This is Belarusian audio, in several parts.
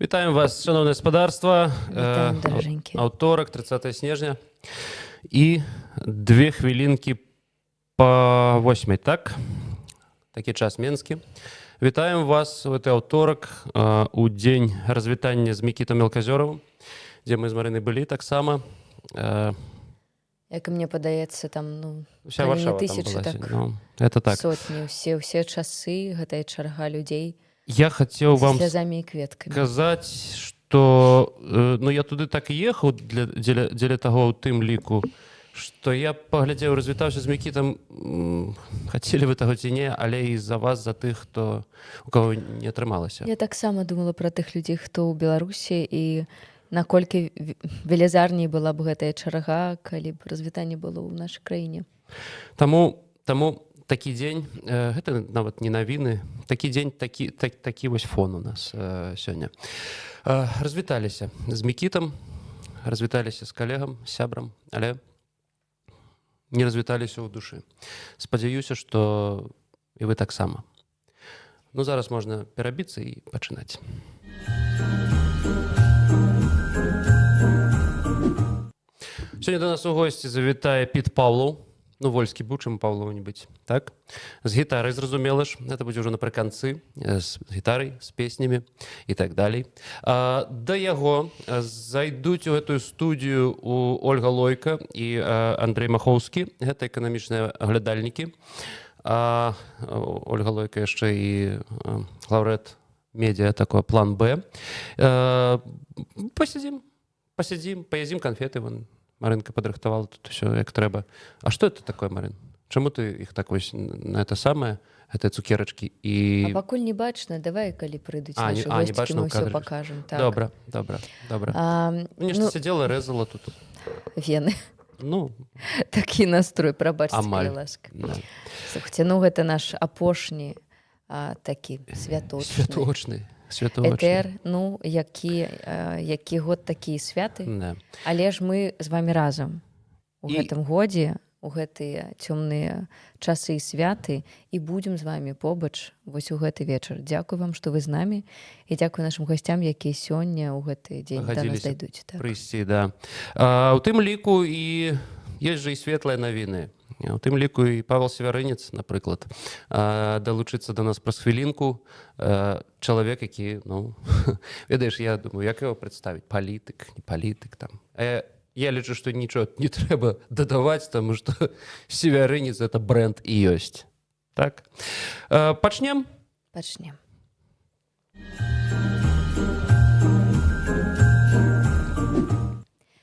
Вітаем вас, шаноўнае спадарства. Вітаем, даражэнькія. Аўторак, 30 снежня. І 8:02, так? Такі час менскі. Вітаем вас у гэты аўторак, у дзень развітання з Мікітам Мелказёравым, дзе мы з Марынай былі таксама. Як і мне падаецца, там, ну, Уся калі не Варшава там тысячы, была так сёння. Ну, это так. сотні, усе часы гэтая чарга людзей Я хацеў з вам слязамі і кветкамі. сказаць, что ну, я туды так і ехаў дзеля таго, ў тым ліку, што я паглядзеў, развітаўся з Мікітам, хацелі вы таго ці не, але і за вас, за тых, хто у кого не атрымалася. Я таксама думала пра тых людзей, хто ў Беларусі, і наколькі велізарней была б гэтая чарга, калі б развітанне было ў нашай краіне. Таму такі дзень, гэта нават не навіны, такі дзень, такі вось фон у нас сёння. Развіталіся з Мікітам, развіталіся з калегам, сябрам, але не развіталіся ў душы. Спадзяюся, што і вы таксама. Ну, зараз можна перабіцца і пачынаць. Сёння до нас у госці завітае Піт Паўлаў. Ну, вольскі быў, чым Паўлаў не быць, так? З гітарай, зразумела ж, гэта будзе ўжо напрыканцы, з гітарай, з песнямі і так далей. Да яго зайдуць у гэтую студію у Ольга Лойка і Андрей Махоўскі, гэта эканамічныя аглядальнікі. Ольга Лойка яшчэ і лаўрэат медіа такое «План Б». Пасядзім, паядзім канфеты, вон Марынка падрыхтавала тут усё як трэба. А што это такое, Марын? Чаму ты іх так вось на это самае, гэтыя цукерачкі і А пакуль не бачна, давай, калі прыйдуць А, не, нашы а, не госцікі, бачна мы ў ўсё кадры. пакажам. Так. Добра. Ну, Нешта сядзела, рэзала тут. Вены. Ну, такі настрой, прабачце, Амаль. калі ласка. Да. Слухайте, ну гэта наш апошні такі святочны Святочны. Святочны. этэр, ну, які год, такія святы. Да. Але ж мы з вами разам у гэтым годзе, у гэтыя цёмныя часы і святы, і будзем з вами побач вось у гэты вечар. Дзякуй вам, што вы з намі, і дзякуй нашым гасцям, якія сёння ў гэты дзень да нас Пагадзіліся дайдуць. Так. прыйсці, да. У тым ліку і ёсць жа і светлыя навіны. У тым ліку і Павел Севярынец, напрыклад, далучыцца да нас праз хвілінку. Чалавек, які, ну, ведаеш, я думаю, як яго прадставіць, палітык, не палітык там. Я лічу, што нічого не трэба дадаваць, таму што Севярынец — это бренд і ёсць. Так? Пачнем? Пачнем.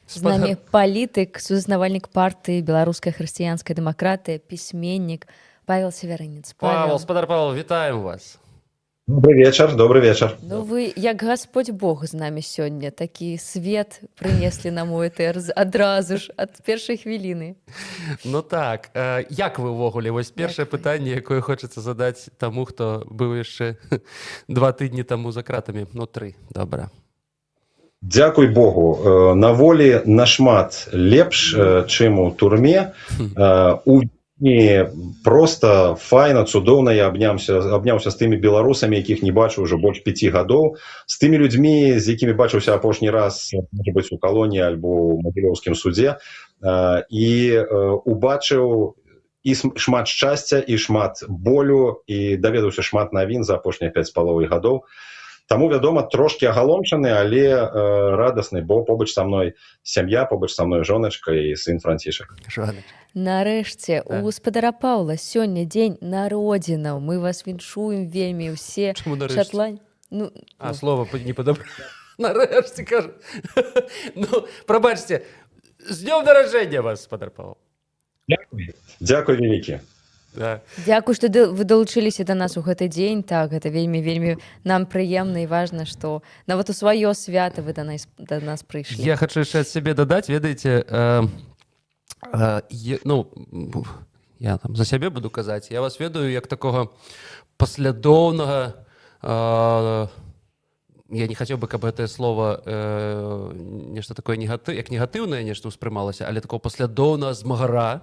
З намі палітык, сузаснавальнік партыі «Беларуская хрысціянская дэмакратыя», пісьменнік Павел Севярынец. Павел, спадар Павел, вітаем вас. Добрый вечар, добрый вечар. Ну, вы як Господь Бог з намі сёння, такі свет прынеслі нам у этэр адразу ж ад першай хвіліны. Ну так, як вы ўвогуле? Вось першае Як вы? пытанне, якое хочацца задаць таму, хто быў яшчэ 2 тыдні таму за кратамі. Ну, 3, добра. Дзякуй Богу, на волі нашмат лепш, чым у турме. У Вільні просто файна, цудоўна, я абняўся з тымі беларусамі, якіх не бачу ўжо больш 5 гадоў, з тымі людзьмі, з якімі бачыўся апошні раз, можа быць, у калоніі альбо ў магілёўскім судзе, і убачыў і шмат шчасця, і шмат болю, і даведаўся шмат навін за апошнія пяць з паловай гадоў. Таму, вядома, трошкі агаломчаны, але радасны, бо побач са мной сям'я, побач са мной жоначка і сын Францішак. Жоначка. Нарэшце, Так. у спадара Паўла сёння дзень народзінаў. Мы вас віншуем вельмі, усе Чаму нарэшце? шатлань. Ну, А, ну. слова не падабра. Нарэшце, кажа. Ну, прабачце, з днём нараджэння вас, спадар Павел. Дзякуй. Дзякуй вялікі. Да. Дзякуй, што вы далучыліся да нас у гэты дзень. Так, гэта вельмі, вельмі нам прыемна і важна, што нават у сваё свята вы да нас прыйшлі. Я хачу яшчэ ад сябе дадаць, ведаеце, ну, я там за сябе буду казаць, я вас ведаю як такога паслядоўнага, Я не хацеў бы, каб гэтае слово нешта такое як негатыўнае нешта ўспрымалася, але такого паслядоўнага змагара,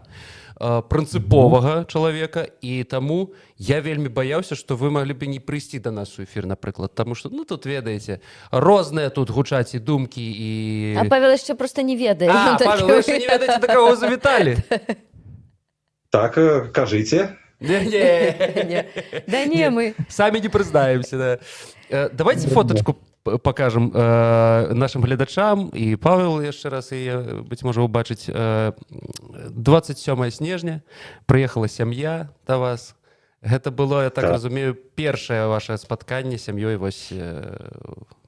прынцыповага чалавека. І таму я вельмі баяўся, што вы маглі бы не прыйсці да нас у эфір, напрыклад, таму што, ну, тут, ведаеце, розныя тут гучаць і думкі, і А Павел яшчэ просто не ведае. А, Ён такі, Павел, вы яшчэ не ведаеце, да каго завіталі. Так, кажыце. Не, не. Не. Да не, мы самі не прызнаемся, да. Давайте фоточку покажем нашим гледачам, і Павел яшчэ раз яе, быць можа, убачыць. 27 снежня прыехала сям'я да вас. Гэта было, я так разумею, першае ваше спатканне сям'ёй вось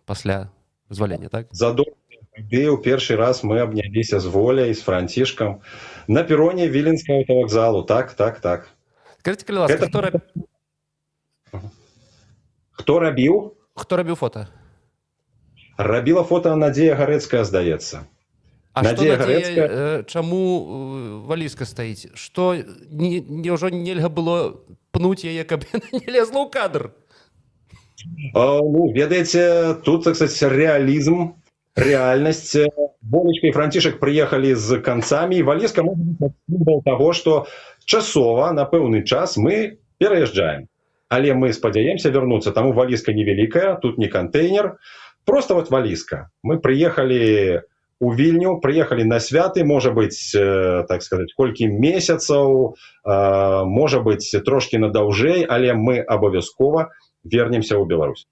пасля вызвалення, так? Задоўга ў першы раз мы абняліся з Воляй, з Францішкам на пероне Віленскага аўтавакзалу. Так. Скажите, калі ласка, Хто рабіў? Хто рабіў фото? Рабіла фото Надзея Гарэцкая, здаецца. А што Надзея Надзея, Гарэцкая. Чаму валізка стаіць? Што няўжо нельга было пнуць яе, каб яна не лезла ў кадр? А, ну, ведаеце, тут, так сказать, рэалізм, рэальнасць. Волечка і Францішак прыехалі з канцамі, і валізка можа быць сімвал таго, што часова, на пэўны час мы пераязджаем. Але мы спадзяемся вярнуцца, таму валізка невялікая, тут не кантэйнер, просто вот валізка. Мы прыехалі у Вільню, прыехалі на святы, можа быць, так сказать, колькі месяцаў, можа быць, трошкі надаўжэй, але мы абавязкова вернемся ў Беларусь.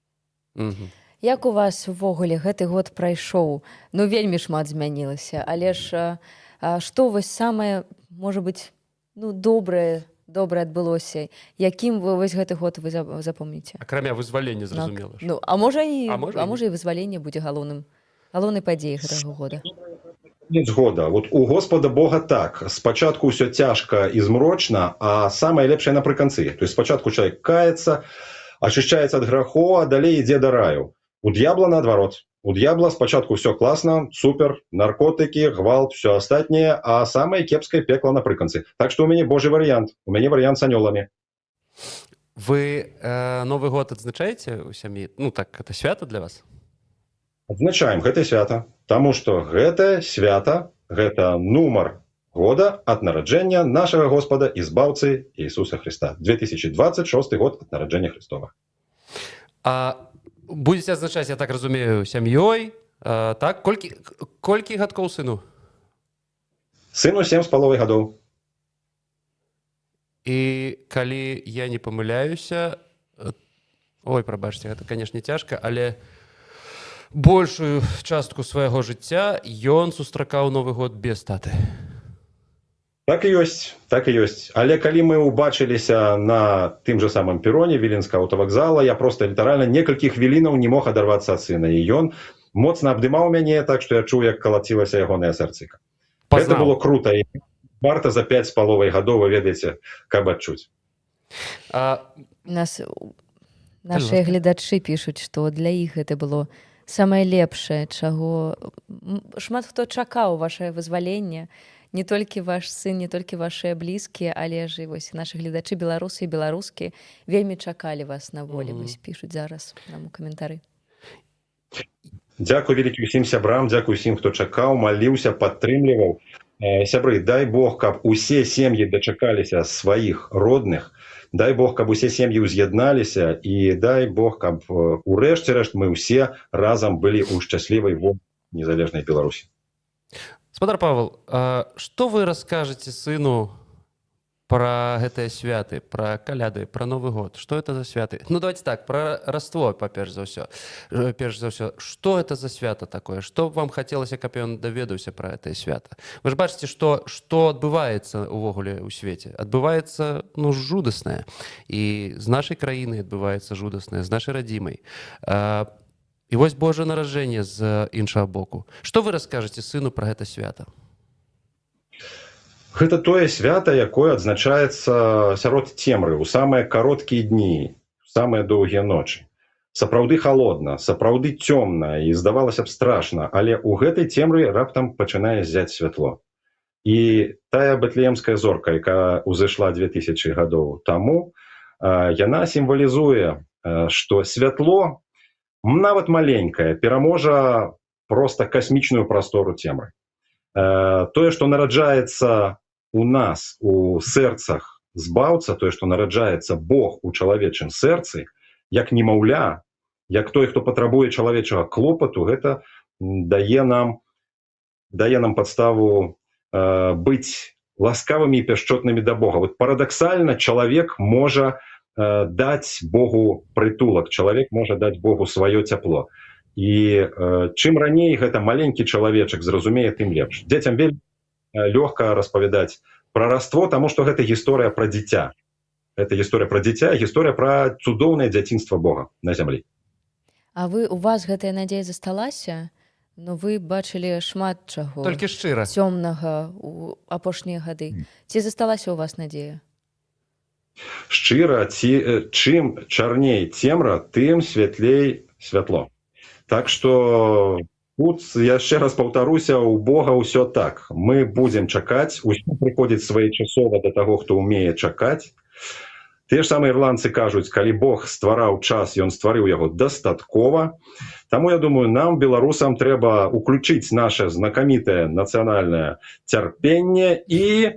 Як у вас увогуле гэты год прайшоў? Ну, вельмі шмат змянілася, але ж што вось самае, можа быць, ну, добрае адбылося? Якім вы вось гэты год вы запомніце? Акрамя вызвалення, зразумела ж. Ну, а можа і А можа а і можа, і вызваленне будзе галоўнай падзеяй гэтага года. Конец года. Вот у Господа Бога так. Спачатку ўсё цяжка і змрочна, а самае лепшае напрыканцы. То есть спачатку чалавек каецца, ачышчаецца ад грахоў, а далей ідзе да раю. У д'ябла наадварот. У д'ябла спачатку ўсё класна, супер, наркотыкі, гвалт, всё астатняе, а самае кепскае пекла напрыканцы. Так што ў мяне божы варыянт. У мяне варыянт з анёламі. Вы Новы год адзначаеце ў сям'і? Ну так, это свята для вас? Адзначаем гэта свята, таму што гэта свята, гэта нумар года ад нараджэння нашага Господа і Збаўцы Ісуса Христа. 2026 год ад нараджэння Христова. А будете адзначаць, я так разумею, сям'ёй, так? Колькі гадкоў сыну? Сыну 7,5 гадоў. І калі я не памыляюся, ой, прабачце, гэта, канешне, цяжка, але большую частку свайго жыцця ён сустракаў Новы год без таты. Так і ёсць, так і ёсць. Але калі мы ўбачыліся на тым жа самым пероне Віленскага аўтавакзала, я просто літаральна некалькі хвілінаў не мог адарвацца ад сына, і ён моцна абдымаў мяне, так што я чуў, як калацілася ягонае сэрцыка. Гэта Пазнаў. было круто, і варта за 5,5 гадоў, вы ведаеце, каб адчуць. Нас нашыя ласка. гледачы пішуць, што для іх гэта было самае лепшае, чаго шмат хто чакаў вашае вызваленне. Не толькі ваш сын, не толькі вашыя блізкія, але ж і вось нашы гледачы, беларусы і беларускі, вельмі чакалі вас на волі. Вось пішуць зараз нам у каментары. Дзякуй вялікі усім сябрам, дзякуй усім, хто чакаў, маліўся, падтрымліваў. Сябры, дай Бог, каб усе сем'і дачакаліся сваіх родных, дай Бог, каб усе сем'і ўз'ядналіся, і дай Бог, каб урэшце рэшт мы ўсе разам былі ў шчаслівай, вольнай, незалежнай Беларусі. Спадар Павел, а што вы раскажаце сыну пра гэтыя святы, пра каляды, пра Новы год? Што это за святы? Ну, давайте так, пра Раство па-перш за ўсё. Перш за ўсё, што это за свята такое? Што б вам хацелася, каб ён даведаўся пра гэтае свята? Вы ж бачыце, што адбываецца увогуле ў свеце. Адбываецца, ну, жудаснае. І з нашай краіны адбываецца жудаснае, з нашай радзімай. І вось Божае нараджэнне з іншага боку. Што вы раскажаце сыну пра гэта свята? Гэта тое свята, якое адзначаецца сярод цемры, у самыя кароткія дні, самыя доўгія ночы. Сапраўды халодна, сапраўды цёмна і, здавалася б, страшна, але ў гэтай цемры раптам пачынае ззяць святло. І тая бэтлеемская зорка, якая ўзышла 2000 гадоў таму, яна сімвалізуе, што святло нават маленькая, пераможа просто касмічную прастору цемры. Тое, што нараджаецца у нас у сэрцах Збаўца, тое, што нараджаецца Бог у чалавечым сэрцы, як немаўля, як той, хто патрабуе чалавечага клопату, гэта дае нам падставу быць ласкавымі і пяшчотнымі да Бога. Вот парадаксальна, чалавек можа даць Богу прытулак, чалавек можа даць Богу сваё цяпло. І чым раней гэта маленькі чалавечак зразумее, тым лепш. Дзецям вельмі лёгка распавядаць пра Раство, таму што гэта гісторыя пра дзіця. Это гісторыя пра дзіця, гісторыя пра цудоўнае дзяцінства Бога на зямлі. А вы, у вас гэтая надзея засталася? Но вы бачылі шмат чаго Толькі шчыра. цёмнага у апошнія гады. Ці засталася у вас надзея? Шчыра, ці чым чарней цемра, тым святлей святло. Так что тут яшчэ раз паўтаруся: у Бога ўсё так. Мы будзем чакаць, усё прыходзіць своечасова да таго, хто умее чакаць. Те ж самыя ірландцы кажуць: калі Бог ствараў час, ён стварыў яго дастаткова. Таму я думаю, нам, беларусам, трэба уключыць наше знакамітае нацыянальнае цярпенне і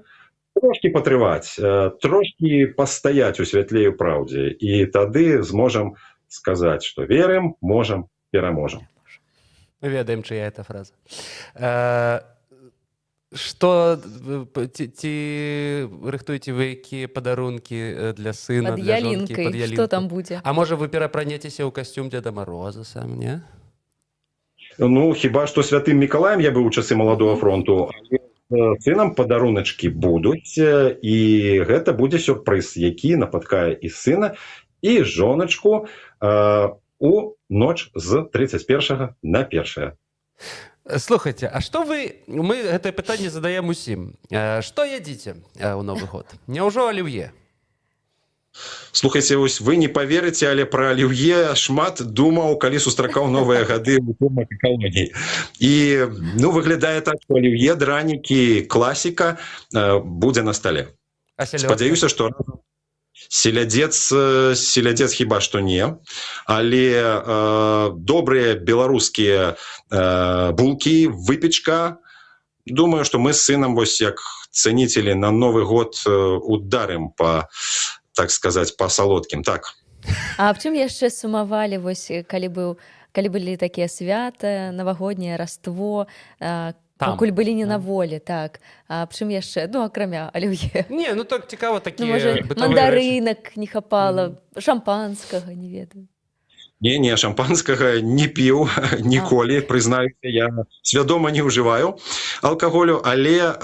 трошки патрываць, трошки пастаяць у святле і праўдзе, і тады зможам сказаць, што верым, можам, пераможам. Мы ведаем, чыя эта фраза. Что ці рыхтуеце вы якія падарункі для сына, Пад для жонкі, ялінкай пад что ялінку? там будзе? А можа, вы перапранецеся ў касцюм Деда Мороза сам, не? Ну, хіба што святым Мікалаем я быў у часы Маладога фронту, але сынам падаруначкі будуць, і гэта будзе сюрпрыз, які напаткае і сына, і жоначку у ноч з 31 на 1. Слухайте, а что вы, мы гэтае пытанне задаем усім, что ядзіце ў Новы год? Няўжо аліўе? Слухайте, вось вы не поверыце, але пра аліўе шмат думаў, калі сустракаў новыя гады ў турмах і калоніі. І, ну, выглядае так, што аліўе, дранікі, класіка будзе на стале. А селядка? Спадзяюся, што селядзец, селядзец хіба што не, але добрыя беларускія булкі, выпечка. Думаю, што мы з сынам вось як цэнітелі на Новы год ударым по, так сказать, по салодкім, так. А аб чым яшчэ сумавалі вось, калі быў, калі былі такія свята навагодняе, Раство, Там, пакуль былі не на да. волі, так, а аб чым яшчэ, ну, акрамя аліўе? Не, ну так цікава, Ну, такія можа, бытавыя рэчы. мандарынак не хапала, шампанскага, не ведаю. Не, шампанскага не піў ніколі, прызнаюся, я свядома не ўжываю алкаголю, але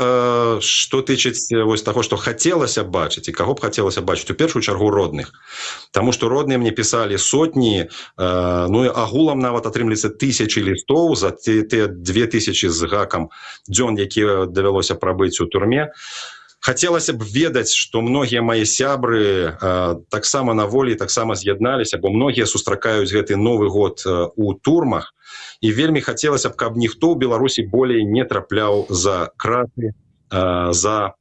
што тычыць вось таго, што хацелася бачыць і каго б хацелася бачыць, у першую чаргу родных. Таму што родныя мне пісалі сотні, ну і агулам нават атрымліваецца тысячы лістоў за те 2000 з гакам дзён, якія давялося прабыць у турме. Хацелася б ведаць, што многія мае сябры таксама на волі, таксама з'ядналіся, бо многія сустракаюць гэты Новы год у турмах, і вельмі хацелася б, каб ніхто ў Беларусі болей не трапляў за краты за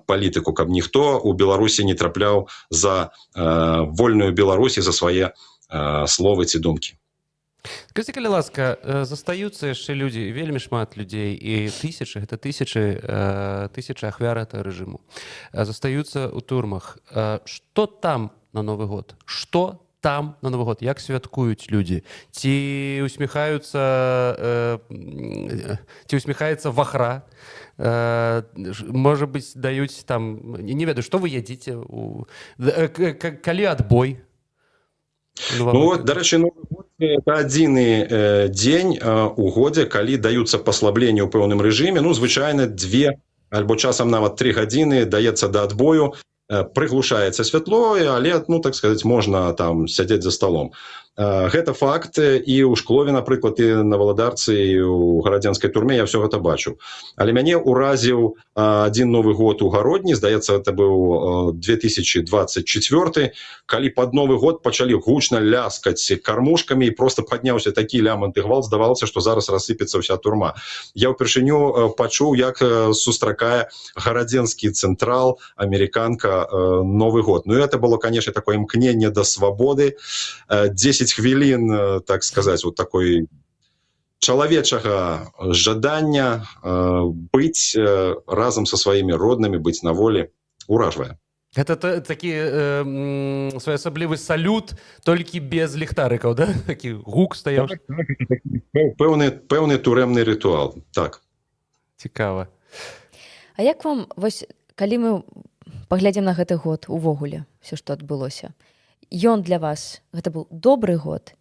палітыку, каб ніхто у Беларусі не трапляў за вольную Беларусі, за свае словы ці думкі. Скажите, калі ласка, застаюцца яшчэ людзі, вельмі шмат людзей, і тысячы, гэта тысячы ахвяр этого рэжыму застаюцца ў турмах. Что там на Новы год? Что там на Новы год? Як святкуюць людзі? Ці усміхаюцца, ці усміхаецца вахра? Можа быць, даюць там, не ведаю, что вы ядзіце у калі адбой? Ну, дарэчы, Новы год — это адзіны дзень у годзе, калі даюцца паслабленні ў пэўным рэжыме. Ну, звычайна две альбо часам нават 3 гадзіны даецца да адбою, прыглушаецца святло, але, ну, так сказать, можна там сядзець за столом. Гэта факт, і ў Шклове, напрыклад, і на Валадарцы, і ў гарадзенскай турме я все гэта бачу. Але мяне ўразіў адзін Новы год у Гародні, здаецца, это быў 2024, калі под Новы год пачалі гучна ляскаць кармушкамі, і просто падняўся такі лямант і гвалт, здавалася, што зараз рассыпецца ўся турма. Я ўпершыню пачуў, як сустракае гарадзенскі цэнтрал, амерыканка, Новы год. Ну, это было, конечно, такое імкненне да свабоды. 10 10 хвілін, так сказать, вот такой чалавечага жадання быць разам са сваімі роднымі, быць на волі, уражвае. Гэта такі своеасаблівы салют, толькі без ліхтарыкаў, да? Такі гук стаяў. Так, пэўны турэмны рытуал, так. Цікава. А як вам вось, калі мы паглядзім на гэты год увогуле, все, што адбылося, ён для вас, гэта быў добры год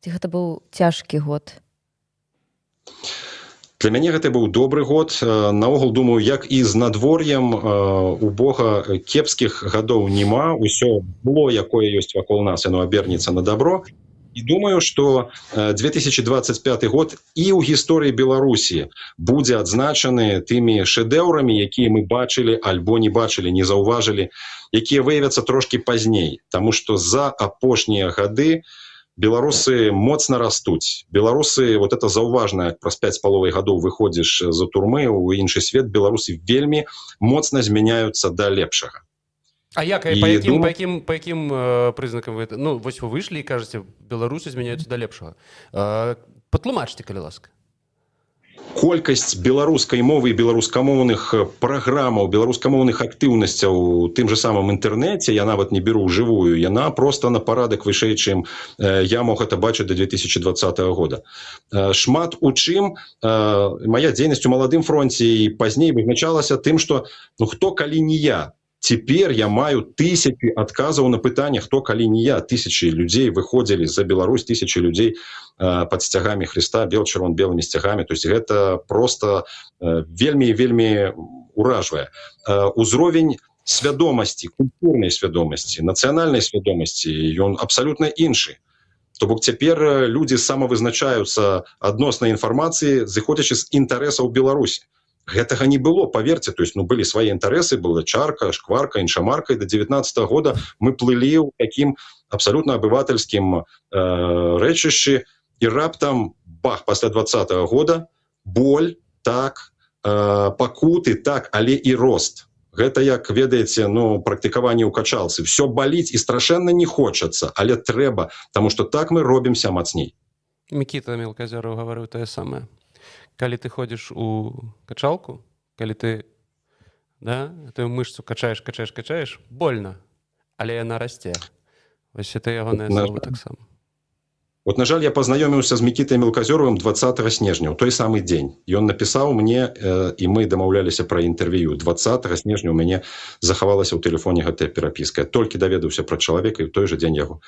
ці гэта быў цяжкі год? Для мяне гэта быў добры год. Наогул, думаю, як і з надвор'ем, у Бога кепскіх гадоў няма. Усё было, якое ёсць вакол нас, яно абернецца на добро. І думаю, что 2025 год і ў гісторыі Беларусі будзе адзначаны тымі шэдэўрамі, якія мы бачылі альбо не бачылі, не заўважылі, якія выявяцца трошки пазней. Таму что за апошнія гады беларусы моцна растуць. Беларусы, вот это заўважна, як праз 5,5 гадоў выходзіш за турмы ў іншы свет, беларусы вельмі моцна змяняюцца да лепшага. А як, па якім прызнакам вы, ну вось вы выйшлі і кажаце, беларусы змяняюцца да лепшага? Патлумачце, калі ласка. Колькасць беларускай мовы і беларускамоўных праграмаў, беларускамоўных актыўнасцяў у тым же самым інтэрнэце, я нават не беру жывую, яна просто на парадак вышэй, чым я мог это бачыць до 2020 года. Шмат у чым моя дзейнасць у Маладым фронце і пазней вызначалася тым, что, ну, хто, калі не я? Цяпер я маю тысячи адказаў на пытанне: хто, калі не я? Тысячи людзей выходзілі за Беларусь, тысячи людзей под сцягамі Христа, бел чырвон белымі сцягамі. То есть гэта просто вельмі, вельмі уражвае. Узровень свядомасці, культурнай свядомасці, нацыянальнай свядомасці, ён абсалютна іншы. То бок цяпер людзі самавызначаюцца адносна інфармацыі, зыходзячы з інтарэсаў Беларусі. Гэтага не было, поверьте. То есть, ну, былі свае інтарэсы, была чарка, шкварка, іншамарка, і до 19 -го года мы плылі ў такім абсалютна абывательскім рэчышчы, і раптам бах, пасля 20 -го года боль, так, пакуты, так, але і рост. Гэта як, ведаеце, ну, практыкаванне ў качалцы: все баліць і страшэнна не хочацца, але трэба, тому что так мы робімся мацней. Мікіта Мелказёраў гаварыў тое самае: калі ты ходзіш у качалку, калі ты, да, ты мышцу качаеш, качаеш, качаеш, больно, але яна расце. Вось это ягонае слово таксама. Вот, на жаль, я пазнаёміўся з Мікітай Мелказёровым 20 снежня, у той самы дзень ён напісаў мне, і мы дамаўляліся пра інтэрв'ю. 20 снежня, у мяне захавалася ў тэлефоне гэтая перапіска. Толькі даведаўся пра чалавека, і ў той жа дзень яго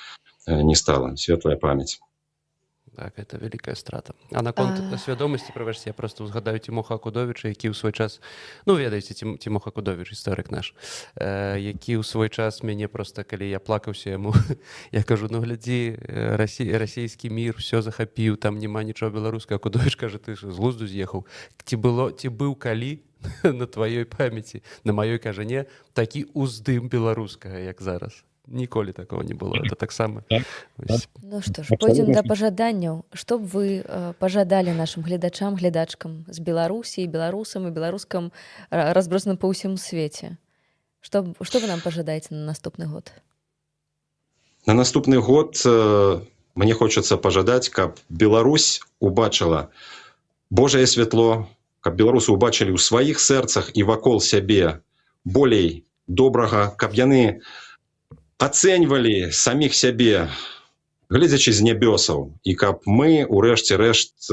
не стала. Светлая памяць. Так, это вялікая страта. А наконт свядомасці, прабачце, я просто узгадаю Тимоха Акудовича, які ў свой час, ну, ведаеце, Тимоха Акудович, гісторык наш, які ў свой час мяне просто, калі я плакаўся яму, я кажу: «Ну глядзі, расійскі мір все захапіў, там няма нічого беларускага». Акудович кажа: «Ты ж з глузду з'ехаў, ці было, ці быў калі на тваёй памяці, на маёй, кажа, не такі уздым беларускага, як зараз? Ніколі такого не было». Это таксама. Так. Ну што ж, пойдзем да пажаданняў. Што б вы пажадалі нашым гледачам, гледачкам з Беларусі, беларусам і беларускам, разбросаным па ўсім свеце? Што вы нам пажадаеце на наступны год? На наступны год мне хочацца пажадаць, каб Беларусь убачыла Божае святло, каб беларусы убачылі ў сваіх сэрцах і вакол сябе болей добрага, каб яны ацэньвалі саміх сябе, гледзячы з нябёсаў, і каб мы урэшце рэшт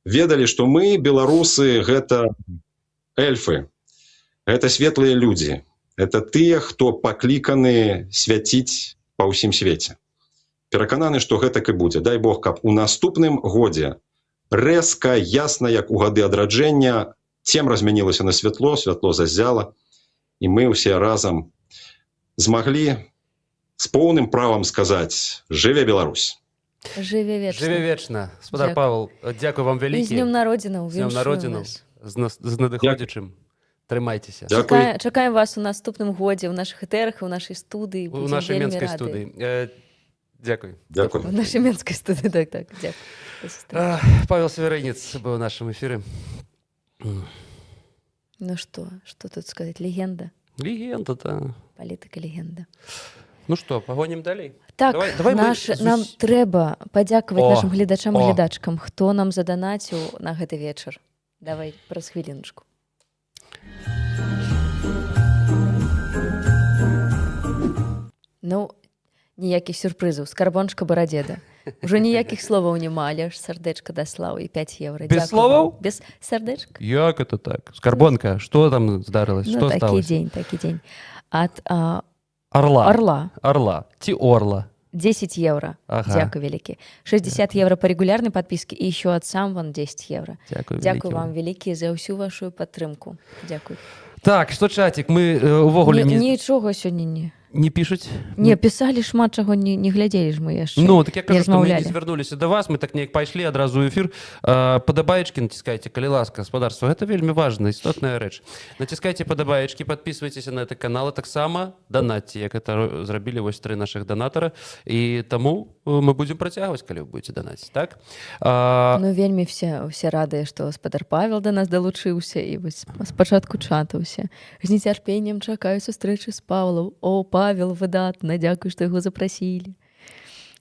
ведалі, што мы, беларусы, гэта эльфы, гэта светлыя людзі, это тыя, хто пакліканы свяціць па ўсім свеце. Перакананы, што гэтак і будзе. Дай Бог, каб у наступным годзе рэзка, ясна, як у гады адраджэння, цемра змянілася на святло, святло заззяла, і мы ўсе разам змаглі з поўным правам сказаць: «Жыве Беларусь!» Жыве вечна. Жыве вечна. Спадар Павел, дзякую вам І з вялікі. днём народзінаў. З днём Віншуем народзінаў. вас. З надыходзячым. Трымайцеся. Дзякуй. Чакаем вас у наступным годзе ў нашых этэрах, у нашай студыі. У Будзем нашай вельмі менскай рады. студыі. Дзякуй. Дзякуй. У нашай менскай студыі, так. Дзякуй. Да сустрэчы. Павел Севярынец быў у нашым эфіры. Ну што тут сказаць, легенда. Легенда, да. Палітыка, легенда. Ну что, пагонім далей? Так, Давай мы нам трэба падзякаваць О, нашым гледачам і о. гледачкам, хто нам заданаціў на гэты вечар. Давай праз хвіліначку. Ну, ніякіх сюрпрызаў. Скарбончка Барадзеда. Ужо ніякіх словаў няма, але ж сардэчка даслаў і 5 еўра. Без Дзякуй словаў? вам. Без сардэчка. Як это так? Скарбонка, что там здарылась? Ну, Что такі сталася? дзень, такі дзень. Ад Орла. Орла. Орла. Ці орла. 10 еўра. Ага. Дзякуй вялікі. 60 еўра па рэгулярнай падпісцы і еще ад сам вон 10 еўра. Дзякуй, Дзякуй вялікі вам вялікі за ўсю вашу падтрымку. Дзякуй. Так, што чацік, мы увогуле не, Нічога сёння не. не пішуць? Не, пісалі шмат чаго, не глядзелі ж мы яшчэ. Ну, так я кажу, Не што мы не размаўлялі. звярнуліся да вас, мы так неяк пайшлі адразу ў эфір. Падабаечкі націскайце, калі ласка, гаспадарства, гэта вельмі важна, істотная рэч. Націскайце падабаечкі, падпісвайцеся на гэты канал, а таксама данатце, як это зрабілі вось тры нашых данатара. І таму мы будзем працягваць, калі вы будзеце данаціць, так? Ну, вельмі все радыя, што спадар Павел да нас далучыўся і вось спачатку чата ўсе. З нецярпеннем чакаю сустрэчы з Павлом. О, Павел, выдатна, дзякуй, што яго запрасілі.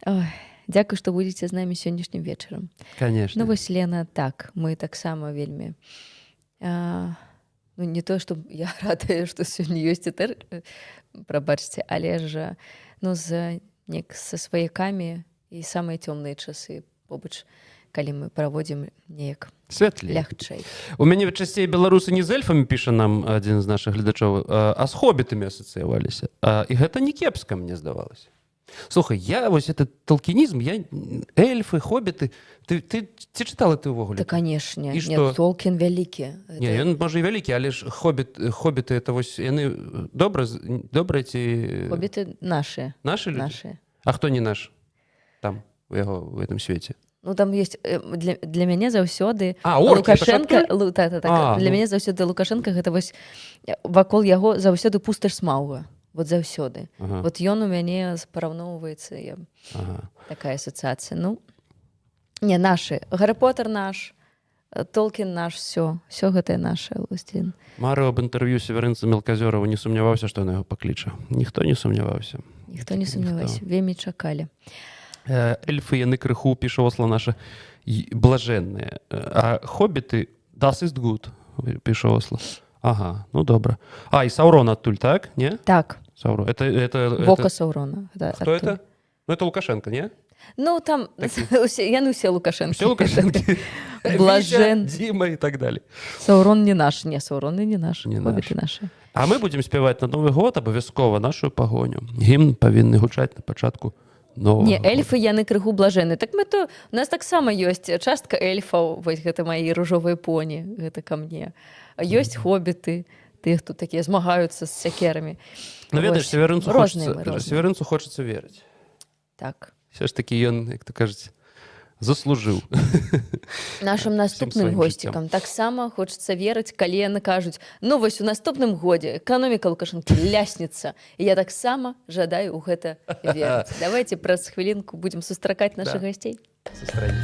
Ой, дзякуй, што будзеце з намі сённяшнім вечарам. Конечно. Ну вось, Лена, так, мы таксама вельмі... ну, не то, што я радая, што сёння ёсць этэр, прабачце, але ж, ну, неяк са сваякамі і самыя цёмныя часы побач, калі мы праводзім неяк Святлей. лягчэй. У мяне часцей беларусы не з эльфамі, піша нам адзін з нашых гледачоў, а з хобітамі асацыяваліся. І гэта не кепска, мне здавалася. Слухай, я вось этот толкінізм, я эльфы, хобіты, ты ці чытала ты ўвогуле? Да, канешне. І Не, што? Толкін вялікі. Не, ён можа і вялікі, але ж хобіты это вось яны добра добра ці Хобіты наши. наши людзі? Наши. А хто не наш там у яго в этом свеце? Ну, там есть для мяне заўсёды А, оркі, это ж Лукашенко, адтуль? так, А, для ну. мяне заўсёды Лукашенко гэта вось вакол яго заўсёды пусташ Смауга. Вот заўсёды. Ага, Вот ён у мяне параўноўваецца, я, ага. такая асацыяцыя. Ну, не, нашы. Гарры Поттер наш, Толкін наш, все гэтае наше, Лусцін. Марыў аб інтэрв'ю Северынца Мелказёрова, не сумняваўся, што ён яго пакліча. Ніхто не сумняваўся. Ніхто не Ніхто. сумняваўся, вельмі чакалі. Эльфы яны крыху, піша Осла наша, блажэнныя. А хобіты das ist gut, піша Осла. Ага, ну добра. А, і Саурон адтуль, так? Не? Так, Саурон. Это, вока это... Саурона. Да, Хто адтуль. это? Ну, это Лукашенко, не? Ну, там Такі. яны ўсе Лукашэнкі. Все Лукашенки. Блажен. Витя, Дима и так далее. Саурон не наш. Не, Саурон і не наш. Не Хобіты наши. А мы будзем спяваць на Новы год абавязкова нашу пагоню. Гімн павінны гучаць на пачатку нового Не, года. эльфы яны крыху блажэны. Так мы то у нас таксама ёсць частка эльфаў, вось гэта мои ружовыя поні, гэта ка мне. А ёсць хобіты, тых, хто такія змагаюцца з сякерамі. Ну, ведаеш, Вось. Северынцу Розныя хочацца, мы, розныя. Северынцу хочацца верыць. Так. Все ж такі ён, як то кажуць, заслужыў. Нашым наступным сваім госцікам таксама хочацца верыць, калі яны кажуць: ну вось у наступным годзе эканоміка Лукашэнкі ляснецца. І я таксама жадаю ў гэта верыць. Давайте праз хвілінку будзем сустракаць нашых Да. гасцей. Сустрэне.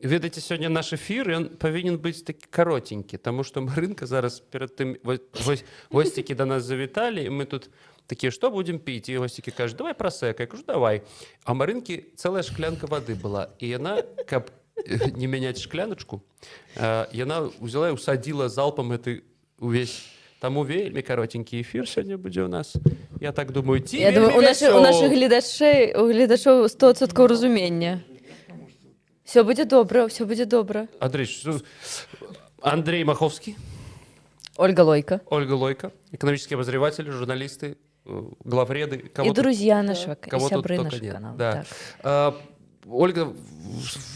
Ведаеце, сёння наш эфір, ён павінен быць такі каротенькі, таму што Марынка зараз перад тым вось, госцікі да нас завіталі, і мы тут такія: «Што будзем піць?» І госцікі кажуць: «Давай прасека». Я кажу: «Давай». А Марынкі цэлая шклянка вады была, і яна, каб не мяняць шкляначку, яна ўзяла і усадзіла залпам гэты увесь. Таму вельмі каротенькі эфір сёння будзе ў нас, я так думаю, ці Я думаю, вельмі у нашых вясёлы. гледачэй, у гледачоў 100% разумення. Все будзе добра, все будзе добра. Андрей, Андрей Маховский, Ольга Лойка. Ольга Лойко, экономические обозреватели, журналисты, главреды. Кого І тут- друзья нашего, і кого тут сябры только нашего нет. канала. Да. Так. А, Ольга,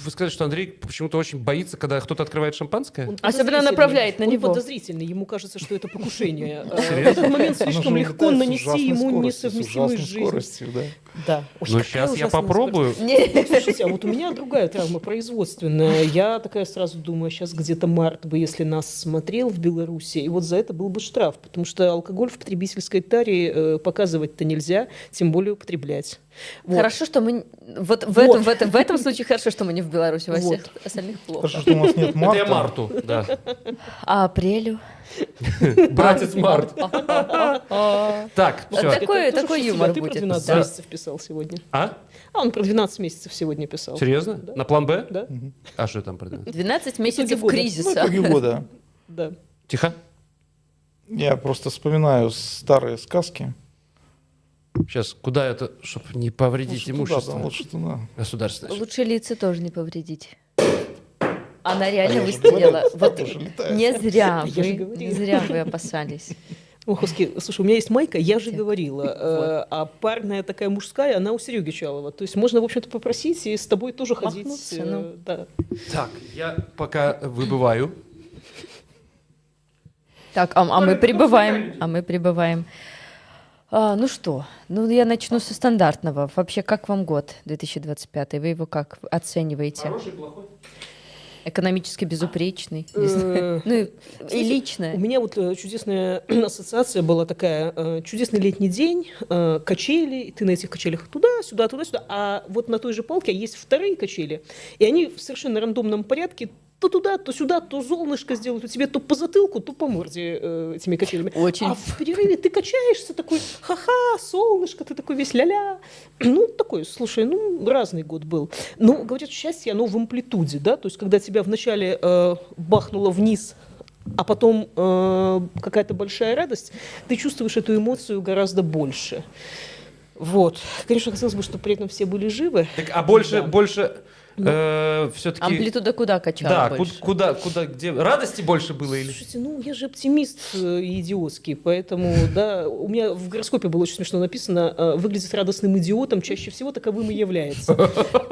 вы сказали, что Андрей почему-то очень боится, когда кто-то открывает шампанское? Он Особенно подозрительный. направляет на Он него. подозрительный, ему кажется, что это покушение. В Серьезно? этот момент Оно же слишком легко улетает с нанести ужасной ему скоростью, с несовместимую ужасной жизнь. скоростью, да. Да. Ой, Ну, какая сейчас я ужасная попробую. Не. Слушайте, а вот у меня другая травма производственная. Я такая сразу думаю, сейчас где-то март бы, если нас смотрел в Беларуси, и вот за это был бы штраф, потому что алкоголь в потребительской таре показывать-то нельзя, тем более употреблять. Вот. Хорошо, что мы вот в Вот. этом случае хорошо, что мы не в Беларуси, во Вот. всех остальных плохо. Хорошо, что у нас нет Это марта. я Марту, да. А апрелю? Братец Март. Так, все. Такой- Это тоже такой всё юмор тебя. Ты про будет. 12 Да. месяцев писал сегодня. А? А он про 12 месяцев сегодня писал. Серьезно? Да. На план Б? Да, А что там про 12? 12 месяцев года. Ну, кризиса. итоги года. Да. Тихо. Я просто вспоминаю старые сказки. Сейчас, куда это, чтобы не повредить Лучше туда, имущество? да, лучше туда. Государственное. Лучше лица тоже не повредить. Она реально Я же выстрелила. говорил, Вот тоже летает. не зря Я же вы, говорила. не зря вы опасались. Маховский, слушай, у меня есть майка, я же Так. говорила, а парная такая мужская, она у Сереги Чалова. То есть можно, в общем-то, попросить и с тобой тоже ходить. Махнуться, ну. Да. Так, я пока выбываю. Так, а мы прибываем, а мы прибываем. А, ну что, ну я начну со стандартного. Вообще, как вам год 2025? Вы его как оцениваете? Хороший, плохой? Экономически безупречный? Не знаю. Ну и Знаете, лично. У меня вот чудесная ассоциация была такая. Чудесный летний день, качели, и ты на этих качелях туда-сюда, туда-сюда, а вот на той же палке есть вторые качели, и они в совершенно рандомном порядке то туда, то сюда, то золнышко сделают у тебя то по затылку, то по морде этими качелями. Очень. А в перерыве ты качаешься такой, ха-ха, солнышко, ты такой весь ля-ля. Ну, такой, слушай, ну, разный год был. Ну, говорят, счастье, оно в амплитуде, да, то есть когда тебя вначале бахнуло вниз, а потом какая-то большая радость, ты чувствуешь эту эмоцию гораздо больше. Вот. Конечно, хотелось бы, чтобы при этом все были живы. Так, а больше, Да. больше все-таки... Амплитуда куда качала Да, больше? куда, где... Радости больше было или... Слушайте, ну я же оптимист идиотский, поэтому, да, у меня в гороскопе было очень смешно написано, выглядит радостным идиотом, чаще всего таковым и является.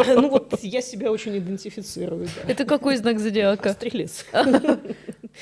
Ну вот я себя очень идентифицирую, да. Это какой знак зодиака? Стрелец.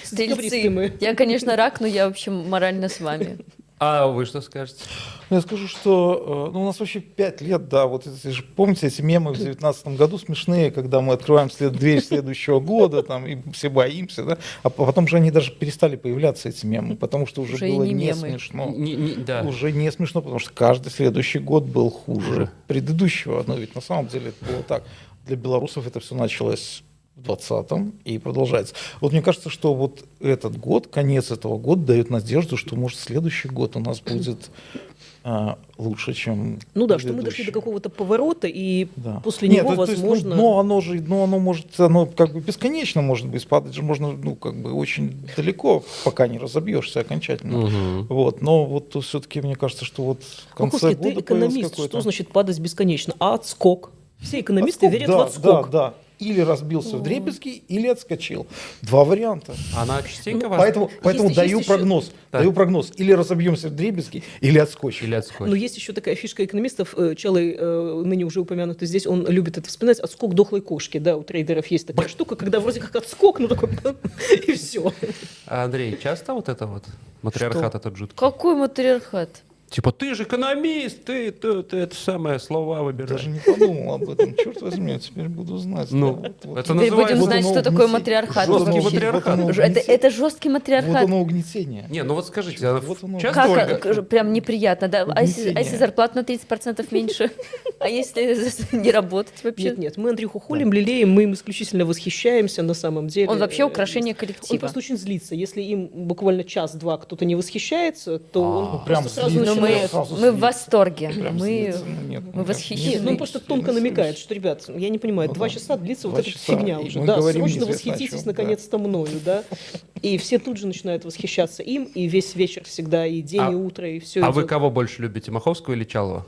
Стрельцы. Декабристы мы. Я, конечно, рак, но я, в общем, морально с вами. А вы что скажете? Ну, я скажу, что ну, у нас вообще 5 лет, да, вот это же, помните эти мемы в 19-м году смешные, когда мы открываем дверь следующего года, там, и все боимся, да, а потом же они даже перестали появляться, эти мемы, потому что уже Уже и было не не мемы. смешно. Не, да. Уже не смешно, потому что каждый следующий год был хуже Хуже. Предыдущего. Но ведь на самом деле это было так. Для белорусов это все началось в 20-м и продолжается. Вот мне кажется, что вот этот год, конец этого года дает надежду, что, может, следующий год у нас будет лучше, чем Ну да, что мы дошли предыдущий. до какого-то поворота, и Да. после Нет, него, то есть, ну, возможно. но оно же, но оно может, оно как бы бесконечно может быть, падать же можно, ну, как бы очень далеко, пока не разобьешься окончательно. Мгм. Вот, но вот все-таки мне кажется, что вот в конце Маховский, года ты экономист, появился что какой-то- значит падать бесконечно? А отскок? Все экономисты Отскок, верят да, в отскок. Да. Или разбился вдребезги, или отскочил. Два варианта. Она частенько вас... Поэтому Есть- даю есть еще- прогноз. Так. Даю прогноз. Или разобьемся вдребезги, или отскочим. Или отскочит. Но есть еще такая фишка экономистов, Чалый, ныне уже упомянутый здесь, он любит это вспоминать, отскок дохлой кошки, да, у трейдеров есть такая штука, когда вроде как отскок, ну такой, и все. А, Андрей, часто вот это вот матриархат этот жуткий? Какой матриархат? Типа, ты же экономист, ты это самое, слова выбираешь. Даже не подумал об этом. Черт возьми, я теперь буду знать. Ну, Да, вот, вот. это Теперь будем называется- знать, Вот что оно такое угнетение. матриархат. Жесткий вообще. матриархат. Вот оно Это жесткий Вот матриархат. оно угнетение. Не, ну вот скажите, а Вот оно. часто, Как Ольга? прям неприятно, да? А если Угнетение. зарплата на 30% меньше? А если не работать вообще? Нет, нет, мы Андрюху холим, лелеем, мы им исключительно восхищаемся на самом деле. Он вообще украшение Он коллектива. просто очень злится. Если им буквально час-два кто-то не восхищается, то он Ну, прям просто сразу злится. Но мы, начинает... Сразу мы в злится. восторге. Прям Мы, злится. Ну, нет, мы нет, восхищены. Нет, ну он просто не тонко слышишь. намекает, что, ребят, я не понимаю, Ну 2 да. часа длится вот 2 эта часа, фигня и уже. мы Да, говорим срочно неизвестно о восхититесь чем, наконец-то мною, да. И все тут же начинают восхищаться им, и весь вечер всегда, и день, и утро, и все А вы кого больше любите, Маховского или Чалова?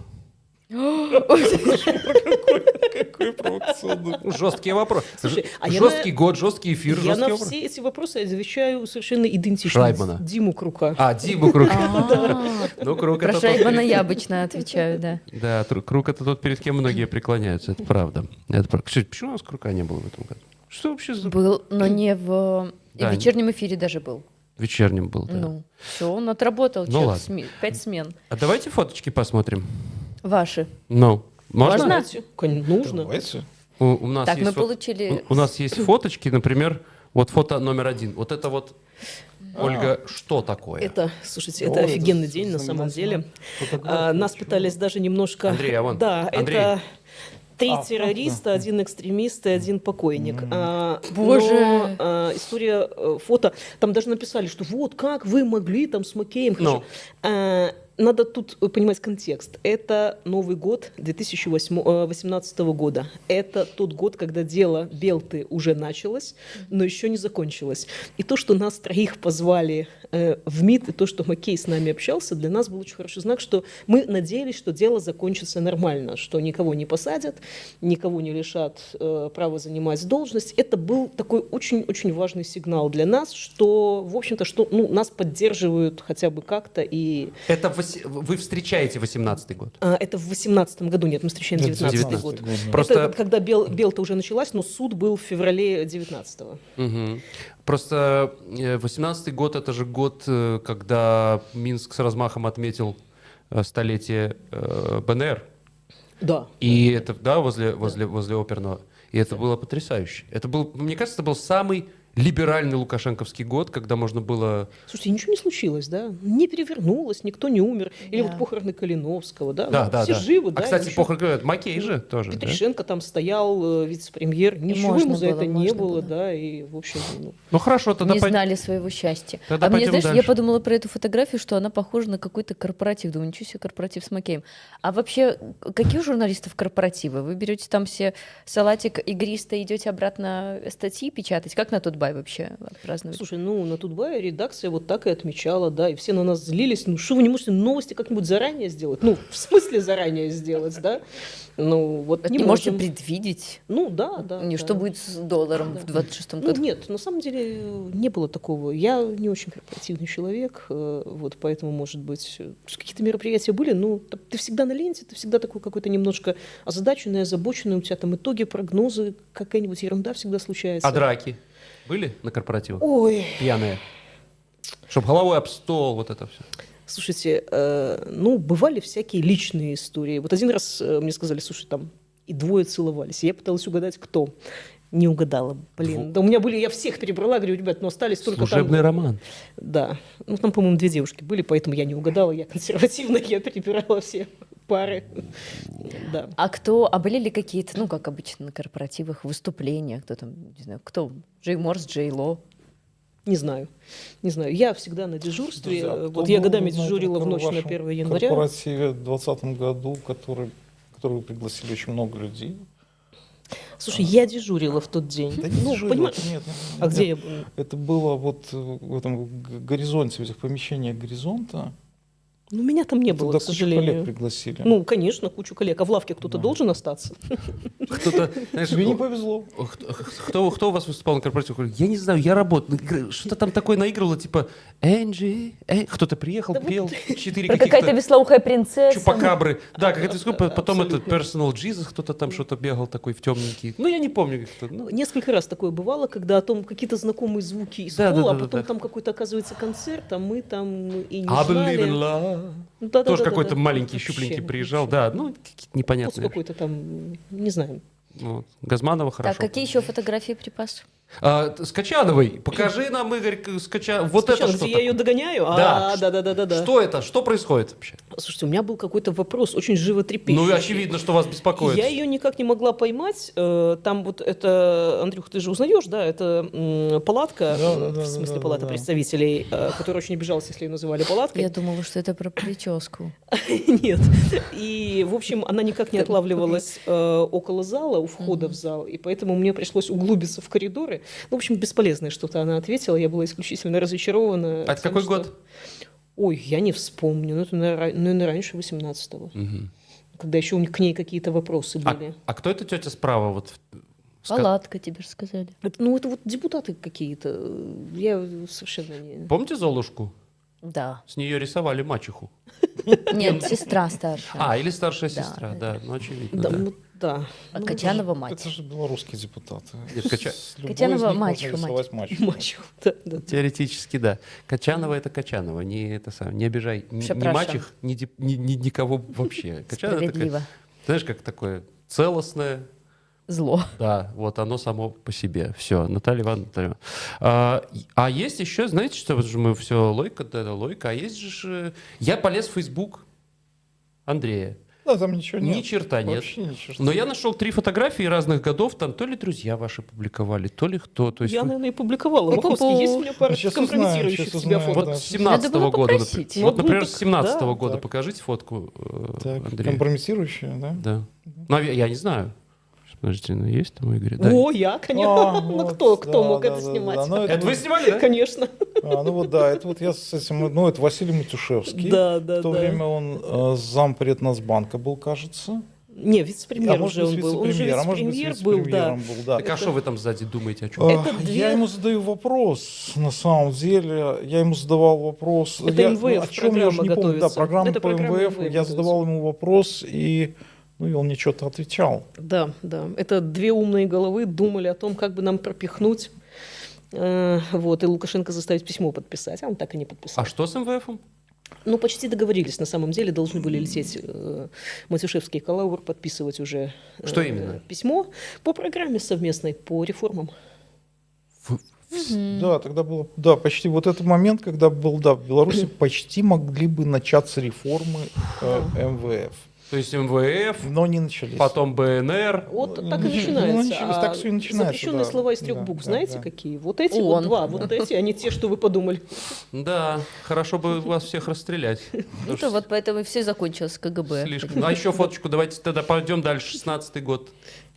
Какой провокационный. Ну, жесткий вопрос. Слушай, а я Жесткий год, жесткий эфир, Я жесткий на вопрос. все эти вопросы отвечаю совершенно идентично. Шрайбмана. Диму Крука. А, Диму Круг. А, Ну, Круг Про это тот, Шрайбмана я обычно отвечаю, да. Да, Круг это тот, перед кем многие преклоняются, это правда. Это правда. Кстати, почему у нас Крука не было в этом году? Что вообще за... Был, но не в Да, в вечернем эфире даже был. Вечерним был, да. Ну, все, он отработал. Ну чё, ладно. 5 смен. А давайте фоточки посмотрим. Ваши. Ну, можно? Можно? Давайте. Нужно. Давайте. У нас Так, есть мы получили... У нас есть фоточки, например, вот фото номер 1. Вот это вот, Ольга, что такое? Это, слушайте, О, это это офигенный день на самом деле. Фотография, Нас чего? пытались даже немножко... Андрей, а вон. Да, Андрей. это 3 террориста, 1 экстремист и 1 покойник. Боже. Но, история фото... Там даже написали, что вот как вы могли там с Макеем... Ну. Хорошо. Надо тут понимать контекст. Это Новый год 2018 года. Это тот год, когда дело Белты уже началось, но еще не закончилось. И то, что нас троих позвали в МИД, и то, что Макей с нами общался, для нас был очень хороший знак, что мы надеялись, что дело закончится нормально, что никого не посадят, никого не лишат права занимать должность. Это был такой очень-очень важный сигнал для нас, что, в общем-то, что, ну, нас поддерживают хотя бы как-то. И Это вы встречаете 18-й год? Это в 18-м году, нет, мы встречаем 19-й год. Да. Просто... Это когда Белта уже началась, но суд был в феврале 19-го. Угу. Просто 18-й год — это же год, когда Минск с размахом отметил столетие БНР. Да. И это, да, возле оперного. И это было потрясающе. Это был, мне кажется, это был самый либеральный лукашенковский год, когда можно было... Слушайте, ничего не случилось, да? Не перевернулось, никто не умер. Или Да. вот похороны Калиновского, да? Да, Ну, да, все да. живы, да? А, кстати, ничего. похороны Макей же тоже. Да? Петришенко там стоял, вице-премьер, ничего Можно ему за было, это не можно было, было. да, и, в общем... Ну хорошо, тогда Не знали своего счастья. Тогда а мне, пойдем знаешь, дальше. я подумала про эту фотографию, что она похожа на какой-то корпоратив. Думаю, ничего себе, корпоратив с Макеем. А вообще, какие у журналистов корпоративы? Вы берете там все салатик игристый, идете обратно статьи печатать? Как на Тутбай вообще отпраздновать? Слушай, ну, на Тутбае редакция вот так и отмечала, да, и все на нас злились. Ну, что вы не можете новости как-нибудь заранее сделать? Ну, в смысле заранее сделать, да? Ну, вот не не можете можем. предвидеть, Ну, да, да. не, да. что будет с долларом Да. в 26-м Ну, году. нет, на самом деле не было такого. Я не очень корпоративный человек, вот, поэтому, может быть, какие-то мероприятия были, но ты всегда на ленте, ты всегда такой какой-то немножко озадаченный, озабоченный, у тебя там итоги, прогнозы, какая-нибудь ерунда всегда случается. А драки были на корпоративах? Ой, Пьяные? Чтоб головой об стол, вот это все. слушайте, ну, бывали всякие личные истории. Вот один раз мне сказали, слушай, там и двое целовались. И я пыталась угадать, кто. Не угадала, блин. Да у меня были, я всех перебрала, говорю, ребят, ну остались только там... Служебный роман. Да. Ну, там, по-моему, 2 девушки были, поэтому я не угадала. Я консервативная, я перебирала все пары. Да. А кто, а были ли какие-то, ну, как обычно на корпоративах, выступления, кто там, не знаю, кто? Джей Морс, Джей Ло? Не знаю. Не знаю. Я всегда на дежурстве. Друзья, кто вот я был годами на этом дежурила в ночь на вашем 1 января. корпоративе в 2020 году, который вы пригласили очень много людей. Слушай, я дежурила в тот день. Да не ну, дежурила, понимаешь? нет, нет, А нет. где я была? Это было вот в этом горизонте, в этих помещениях горизонта. Ну, меня там не было, Туда к кучу коллег сожалению. пригласили. Ну, конечно, кучу коллег. А в лавке кто-то Да. должен остаться? Кто-то, знаешь, Тебе не повезло. Кто у вас выступал на корпоративе? Я не знаю, я работаю. Что-то там такое наигрывало, типа Энджи, кто-то приехал, пел 4 Про какая-то каких-то веслоухая принцесса. чупакабры. Да, какая-то потом этот Personal Jesus, кто-то там что-то бегал такой в темненький. Ну, я не помню. Как-то. Ну, Несколько раз такое бывало, когда о том какие-то знакомые звуки из Да, холла, да, а да, потом да. там какой-то оказывается концерт, а мы там и не I believe in знали. love. Да, Тоже да, какой-то да. маленький, Вообще, щупленький приезжал. вообще. Да, ну, какие-то Пост непонятные. какой-то там, не знаю. Вот. Газманова хорошо. Так, какие еще фотографии припас? С Качановой. Покажи нам, Игорь, Вот это Сначала, что где я ее догоняю? Да. А, да. Что это? Что происходит вообще? Слушайте, у меня был какой-то вопрос, очень животрепещущий. Ну, очевидно, что вас беспокоит. Я ее никак не могла поймать. Там вот это, Андрюх, ты же узнаешь, да, это палатка, Да, в смысле да, палата да. представителей, которая очень обижалась, если ее называли палаткой. Я думала, что это про прическу. Нет. И, в общем, она никак не отлавливалась около зала, у входа в зал, и поэтому мне пришлось углубиться в коридоры. Ну, в общем, бесполезное что-то она ответила. Я была исключительно разочарована. А это тем, какой что- год? Ой, я не вспомню. Ну, это, наверное, раньше 18-го, Мгм. когда еще к ней какие-то вопросы были. А кто эта тетя справа? Вот, Палатка, тебе же сказали. Это, ну, это вот депутаты какие-то. Я совершенно не... Помните Золушку? Да. С нее рисовали мачеху. Нет, сестра старшая. А, или старшая Да. сестра, да. Ну, очевидно, Да, да. ну, да. А Ну, Качанова мать. Это же белорусские депутаты. Нет, С любой Качанова из них можно мачеха, мать. рисовать мачеху. Мачеху, да, да. Теоретически, да. Качанова — это Качанова. Не, это сам, не обижай ни Przepraszam. мачех, ни никого вообще. Качанова такая, Справедливо. знаешь, как такое целостное. Зло. Да, вот оно само по себе. Все, Наталья Ивановна. Наталья Ивановна. А есть еще, знаете, что вот же мы все Лойка, да, Лойка, а есть же... Я полез в Facebook Андрея. Да, там ничего нет. Ни черта нет. Вообще ничего. Но я нашел 3 фотографии разных годов, там то ли друзья ваши публиковали, то ли кто. То есть Я, вы- наверное, и публиковала. Маховский, есть у меня пара Сейчас узнаем, компрометирующих сейчас тебя узнаем, фото? Вот да. с 17-го Надо было года, например. попросить. Вот, Ну, например, так с 17-го да. года Так. покажите фотку, Так, Андрея. компрометирующая, да? Да. Ну, а я не знаю. Подождите, ну есть там у Игоря? Да. О, я, конечно. А, Ну, вот, кто да, мог да, это да, снимать? да. Ну, Это вы снимали, да? Конечно. А, ну вот да, это вот я с этим, ну это Василий Матюшевский. Да, да, В то да. время он зампред Нацбанка был, кажется. Не, вице-премьер А может уже быть, он был. Он же вице-премьер, а может быть, вице-премьер был, да. вице-премьером был, да. Так а что вы там сзади думаете о чем? Это Я ему задаю вопрос, на самом деле. Я ему задавал вопрос. Это я, МВФ ну, о чем я уже не помню. Да, программа программа готовится. по Это программа МВФ. МВФ Я готовится. задавал ему вопрос, и, ну, и он мне что-то отвечал. Да, да. Это две умные головы думали о том, как бы нам пропихнуть. Вот, и Лукашенко заставить письмо подписать, а он так и не подписал. А что с МВФом? Ну, почти договорились, на самом деле, должны были лететь Матюшевский и Калаур подписывать уже Что именно? письмо по программе совместной, по реформам. Да, тогда было, да, почти вот этот момент, когда был, да, в Беларуси почти могли бы начаться реформы МВФ, То есть МВФ, но не начались. потом БНР. Вот Ну, так и ну, начинается. начались, так всё и начинается, Запрещенные да. слова из трех Да, букв, да, знаете, да. какие? Вот эти вот ООН. два, вот эти, а не те, что вы подумали. Да, хорошо бы вас всех расстрелять. Ну, то вот поэтому и все закончилось КГБ. Слишком. Ну, а еще фоточку давайте тогда пойдем дальше. 16-й год.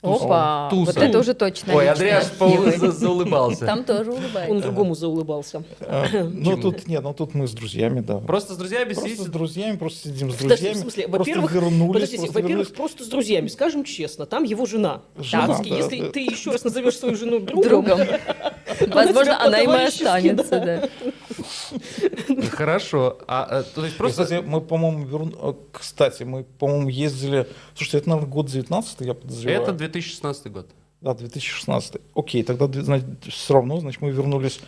Опа, Туса. вот это уже точно. Ой, личные Андрей аж архивы. заулыбался. Там тоже Он улыбается. другому заулыбался. Ну, тут, нет, ну, тут мы с друзьями, да. Просто с друзьями Просто с сидите. друзьями, просто сидим с Подожди, друзьями. в смысле, просто во-первых, вернулись, подождите, просто во-первых, вернулись. просто с друзьями, скажем честно, там его жена. Жена, Маховский, да, если да. ты еще раз назовешь свою жену другом, Другом. то она Возможно, тебя она им и по-товарищески, останется, да. да. Хорошо. То есть И, просто... Кстати, мы, по-моему, кстати, мы, по-моему, ездили... Слушайте, это, наверное, год 19-й, я подозреваю. Это 2016 год. Да, 2016. Окей, тогда, значит, все равно, значит, мы вернулись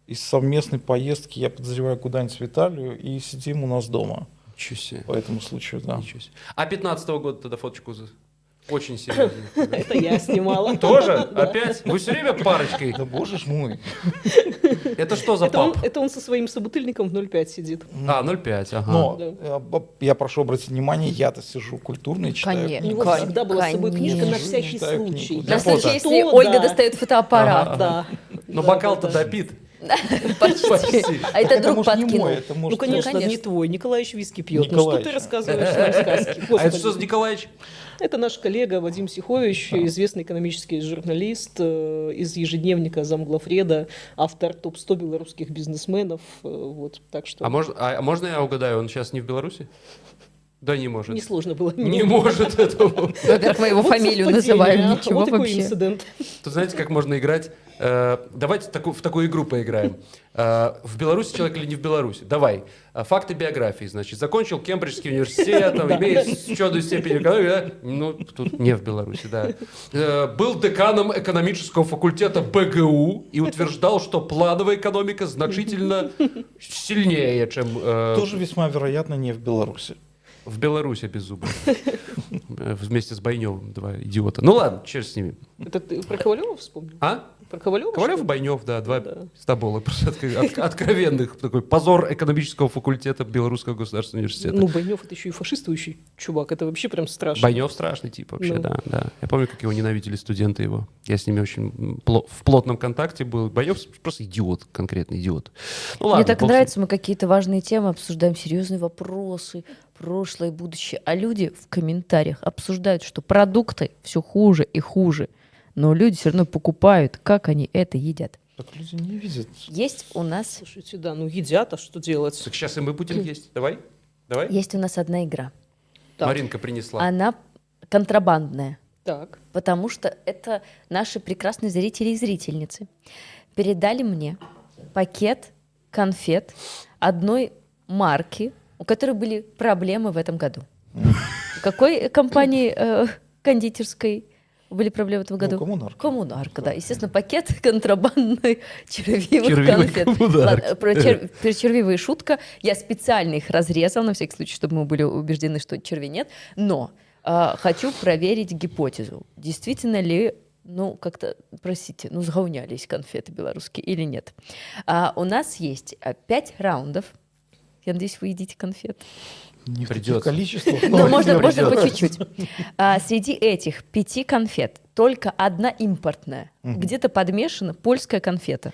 из совместной поездки, я подозреваю, куда-нибудь в Италию, и сидим у нас дома Ничего себе. по этому случаю, да. Ничего себе. А 15-го года тогда фоточку очень серьезно. Это я снимала. Тоже? Опять? Вы все время парочкой? Да боже ж мой. Это что за Это он, пап? это он со своим собутыльником в 0,5 сидит. А, 0,5, ага. Но Да. я прошу обратить внимание, я-то сижу культурно и читаю. Конечно. У него Кон- всегда была с собой книжка на конечно. всякий Читаю случай. книгу. Для На случай, фото. если Что, Ольга да. достает фотоаппарат. Да. Но Да, бокал-то да, да. допит. Почти. Почти. А это друг может, не подкинул. мой, это Ну, может... конечно, конечно. не твой. Николаевич виски пьет. Ну что ты Николаевич. рассказываешь нам сказки? А это Господи. что за Николаевич? Это наш коллега Вадим Сихович, известный экономический журналист из ежедневника Замглавреда, автор топ-100 белорусских бизнесменов. Вот, так что А можно я угадаю, он сейчас не в Беларуси? Да не может. несложно было. Не может этого. Во-первых, мы его Вот фамилию совпадение, называем, а? ничего Вот такой вообще. инцидент. Тут знаете, как можно играть Давайте в такую игру поиграем. В Беларуси человек или не в Беларуси? Давай. Факты биографии, значит. Закончил Кембриджский университет, там, имеет ученую степень экономики. Да? Ну, тут не в Беларуси, да. Был деканом экономического факультета БГУ и утверждал, что плановая экономика значительно сильнее, чем... Тоже весьма вероятно не в Беларуси. В Беларуси без зуба. Вместе с Байневым, два идиота. Ну ладно, черт с ними. Это ты про Ковалева вспомнил? А? Про Ковалева? Ковалев и Байнев, да, два пиздобола просто откровенных. Такой позор экономического факультета Белорусского государственного университета. Ну, Байнев это еще и фашистующий чувак, это вообще прям страшно. Байнев страшный тип вообще, да, да. Я помню, как его ненавидели студенты его. Я с ними очень в плотном контакте был. Байнев просто идиот, конкретный идиот. Ну, ладно, мне так нравится, мы какие-то важные темы обсуждаем, серьезные вопросы, прошлое, будущее. А люди в комментариях обсуждают, что продукты все хуже и хуже. Но люди все равно покупают, как они это едят. Так люди не видят. Есть у нас... Слушайте, да, ну едят, а что делать? Так сейчас и мы будем есть. Давай, давай. Есть у нас одна игра. Так. Маринка принесла. Она контрабандная. Так. Потому что это наши прекрасные зрители и зрительницы передали мне пакет конфет одной марки, у которой были проблемы в этом году. Какой компании кондитерской были проблемы в этом году? Ну, Коммунарка. Коммунарка, да. Естественно, пакет контрабандных червивых конфет. Ладно, про червивые шутка. Я специально их разрезала, на всякий случай, чтобы мы были убеждены, что червей нет. Но хочу проверить гипотезу. Действительно ли, ну, как-то, простите, ну, сговнялись конфеты белорусские или нет. У нас есть 5 раундов. Я надеюсь, вы едите конфеты. Не в таких количествах. Ну, можно по чуть-чуть. Среди этих 5 конфет только одна импортная. Где-то подмешана польская конфета.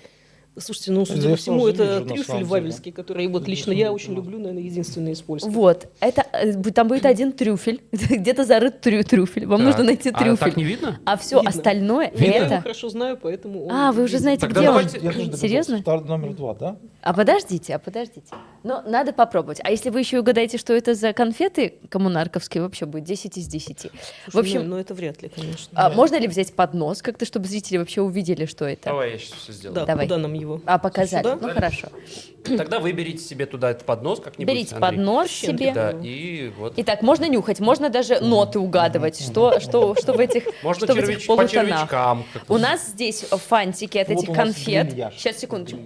Слушайте, ну, судя по всему, это трюфель вавельский, который вот лично я очень люблю, наверное, единственный из польских. Вот, это, там будет один трюфель, где-то зарыт трюфель, вам нужно найти трюфель. А так не видно? А все остальное это... Я его хорошо знаю, поэтому... А, вы уже знаете, где он? Серьезно? Номер 2, да? А подождите. Но надо попробовать. А если вы еще угадаете, что это за конфеты коммунарковские, вообще будет 10 из 10. Слушай, в общем, ну это вряд ли, конечно. А можно ли взять поднос как-то, чтобы зрители вообще увидели, что это? Давай я сейчас все сделаю. Да, давай. Куда нам его? А, показали. Сюда? Ну, хорошо. Тогда выберите себе туда этот поднос как-нибудь. Берите Андрей. Поднос себе. Да, и вот. Итак, можно нюхать, можно даже ноты угадывать, что в этих, можно что в этих полутонах. У нас здесь фантики от этих конфет. Сейчас, секундочку.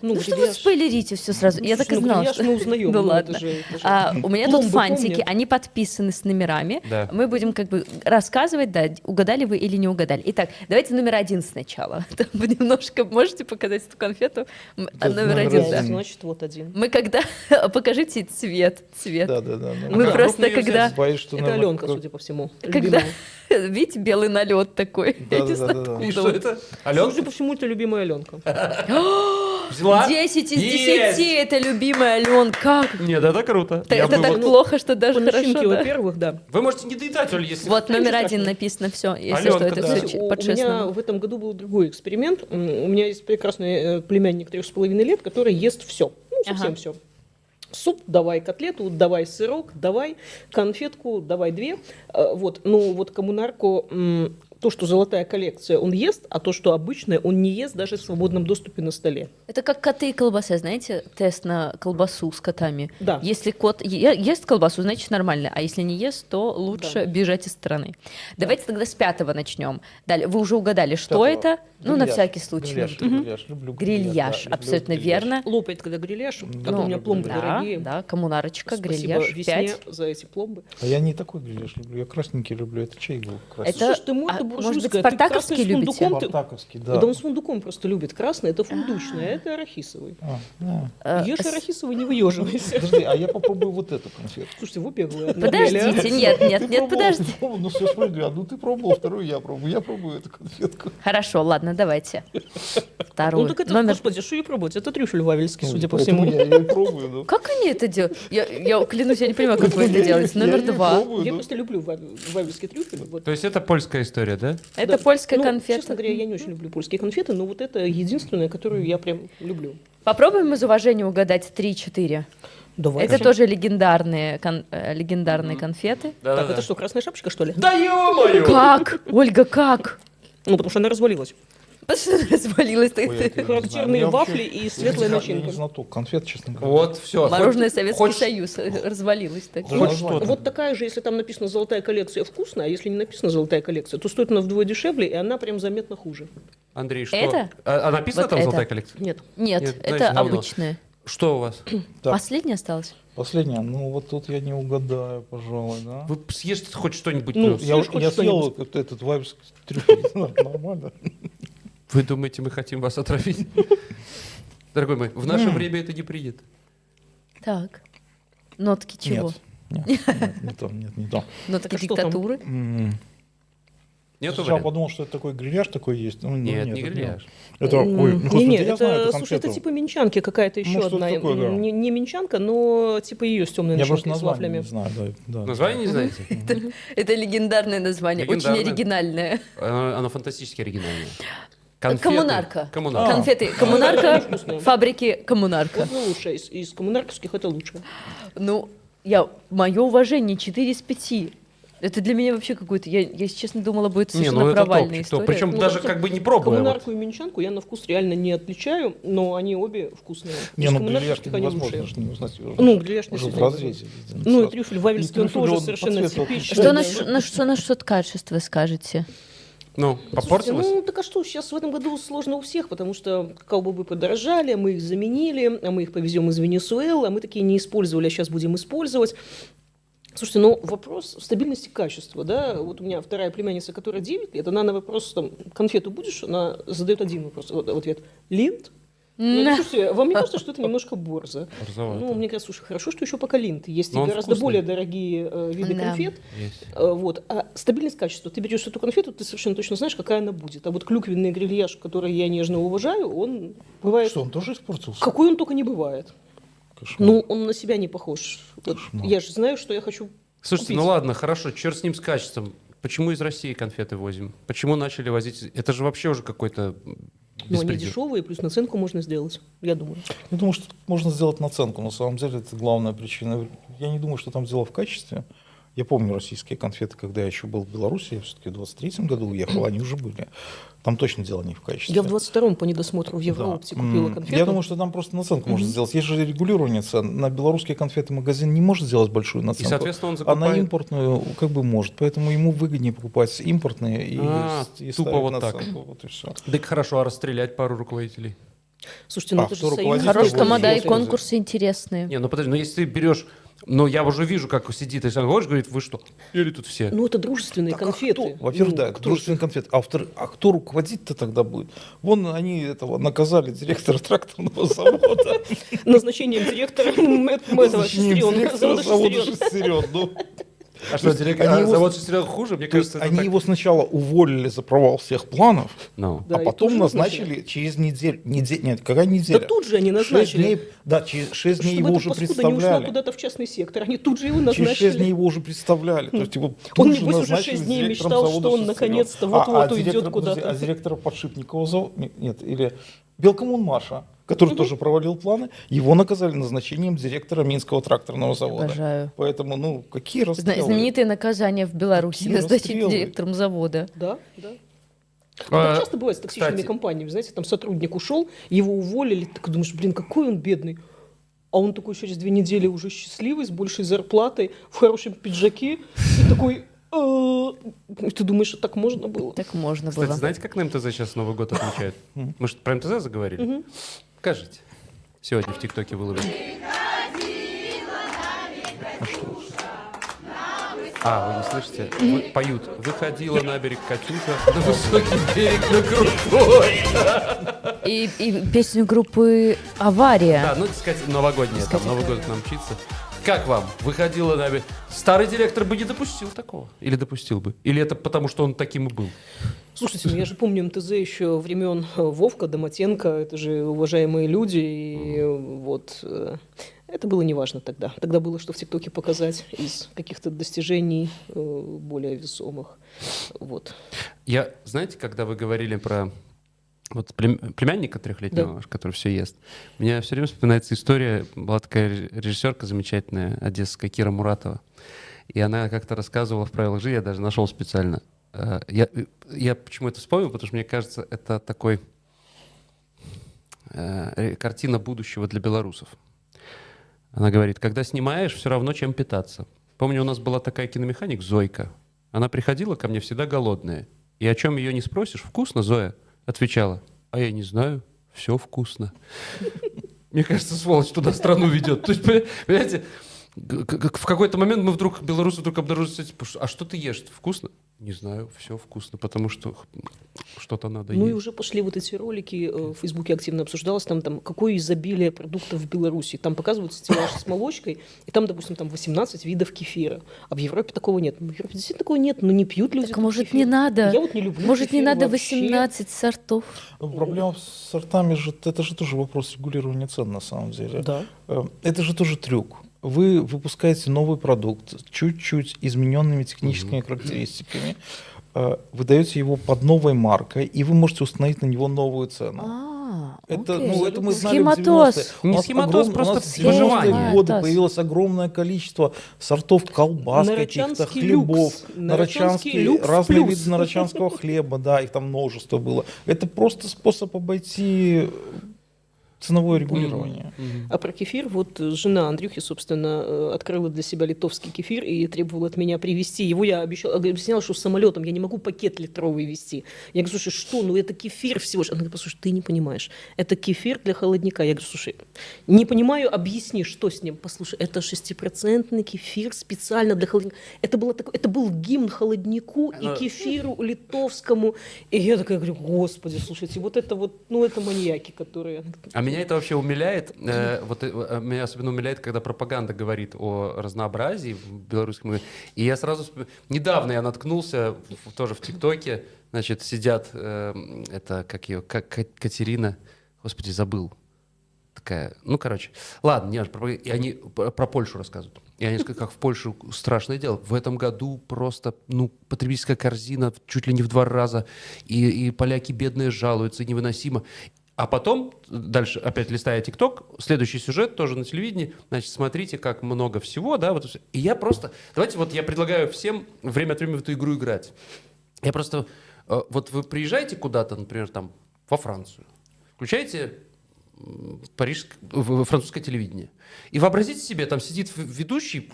Ну, что вы спойлерите все сразу? Я так и знала. Грильяж мы узнаем. Ну ладно. У меня тут фантики, они подписаны с номерами. Да. Мы будем как бы рассказывать, да, угадали вы или не угадали. Итак, давайте номер 1 сначала. Там немножко можете показать эту конфету? Номер 1, да. Значит, вот 1. Мы когда... Покажите цвет. Да. Мы просто когда... Боюсь, что, это Аленка, судя по всему. Когда... Видите, белый налет такой. Да, Я не знаю, И что это? Аленка? Судя по всему, это любимая Аленка. Взяла? 10 из 10, это любимая Аленка. Как? Нет, это круто. Это так плохо, что даже по хорошо. Начинке, во-первых, да. Вы можете не доедать, Оль, если... Вот номер 1 написано, все. Если что, это все по-честному. У меня в этом году был другой эксперимент. У меня есть прекрасный племянник 3,5 лет, который ест все. Ну, совсем все. Суп, давай котлету, давай сырок, давай конфетку, давай 2. Вот. Ну, вот коммунарку... То, что золотая коллекция, он ест, а то, что обычное, он не ест даже в свободном доступе на столе. Это как коты и колбаса, знаете, тест на колбасу с котами. Да. Если кот ест колбасу, значит нормально, а если не ест, то лучше бежать из страны. Да. Давайте тогда с 5 начнем. Далее, вы уже угадали, что это? Ну, на всякий случай. Грильяж, грильяж, люблю грильяж, да, абсолютно люблю верно. Лопает, когда грильяж, а то у меня пломбы дорогие. Да, коммунарочка, грильяж, Спасибо весне 5. За эти пломбы. А я не такой грильяж люблю, я красненький люблю, это чей был красненький? Это... Слушай, ты мой, может быть, спартаковский любите? Спартаковский, да. Да он с фундуком просто любит. Красный – это фундучный, а это арахисовый. Ешь арахисовый, не выеживайся. Подожди, а я попробую вот эту конфету. Слушайте, вы беглые. Подождите, нет, подожди. Ну все, смотри, одну ты пробовал, вторую я пробую. Я пробую эту конфетку. Хорошо, ладно, давайте. Вторую. Ну так это, господи, что ее пробовать? Это трюфель вавельский, судя по всему. Я ее пробую. Как они это делают? Я клянусь, я не понимаю, как вы это делаете. Номер 2. Я просто люблю вавельский трюфель. То есть это польская история, да? Это польская конфета. Честно говоря, я не очень люблю польские конфеты, но вот это единственная, которую я прям люблю. Попробуем из уважения угадать 3-4. Давайте. Это тоже легендарные конфеты. Да, так, это что, красная шапочка, что ли? Да ё-моё! Как? Ольга, как? Ну, потому что она развалилась. Развалилась. Характерные вафли и светлая начинка. Я не знаток конфет, честно говоря. Вот, все. Мороженое Советский Союз развалилось. Вот такая же, если там написано «золотая коллекция», вкусная, а если не написано «золотая коллекция», то стоит она вдвое дешевле, и она прям заметно хуже. Андрей, что? Это? А написано там «золотая коллекция»? Нет. Нет, это обычная. Что у вас? Последняя осталась? Последняя? Ну, вот тут я не угадаю, пожалуй, да? Вы съешьте хоть что-нибудь. Ну, я съел этот вайбс трюфель, нормально. Вы думаете, мы хотим вас отравить? Дорогой мой, в наше время это не принято. Так, нотки чего? Нет, не то, нет, не то. Нотки диктатуры? Нет, сначала подумал, что это такой грильяж такой есть. Ну, нет, не грильяж. Это, ой, ну, господи, не, я знаю эту конфету. Слушай, это типа минчанки какая-то еще одна. Такое, да. Не минчанка, но типа ее с темной начинкой, с вафлями. Я просто название не знаю. Да, название не знаете? Это легендарное название, очень оригинальное. Оно фантастически оригинальное. Коммунарка. Конфеты Коммунарка, фабрики Коммунарка. Ну, лучше, из коммунарковских это лучше. Ну, мое уважение, 4 из 5. Это для меня вообще какой-то... Я, если честно, думала, будет совершенно провальная история. Причем даже как бы не пробуя. Коммунарку и минчанку я на вкус реально не отличаю, но они обе вкусные. Не, ну грильяж невозможно не узнать. Ну, грильяж не в разрезе. Ну, и трюфель вавельский, он тоже совершенно типичный. Что насчет качества скажете? Ну, попортилось? Ну, так а что, сейчас в этом году сложно у всех, потому что какао-бобы подорожали, мы их заменили, а мы их повезем из Венесуэлы, а мы такие не использовали, а сейчас будем использовать. Слушайте, ну вопрос стабильности качества, да, вот у меня вторая племянница, которая 9 лет, она на вопрос, там, конфету будешь, она задает один вопрос в ответ: Линд? Ну, слушайте, вам не кажется, что это немножко борзо? Ну, мне кажется, слушай, хорошо, что еще пока Линд. Есть и гораздо более дорогие виды конфет. Вот. А стабильность качества. Ты берешь эту конфету, ты совершенно точно знаешь, какая она будет. А вот клюквенный грильяж, который я нежно уважаю, он бывает... Что, он тоже испортился? Какой он только не бывает. Кошмар. Ну, он на себя не похож. Вот я же знаю, что я хочу. Слушайте, купить. Ну ладно, хорошо, черт с ним, с качеством. Почему из России конфеты возим? Почему начали возить? Это же вообще уже какой-то беспредел. Ну, они дешевые, плюс наценку можно сделать, я думаю. Я думаю, что можно сделать наценку. На самом деле, это главная причина. Я не думаю, что там дело в качестве. Я помню российские конфеты, когда я еще был в Беларуси, я все-таки в 23-м году уехал, они уже были. Там точно дело не в качестве. Я в 22-м по недосмотру в Евроопте купила конфету. Я думаю, что там просто наценку можно сделать. Есть же регулирование цен. На белорусские конфеты магазин не может сделать большую наценку. И, соответственно, он закупает... А на импортную как бы может. Поэтому ему выгоднее покупать импортные и тупо ставить вот наценку. Так. Вот и все. Так хорошо, а расстрелять пару руководителей? Слушайте, ну это же союз. Хорош тамада и конкурсы интересные. Не, ну подожди, ну если ты берешь... Ну, я уже вижу, как сидит Александр Григорьевич, говорит, вы что, или тут все? Ну, это дружественные так, конфеты. А кто? Во-первых, да, дружественные конфеты. А кто руководить-то тогда будет? Вон они этого наказали директора тракторного завода. Назначением директора этого завода «Шестерен». А что, директор завод «Шестерен» хуже? Мне кажется, они его сначала уволили за провал всех планов, а потом назначили через неделю. Нет, какая неделя? Да тут же они назначили. Да, через 6 дней его уже представляли. Не ушла куда-то в частный сектор, они тут же его назначили. Через 6 дней его уже представляли. То есть его он, небось, уже 6 дней мечтал, что он наконец-то вот-вот уйдет куда-то. А директора Подшипникова, нет, или Белкоммунмаша, который тоже провалил планы, его наказали назначением директора Минского тракторного завода. Обожаю. Поэтому, ну, какие расстрелы? Знаменитое наказание в Беларуси, назначить директором завода. Да, да. Так часто бывает с токсичными компаниями, знаете, там сотрудник ушел, его уволили, ты думаешь, блин, какой он бедный. А он такой через 2 недели уже счастливый, с большей зарплатой, в хорошем пиджаке, и такой... Ты думаешь, что так можно было? Так можно было. Кстати, знаете, как на МТЗ сейчас Новый год отмечают? Мы же про МТЗ заговорили. Скажите. Сегодня в ТикТоке выложили. А, вы не слышите? Вы, поют. Выходила на берег Катюша, на высокий берег, на крутой. И песню группы «Авария». Да, ну, так сказать, новогодняя. Там Новый год к нам мчится. Как вам? Выходила на берег. Старый директор бы не допустил такого. Или допустил бы? Или это потому, что он таким и был? Слушайте, ну я же помню МТЗ еще времен Вовка, Домотенко. Это же уважаемые люди. И вот... Это было неважно тогда. Тогда было, что в ТикТоке показать из каких-то достижений более весомых. Вот. Я, знаете, когда вы говорили про вот племянника трехлетнего, да, который все ест, мне все время вспоминается история. Была такая режиссерка замечательная, одесская, Кира Муратова. И она как-то рассказывала в «Правилах жизни», я даже нашел специально. Я почему это вспомнил? Потому что, мне кажется, это такой картина будущего для белорусов. Она говорит, когда снимаешь, все равно чем питаться. Помню, у нас была такая киномеханик Зойка. Она приходила ко мне всегда голодная. И о чем ее не спросишь, вкусно, Зоя? Отвечала, а я не знаю, все вкусно. Мне кажется, сволочь туда страну ведет. То есть, понимаете, в какой-то момент мы вдруг, белорусы вдруг обнаружат, типа, а что ты ешь? Вкусно? Не знаю, все вкусно, потому что что-то надо Ну есть. И уже пошли вот эти ролики, в Фейсбуке активно обсуждалось, там какое изобилие продуктов в Беларуси. Там показывают стеллаж с молочкой, и там, допустим, там 18 видов кефира. А в Европе такого нет. Ну, в Европе действительно такого нет, но не пьют люди Так, этот может, кефир. не надо? Я вот не люблю Может, не кефир надо вообще. 18 сортов? Ну, проблема с сортами же, это же тоже вопрос регулирования цен на самом деле. Да. Это же тоже трюк. Вы выпускаете новый продукт с чуть-чуть измененными техническими характеристиками, вы даете его под новой маркой, и вы можете установить на него новую цену. А, Это, окей. ну, это мы знали в Схематоз. 90-е. Не У нас схематоз, у просто нас в 90-е выживание. годы Схематоз. появилось огромное количество сортов колбас каких-то, Нарочанский хлебов, люкс. Нарочанский нарочанский, люкс разные плюс. виды нарочанского хлеба, да, их там множество было. Это просто способ обойти ценовое регулирование. А про кефир, вот жена Андрюхи, собственно, открыла для себя литовский кефир и требовала от меня привезти его. Я обещала, объясняла, что самолетом я не могу пакет литровый везти. Я говорю, слушай, что, ну это кефир всего лишь. Она говорит, послушай, ты не понимаешь, это кефир для холодника. Я говорю, слушай, не понимаю, объясни, что с ним. Послушай, это 6-процентный кефир специально для холодника. Это был гимн холоднику и кефиру литовскому. И я такая говорю, господи, слушайте, вот это вот, ну это маньяки, которые... А меня это вообще умиляет. Вот, меня особенно умиляет, когда пропаганда говорит о разнообразии в белорусском. И я сразу... Недавно я наткнулся тоже в ТикТоке. Значит, сидят, это как ее, как Катерина, господи, забыл. Такая, ну, короче, ладно, не важно, и они про Польшу рассказывают. И они сказали, как в Польше страшное дело. В этом году просто, ну, потребительская корзина чуть ли не в 2 раза, и поляки бедные жалуются, и невыносимо. А потом, дальше опять листая ТикТок, следующий сюжет тоже на телевидении, значит, смотрите, как много всего, да, вот. И я просто, давайте вот я предлагаю всем время от времени в эту игру играть. Я просто, вот вы приезжаете куда-то, например, там, во Францию, включаете французское телевидение. И вообразите себе, там сидит ведущий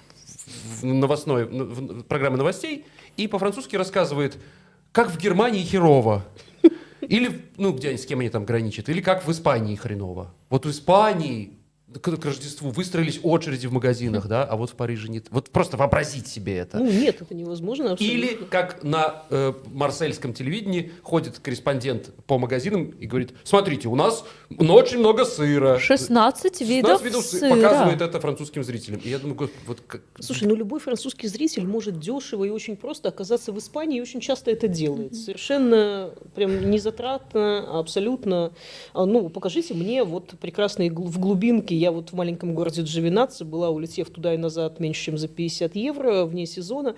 в новостной, в программе новостей и по-французски рассказывает, как в Германии херово. Или, ну, где они, с кем они там граничат. Или как в Испании хреново. Вот в Испании к Рождеству выстроились очереди в магазинах, да, а вот в Париже нет. Вот просто вообразить себе это. Ну нет, это невозможно абсолютно. Или как на марсельском телевидении ходит корреспондент по магазинам и говорит, смотрите, у нас очень много сыра. 16 видов 16 видов сыра. Показывает это французским зрителям. И я думаю, господи, вот как... Слушай, ну любой французский зритель может дешево и очень просто оказаться в Испании и очень часто это делает. Совершенно прям незатратно, абсолютно. Ну, покажите мне вот прекрасные в глубинке. Я вот в маленьком городе Джовинаццо была, улетев туда и назад меньше, чем за 50 евро вне сезона.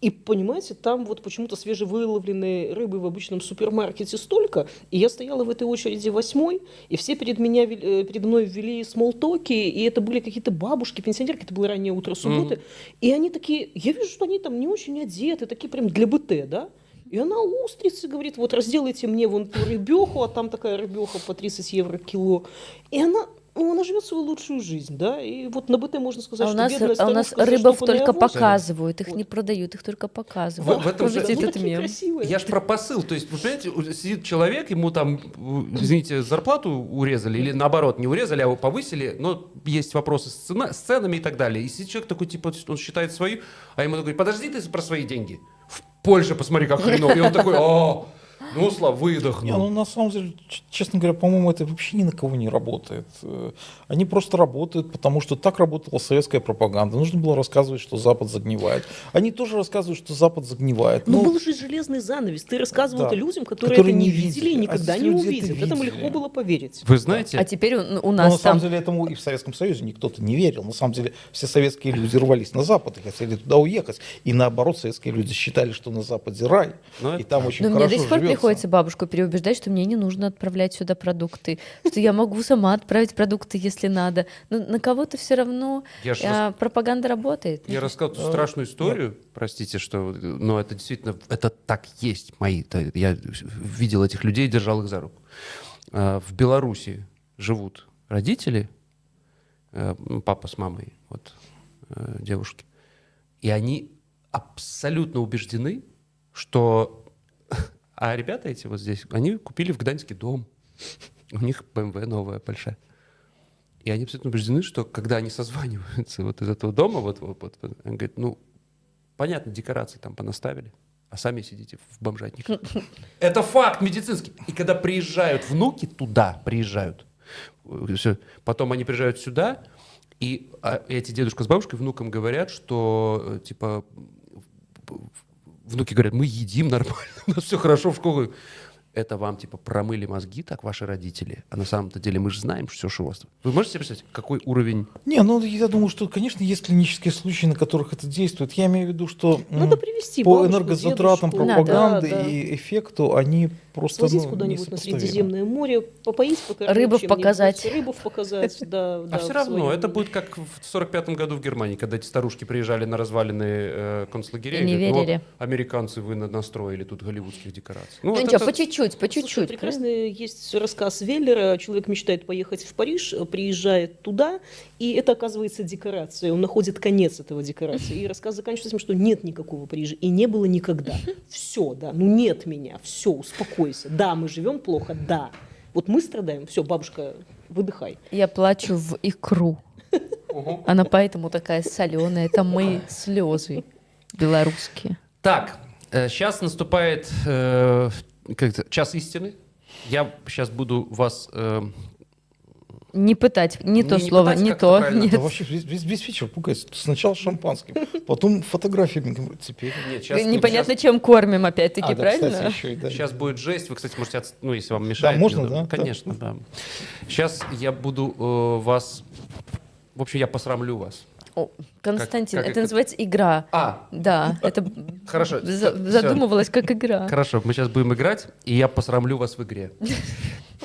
И, понимаете, там вот почему-то свежевыловленной рыбы в обычном супермаркете столько, и я стояла в этой очереди 8-й, и все передо мной ввели small talk и, и это были какие-то бабушки, пенсионерки, это было раннее утро субботы, и они такие, я вижу, что они там не очень одеты, такие прям для БТ, да? И она устрицы, говорит, вот разделайте мне вон ту рыбеху, а там такая рыбеха по 30 евро кило. И она... Ну, она живет свою лучшую жизнь, да, и вот на БТ можно сказать, А у что нас, бедная а у нас старушка рыбов заштопанный только авось. показывают, их Вот. не продают, их только показывают. В этом же- Помните Ну, этот такие мем? красивые. Я ж про посыл. То есть, вы понимаете, сидит человек, ему там, извините, зарплату урезали, или наоборот, не урезали, а повысили, но есть вопросы с ценами и так далее. И сидит человек такой, типа, он считает свою, а ему такой, подожди ты про свои деньги. В Польше посмотри, как хреново. И он такой, о, ну, Слав, выдохнул. Не, ну на самом деле, честно говоря, по-моему, это вообще ни на кого не работает. Они просто работают, потому что так работала советская пропаганда. Нужно было рассказывать, что Запад загнивает. Они тоже рассказывают, что Запад загнивает. Ну, Но был же железный занавес. Ты рассказывал Да. это людям, которые, Которые это не не видели и видели. А никогда здесь не люди это увидят. Этому видели. легко было поверить. Вы знаете, А теперь у Но нас на самом там деле этому и в Советском Союзе никто-то не верил. На самом деле все советские люди рвались на Запад и хотели туда уехать. И наоборот, советские люди считали, что на Западе рай. Ну, и там очень Но мне хорошо до сих пор живется. приходится бабушку переубеждать, что мне не нужно отправлять сюда продукты, что я могу сама отправить продукты, если надо. Но на кого-то все равно пропаганда работает. Я рассказал ту страшную историю, простите, что, но это действительно, это так есть мои. Я видел этих людей, держал их за руку. В Беларуси живут родители, папа с мамой, вот, девушки, и они абсолютно убеждены, что... А ребята эти вот здесь, они купили в Гданьске дом. У них BMW новая, большая. И они абсолютно убеждены, что когда они созваниваются вот из этого дома, вот, они говорят, ну, понятно, декорации там понаставили, а сами сидите в бомжатниках. Это факт медицинский. И когда приезжают внуки туда, приезжают, потом они приезжают сюда, и эти дедушка с бабушкой внукам говорят, что, типа, внуки говорят, мы едим нормально, у нас все хорошо в школе. Это вам, типа, промыли мозги так ваши родители? А на самом-то деле мы же знаем все, что у вас. Вы можете себе представить, какой уровень? Не, ну я думаю, что, конечно, есть клинические случаи, на которых это действует. Я имею в виду, что надо привести по бабушку, энергозатратам дедушку, пропаганды да, да. и эффекту они просто свозить куда-нибудь на Средиземное море, попоить, покормить, рыбов показать. Рыбов показать, да. А все равно это будет как в 45-м году в Германии, когда эти старушки приезжали на развалины концлагерей. Не верили. Американцы, вы настроили тут голливудских декораций. Ну ничего, по чуть-чуть. По чуть-чуть. Слушай, прекрасный есть рассказ Веллера. Человек мечтает поехать в Париж, приезжает туда, и это оказывается декорация. Он находит конец этого декорации. И рассказ заканчивается тем, что нет никакого Парижа, и не было никогда. Все, да, ну нет меня, все, успокойся. Да, мы живем плохо, да. Вот мы страдаем, все, бабушка, выдыхай. Я плачу в икру. Она поэтому такая соленая. Это мои слезы белорусские. Так, сейчас наступает... час истины. Я сейчас буду вас... Не пытать, не то слово, пытать, не то. Нет. Да вообще весь вечер пугается. Сначала шампанским, потом фотографиями. Теперь... Нет, сейчас, непонятно, сейчас... чем кормим, опять-таки, правильно? Кстати, еще и, да. Сейчас будет жесть. Вы, кстати, можете, ну, если вам мешает. Да, можно, да? Конечно, да. Сейчас я буду вас... В общем, я посрамлю вас. О, Константин, это называется игра. А. Да, это хорошо. Задумывалась как игра. Хорошо, мы сейчас будем играть, и я посрамлю вас в игре.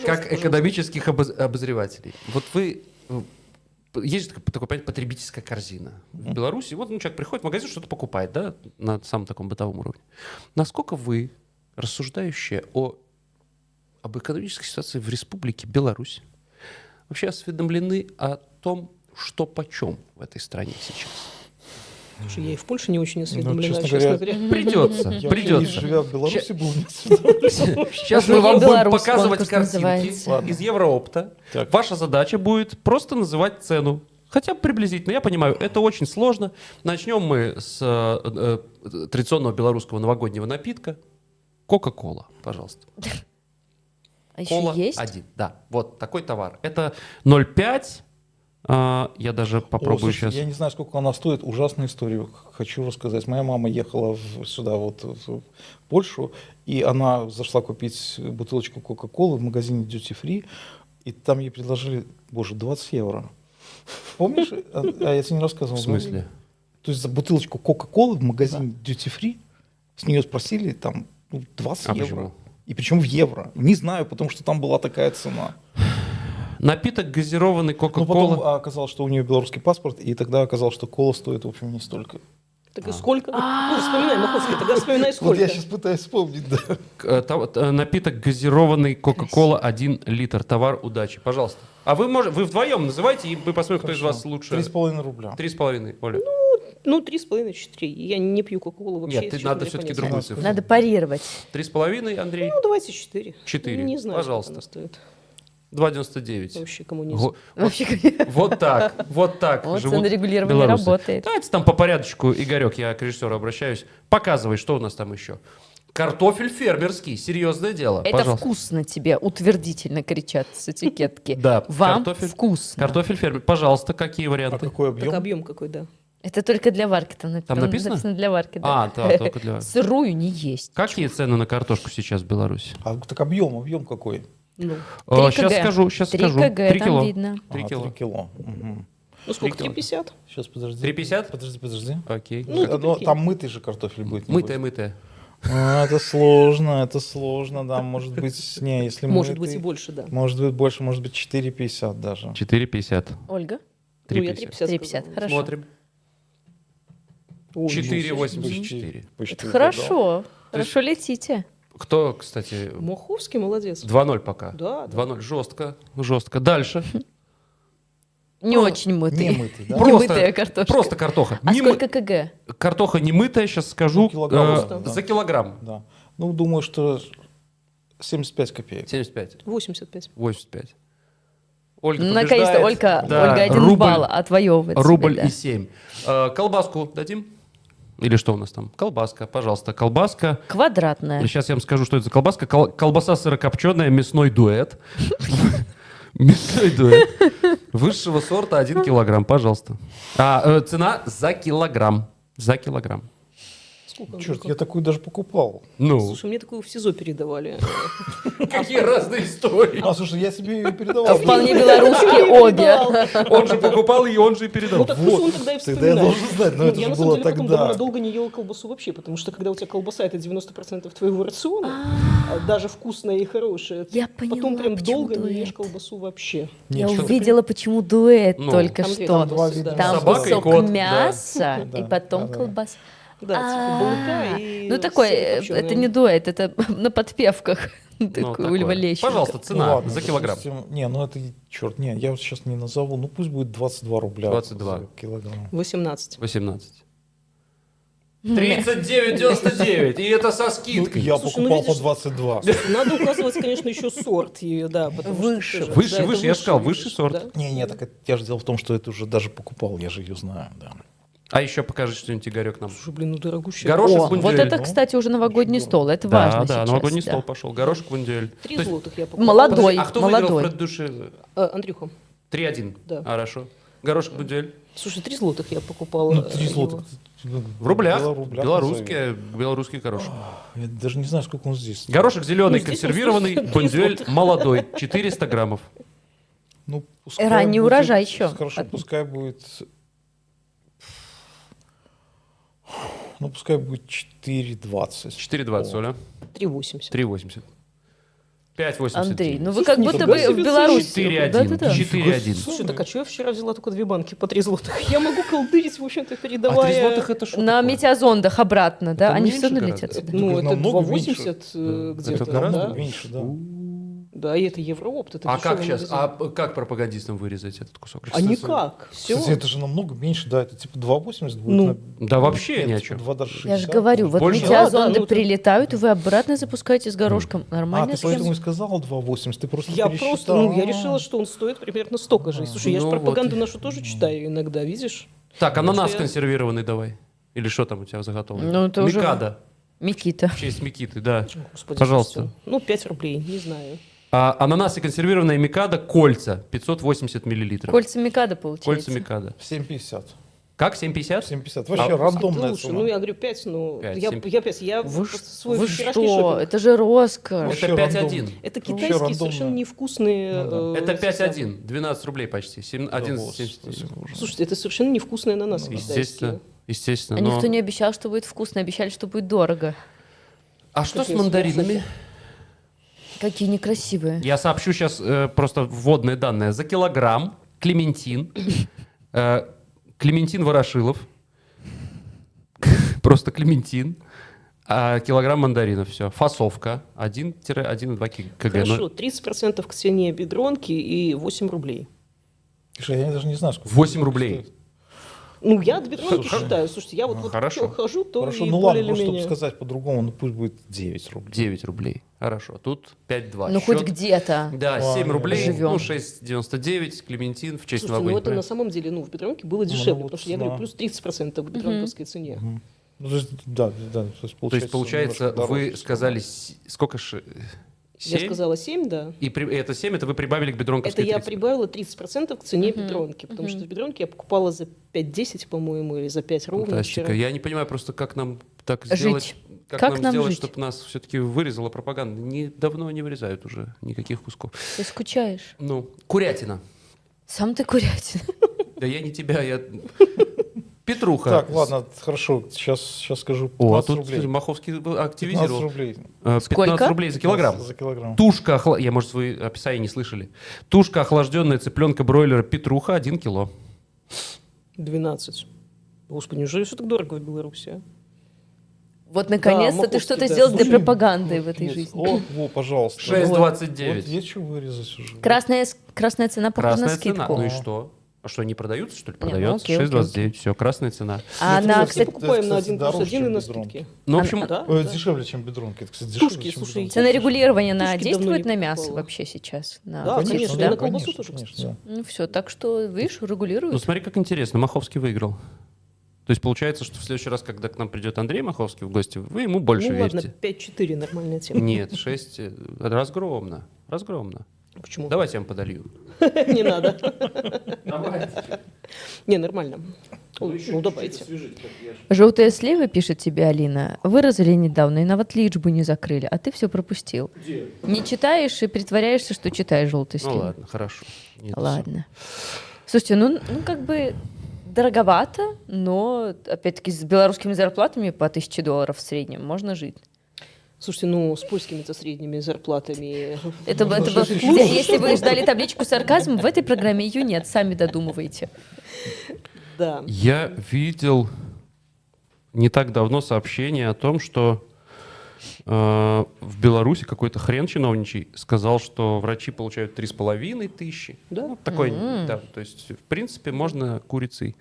Как экономических обозревателей. Вот вы... Есть же такое понятие потребительская корзина. В Беларуси вот человек приходит в магазин, что-то покупает, да, на самом таком бытовом уровне. Насколько вы, рассуждающие об экономической ситуации в Республике Беларусь, вообще осведомлены о том, что почем в этой стране сейчас? Слушай, я и в Польше не очень осведомлена, ну, честно говоря. Придется, я придется. Живя в Беларуси, был не осведомлен. Сейчас мы вам будем показывать картинки из Евроопта. Так. Ваша задача будет просто называть цену. Хотя бы приблизительно. Я понимаю, это очень сложно. Начнем мы с традиционного белорусского новогоднего напитка. Кока-кола, пожалуйста. А еще Кола есть? 1, да. Вот такой товар. Это 0,5. Я даже попробую сейчас. Я не знаю, сколько она стоит. Ужасную историю хочу рассказать. Моя мама ехала сюда, вот, в Польшу, и она зашла купить бутылочку Кока-Колы в магазине Duty Free, и там ей предложили, боже, 20 евро. Помнишь? А я тебе не рассказывал. В смысле? То есть за бутылочку Кока-Колы в магазине Duty Free с нее спросили там 20 евро. Почему? И причем в евро. Не знаю, потому что там была такая цена. Напиток газированный Кока-Кола. Но потом оказалось, что у нее белорусский паспорт, и тогда оказалось, что кола стоит, в общем, не столько. Так и сколько? Ну, вспоминай, Маховский, тогда вспоминай сколько. Вот я сейчас пытаюсь вспомнить, да. Напиток газированный Кока-Кола 1 литр. Товар удачи. Пожалуйста. А вы, вы вдвоем называйте, и мы посмотрим, кто из вас лучше. 3,5 рубля. 3,5, Оля. Ну, 3,5-4. Я не пью Кока-Колу вообще. Нет, надо все-таки другую цифру. Надо парировать. 3,5, Андрей? Ну, давайте 4. 4. Не знаю, пожалуйста. сколько она стоит. 2,99. Вообще коммунизм. Вот так, вот так. Вот живут ценорегулирование работает. Давайте там по порядочку, Игорек, я к режиссеру обращаюсь. Показывай, что у нас там еще. Картофель фермерский, серьезное дело. Это пожалуйста. Вкусно тебе, утвердительно кричат с этикетки. Да. Вам вкусно. Картофель фермер. Пожалуйста, какие варианты? А какой объем? Так, объем какой, да. Это только для варки. Там написано? Написано для варки, да. А, да, только для варки. Сырую не есть. Какие цены на картошку сейчас в Беларуси? А так объем какой? Ну. Сейчас скажу, сейчас скажу. 3 кг, 3 там кило. видно. 3 кило. 3 кило. Угу. Ну сколько, 3,50? Сейчас, подожди. 3,50? Подожди. Окей. Ну, но там мытый же картофель будет. Мытая. Это сложно, да, может быть, не, если Может быть и больше, да. Может быть больше, может быть 4,50 даже. 4,50. Ольга? 3,50. 3,50, хорошо. Смотрим. 4,84. Это хорошо, хорошо летите. Кто, кстати? Моховский молодец. 2-0 пока. Да. 2-0, жестко, жестко. Дальше. Не очень мытый. Не мытый, да? Немытая картошка. Просто картоха. А сколько кг? Картоха не мытая, сейчас скажу. Ну, за килограмм. Да. Ну, думаю, что 75 копеек. 75. 85. 85. Ольга наконец-то Ольга, да. Ольга 1 балл отвоевывает. Рубль себе, да. и 7. Колбаску дадим? Или что у нас там? Колбаска, пожалуйста, колбаска. Квадратная. Сейчас я вам скажу, что это за колбаска. Колбаса сырокопченая, мясной дуэт. Мясной дуэт. Высшего сорта 1 килограмм, пожалуйста. Цена за килограмм. За килограмм. Сколько? Черт, я такую даже покупал. Ну. Слушай, мне такую в СИЗО передавали. Какие разные истории. А, слушай, я себе ее передавал. Вполне белорусские обе. Он же покупал ее, он же и передавал. Ну так пусть он тогда и вспоминает. Тогда я должен знать, но это же было тогда. Я на самом деле потом довольно долго не ела колбасу вообще, потому что когда у тебя колбаса, это 90% твоего рациона, даже вкусная и хорошая. Я поняла, потом прям долго не ешь колбасу вообще. Я увидела, почему дуэт только что. Там кусок мяса и потом колбаса. Да, типа балыка и... Ну, такой, это не дуэт, это на подпевках. Такой Ульва Лещенко. Пожалуйста, цена за килограмм. Не, ну это, черт, не, я вот сейчас не назову, ну пусть будет 22 рубля. 22. Килограмм. 18. 18. 39,99. И это со скидкой. Ну, я покупал по 22. Надо указывать, конечно, еще сорт ее, да. Выше. Выше, выше, я же сказал, выше сорт. Не, так я же дело в том, что это уже даже покупал, я же ее знаю, да. А еще покажи что-нибудь, Игорек, нам. Слушай, блин, ну дорогущий. Горошек О, вундюэль. вот это, кстати, уже новогодний стол. Это да, важно да, сейчас. новогодний стол пошел. Горошек вундюэль. 3 злотых я покупала. Молодой, а кто молодой. выиграл в предыдущий? Андрюха. 3-1. Да. Хорошо. Горошек вундюэль. Слушай, 3 злотых я покупала. Ну, 3 злотых. В рублях. Белорусский горошек. Я даже не знаю, сколько он здесь. Горошек зеленый, ну, консервированный, вундюэль молодой. 400 граммов. Ну, пускай ранний будет, урожай еще. Хорошо, пускай будет... Ну, пускай будет 4,20. 4,20, Оля. 3,80. 3,80. 5,89. Андрей, ну вы как будто бы в Беларуси. 4,1. 4,1. Слушай, так а что я вчера взяла только 2 банки по 3 злотых? Я могу колдырить, в общем-то, передавая... А 3 злотых это что На метеозондах обратно, да? Это Они все равно гораздо. летят сюда. Ну, это 2,80 где-то, Это гораздо меньше, да. Да, и это евроопт. Это а как сейчас? А как пропагандистам вырезать этот кусок? А никак. Все. Кстати, это же намного меньше, да, это типа 2,80 будет. Ну, да вообще ни о чем. Я же говорю, вот больше? метеозонды да, ну, прилетают, и вы обратно запускаете с горошком. Нормально. А, ты поэтому и сказала 2,80, ты просто я пересчитала. Просто, ну, я решила, что он стоит примерно столько же. Слушай, я же пропаганду нашу тоже читаю иногда, видишь? Так, ананас консервированный давай. Или что там у тебя заготовлено? Ну, это уже... Микадо. Микита. В честь Микиты, да. Господи, пожалуйста. Ну, 5 рублей, не знаю. Ананасы консервированные Микадо, кольца, 580 миллилитров. Кольца Микадо получается. Кольца Микадо. 7,50. Как? 7,50? 7,50. Вообще рандомная лучше. цена. Ну, я говорю 5, но 5, я, 7. я 5. Я вы свой вы вчерашний что? шопинг. Это же роскошь. Вообще Это 5,1. Это китайские совершенно невкусные. Ну, да. Это 5,1. 12 рублей почти. 11,79. Слушайте, это совершенно невкусные ананасы. Естественно. Естественно. А никто не обещал, что будет вкусно. Обещали, что будет дорого. А что с мандаринами? Какие некрасивые. Я сообщу сейчас просто вводные данные. За килограмм клементин, Клементин Ворошилов, просто клементин, килограмм мандаринов, все. Фасовка 1-1,2 кг. Хорошо, 30% к цене бедронки и 8 рублей. Слушай, я даже не знаю, сколько. 8 рублей. Ну, я от бедронки считаю. Слушайте, я вот хожу, то хорошо, и ну более ладно, или менее. чтобы сказать по-другому, ну пусть будет 9 рублей. 9 рублей. Хорошо. Тут 5,2. Ну, хоть где-то. Да, 7 рублей, живем. Ну, 6,99, клементин в честь Слушайте, новогодней. ну это на самом деле, ну, в бедронке было дешевле, потому что я говорю, плюс 30% к бедронковской цене. Ну, то есть, да, да. То есть, получается, вы сказали, сколько... 7? Я сказала 7, да. И это 7, это вы прибавили к бедронковской Это 30. я прибавила 30% к цене бедронки, потому что в бедронке я покупала за 5,10, по-моему, или за 5 ровно. Фантастика. Вчера. Я не понимаю просто, как нам так сделать, как нам нам сделать, жить? чтобы нас все-таки вырезала пропаганда. Давно не вырезают уже никаких кусков. Ты скучаешь? Ну, курятина. Сам ты курятина. Да я не тебя, я... Петруха. Так, ладно, хорошо, сейчас скажу. О, а 15 тут рублей. Маховский 15 активизировал. рублей. 15 Сколько? рублей за килограмм. За килограмм. Тушка, я, может, вы описание не слышали. Тушка, охлажденная цыпленка бройлера Петруха, 1 кило. 12. Господи, неужели все так дорого в Беларуси? А? Вот наконец-то Да, ты что-то Маховский, да. сделал для Слушай, пропаганды в этой Нет, жизни. О, во, пожалуйста. 6,29. Вот есть что вырезать уже. Красная цена похожа на Красная цена. скидку. Ну и что? А что, не продаются, что ли? Не, ну Продается. окей, окей, 6,29. Все, красная цена. А Это, она, кстати, кстати, Покупаем на кстати, 1 плюс дороже, 1 и чем на бедронки. скидки. Ну, в общем, Да, Ой, да. дешевле, чем бедронки. Это, кстати, дешевле, Тушки, чем слушай, бедронки. цена регулирования на Тушки давно действует не на мясо покупала. вообще сейчас? На Да, птицу, конечно, да? и на колбасу Конечно, тоже, конечно, кстати. да. Ну все, так что, видишь, ну регулируют. смотри, как интересно. Маховский выиграл. То есть получается, что в следующий раз, когда к нам придет Андрей Маховский в гости, вы ему больше Ну ладно, верите. 5-4 нормальная тема. Нет, 6. Разгромно. Разгромно. Почему? Давайте я вам подолью. Не надо. Не, нормально. Ну, давайте. Желтые сливы, пишет тебе Алина, выразили недавно и на вот личбу не закрыли, а ты все пропустил. Не читаешь и притворяешься, что читаешь желтые Ну сливы. ладно, хорошо. Нет, Ладно. Слушайте, ну как бы дороговато, но опять-таки с белорусскими зарплатами по $1000 в среднем можно жить. Слушайте, ну, с польскими-то средними зарплатами. Это, Можно это было- жить еще лучше. если вы ждали табличку сарказм, в этой программе ее нет, сами додумывайте. Да. Я видел не так давно сообщение о том, что в Беларуси какой-то хрен чиновничий сказал, что врачи получают 3500. Да? Ну, такой, да, то есть, в принципе, можно курицей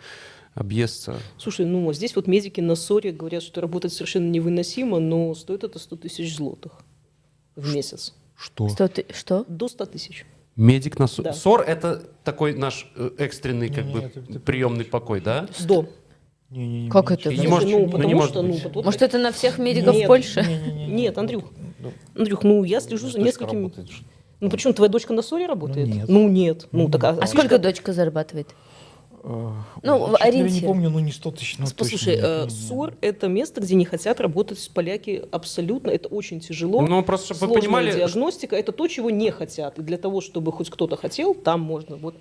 объесться. Слушай, ну, а здесь вот медики на СОРе говорят, что работать совершенно невыносимо, но стоит это 100 тысяч злотых в месяц. Что? Что? До 100 тысяч. Медик на СОР. Да. СОР — это такой наш экстренный как Не-не, бы это приемный покой, да? До. Не-не-не, Как меньше. это? И не Слушай, может, ну, ну, не потому может что, ну, быть. вот- Может, это на всех медиков Нет. в Польше? Не-не-не. Нет, Андрюх. Ну, Андрюх, ну, я слежу за дочка несколькими... работает же. Ну, почему, твоя дочка на СОРе работает? Ну, нет. Ну, нет. Ну, так, А сколько дочка зарабатывает? Ну, Ну, я не ориентир. помню, ну не 100 тысяч. Ну, Послушай, точно нет, не-не. СОР – это место, где не хотят работать поляки абсолютно. Это очень тяжело. Ну, просто, чтобы вы Сложная понимали, диагностика – это то, чего не хотят. И для того, чтобы хоть кто-то хотел, там можно. Вот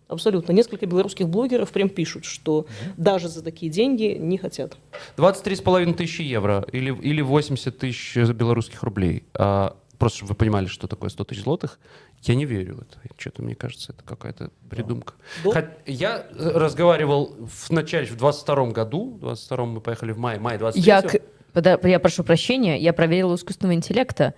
абсолютно. Несколько белорусских блогеров прям пишут, что даже за такие деньги не хотят. 23,5 тысячи евро или 80 тысяч белорусских рублей. Просто чтобы вы понимали, что такое 100 тысяч злотых, я не верю в это. Что-то, мне кажется, это какая-то придумка. Да. Я разговаривал в начале, в 22 году, в 22-м мы поехали в мае, май 23-го. Я прошу прощения, я проверила у искусственного интеллекта.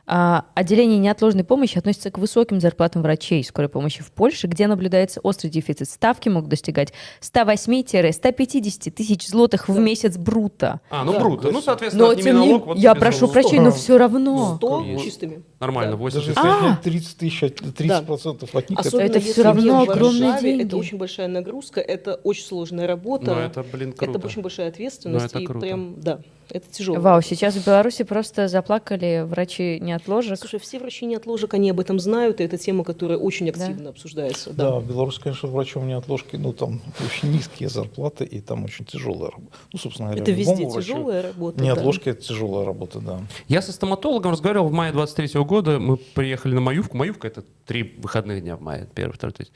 Отделение неотложной помощи относится к высоким зарплатам врачей скорой помощи в Польше, где наблюдается острый дефицит. Ставки могут достигать 108-150 тысяч злотых в месяц брутто. А, ну Да. бруто. Ну, соответственно, Но отними тем не налог, вот я тебе прошу золото. прощения, но все равно. 100 Есть. чистыми. Нормально, Да. 80 Даже если отнять 30 тысяч, 30% от них, Особенно Это если всё равно не в огромные Варшаве, деньги. Это очень большая нагрузка, это очень сложная работа. Ну, это, блин, круто. Это очень большая ответственность. Ну, это и круто. прям, да, это тяжело. Вау, сейчас в Беларуси просто заплакали врачи неотложек. Слушай, все врачи неотложек, они об этом знают, и это тема, которая очень Да. активно обсуждается. Да, Да. в Беларуси, конечно, врачом неотложки, ну, там очень низкие зарплаты, и там очень тяжелая работа. Ну, собственно говоря, Это везде любому врачу тяжелая работа. да. Неотложки — это тяжелая работа, да. Я со стоматологом разговаривал в мае 23 года. Мы приехали на Маювку. Маювка — это 3 выходных дня в мае, 1, 2, 3.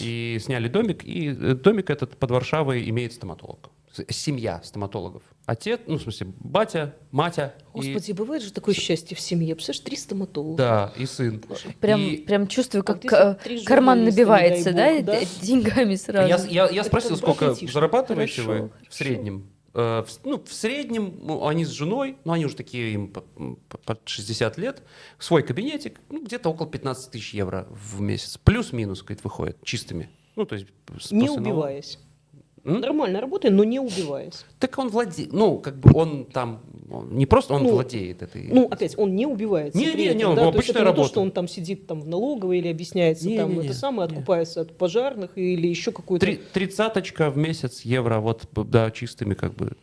И сняли домик. И домик этот под Варшавой имеет стоматолог. Семья стоматологов. Отец, ну, в смысле, батя, матя. Господи, бывает же такое счастье в семье. Представляешь, 3 стоматолога. Да, и сын. Прям чувствую, А как вот если 3 карман журналиста, не набивается, дай да, бог, да? деньгами сразу. Я Это спросил, как сколько брат и тишка. зарабатываете вы Хорошо, в среднем. В среднем, ну, они с женой, ну, они уже такие, им под 60 лет, свой кабинетик, ну, где-то около 15 тысяч евро в месяц. Плюс-минус, говорит, выходит, чистыми. Ну, то есть... Не после налога. убиваясь. М? Нормально работая, но не убиваясь. Так он владеет, ну, как бы он там, он не просто он Ну, владеет этой... Ну, опять, он не убивается. Не, при не, этом, не, он да? То есть обычная это не работа. то, что он там сидит там в налоговой или объясняется Не, там не, не, это самое, не. откупается от пожарных или еще какой-то... 30 в месяц евро, вот, да, чистыми как бы.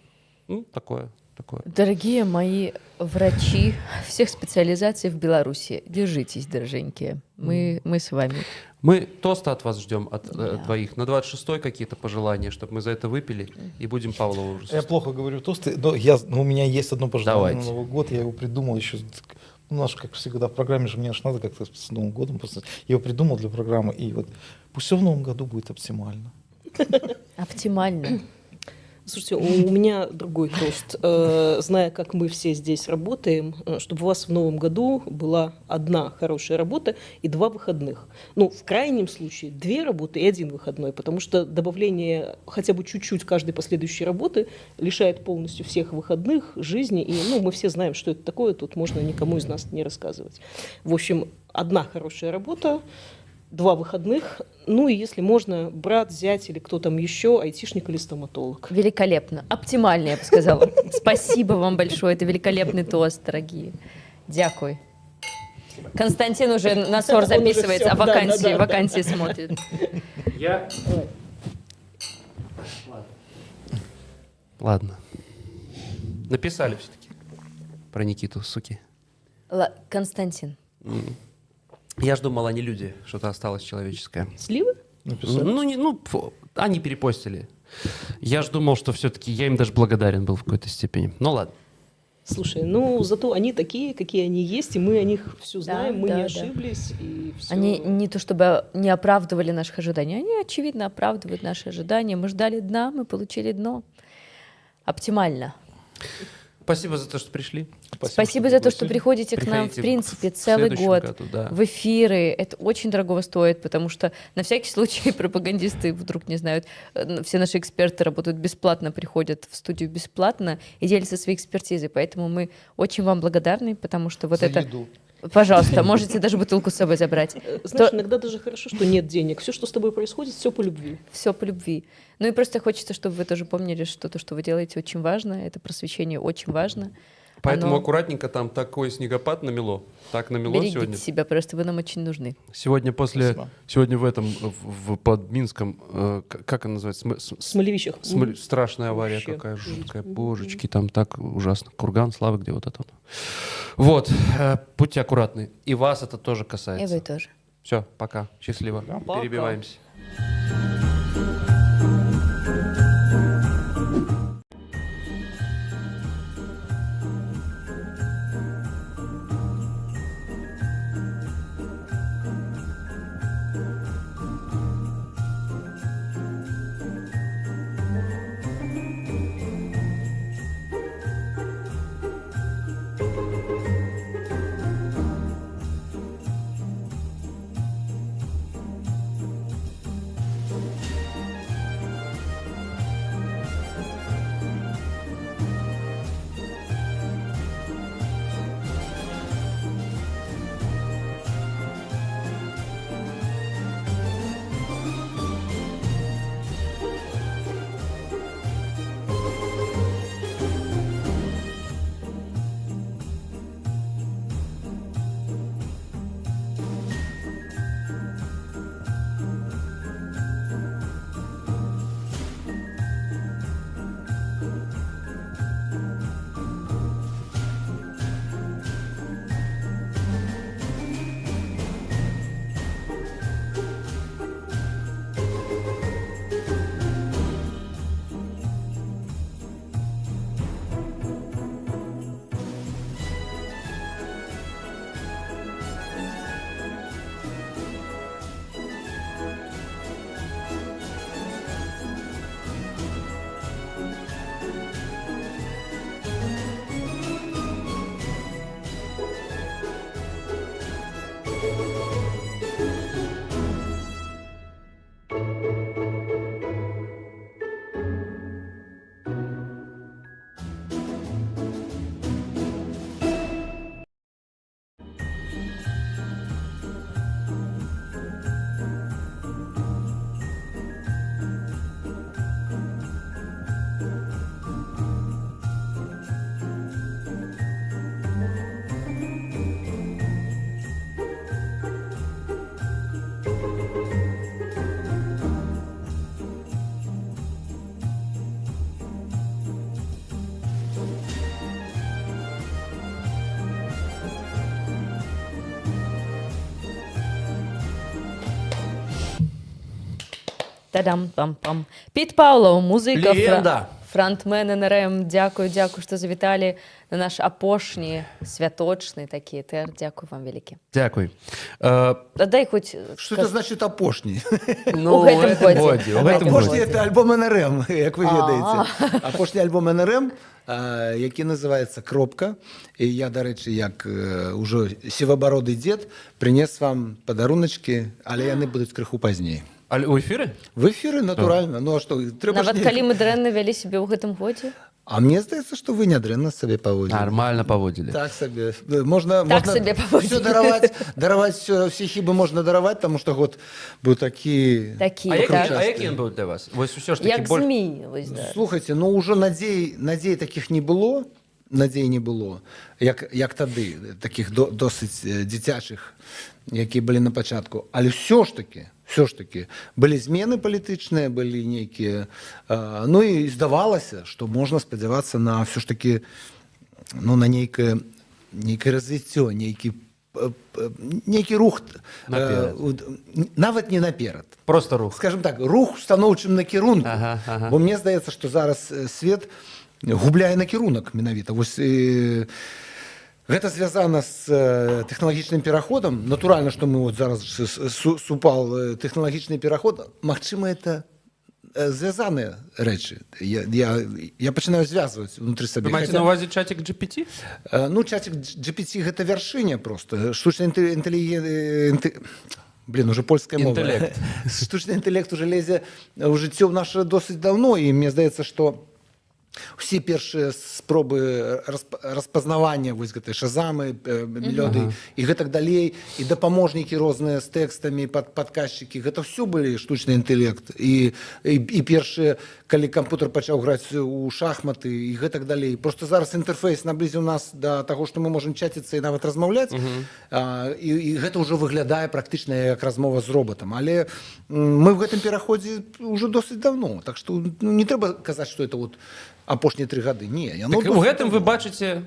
Ну, такое, такое. Дорогие мои врачи всех специализаций в Беларуси, держитесь, дороженькие. Мы с вами. Мы тоста от вас ждем, от Да. двоих. На 26-й какие-то пожелания, чтобы мы за это выпили и будем Павлову уже. Я плохо говорю тосты, но, но у меня есть одно пожелание Давайте. на Новый год, я его придумал еще. У нас, как всегда, в программе же мне же надо как-то с Новым годом просто. Я его придумал для программы, и вот пусть все в Новом году будет оптимально. Оптимально. Слушайте, у меня другой тост. Зная, как мы все здесь работаем, чтобы у вас в новом году была одна хорошая работа и два выходных. Ну, в крайнем случае, две работы и один выходной, потому что добавление хотя бы чуть-чуть каждой последующей работы лишает полностью всех выходных, жизни. И, ну, мы все знаем, что это такое, тут можно никому из нас не рассказывать. В общем, одна хорошая работа, два выходных, ну и если можно, брат, зять или кто там еще, айтишник или стоматолог. Великолепно. Оптимально, я бы сказала. Спасибо вам большое. Это великолепный тост, дорогие. Дякую. Константин уже на СОР Он уже записывается, всё. а вакансии, Да. вакансии смотрит. Я... Ладно. Написали все-таки про Никиту, суки. Константин. Я ж думал, они люди, что-то осталось человеческое. Сливы? Написали? Ну, не, ну, фу, они перепостили. Я ж думал, что все-таки я им даже благодарен был в какой-то степени. Ну ладно. Слушай, ну зато они такие, какие они есть, и мы о них все знаем, мы не да. ошиблись. И всё. Они не то чтобы не оправдывали наших ожиданий, они, очевидно, оправдывают наши ожидания. Мы ждали дна, мы получили дно. Оптимально. Спасибо за то, что пришли. Спасибо за то, что пригласили. приходите к нам, в Приходите принципе, в целый следующем год. году, да. В эфиры. Это очень дорогого стоит, потому что на всякий случай пропагандисты вдруг не знают. Все наши эксперты работают бесплатно, приходят в студию бесплатно и делятся своей экспертизой. Поэтому мы очень вам благодарны, потому что вот За это... еду. Пожалуйста, можете даже бутылку с собой забрать. Знаешь, иногда даже хорошо, что нет денег. Все, что с тобой происходит, все по любви. Все по любви. Ну и просто хочется, чтобы вы тоже помнили, что то, что вы делаете, очень важно. Это просвещение очень важно. Поэтому Оно- аккуратненько, там такой снегопад намело. Так намело Берегите сегодня. себя, просто вы нам очень нужны. Сегодня после... Спасибо. Сегодня в этом, под Минском, как она называется? Смолевичах. Страшная авария Вообще какая, жуть. жуткая. Божечки, там так ужасно. Курган, Славы, где вот это вот. Вот, будьте аккуратны. И вас это тоже И касается. вы тоже. Все, пока. Счастливо. Пока. Перебиваемся. Та-дам-пам-пам. Піт Паўлаў, музыка Легенда! Франтмен НРМ, дзякую, дзякую, што завіталі на наш апошні святочны такі этэр. Дзякуй вам вялікі. Дзякуй. Да дай хоць Что это значит «апошні»? Ну, У гэтым годзе. годзе, у гэтым Апошні годзе. это альбом НРМ, як вы ведаеце. Апошні альбом НРМ, які называется «Кропка». І я, дарэчы, як ўжо сівабароды дзед, прынес вам падаруначкі, але яны будуць крыху пазней. Але ў эфіры? В эфіры, натуральна. Ну а што, трэба ж Нават калі мы дрэнна вялі сябе ў гэтым годзе. А мне здаецца, што вы нядрэнна сабе паводзілі. Нормально паводзілі. Так сабе. Можна, Так можна сабе паводзілі. всё дараваць, дараваць всё, все хібы можна дараваць, таму што год быў такі. Такі, А які, так. а які ён быў для вас? Вось усё ж такі Як больш. змей, вось, да. Слухайте, ну ўжо надзей такіх не было, надзей не было, як тады, такіх досыць дзіцячых, якія былі на пачатку. Але ўсё ж такі былі змены палітычныя, былі нейкія, ну і здавалася, што можна спадзявацца на ўсё ж такі, ну, на нейкае развіццё, нейкі рух, Наперад. нават не наперад. Просто рух. Скажем так, рух у станоўчым накірунку. Бо мне здаецца, што зараз свет губляе накірунак менавіта. Вось, гэта звязана з тэхналагічным пераходам. Натуральна, што мы вот зараз супал тэхналагічны пераход. Магчыма, это звязаныя рэчы. Я пачынаю звязваць унутры сабе. Вы маеце на увазе чатик GPT? Ну, чатик GPT гэта вяршыня просто. Штучны інтэлігент. Блин, уже польская мова. Інтэлект. Штучны інтэлект уже лезе ў жыццё наше досыць даўно, і мне здаецца, што усе першыя спробы распазнавання вось гэтай шазамы, мелодыі і гэтак далей, і дапаможнікі розныя з тэкстамі, падказчыкі, гэта все былі штучны інтэлект, і першыя, калі кампутер пачаў граць у шахматы і гэтак далей. Просто зараз інтэрфейс наблізіў нас да таго, што мы можам чаціцца і нават размаўляць, і гэта ўжо выглядае практычна як размова з роботам, але мы в гэтым пераходзе ўжо досыць даўно, так што, ну, не трэба казаць, што это вот апошнія 3 гады. Не, яно Так, у досыць гэтым вы даўно. бачыце.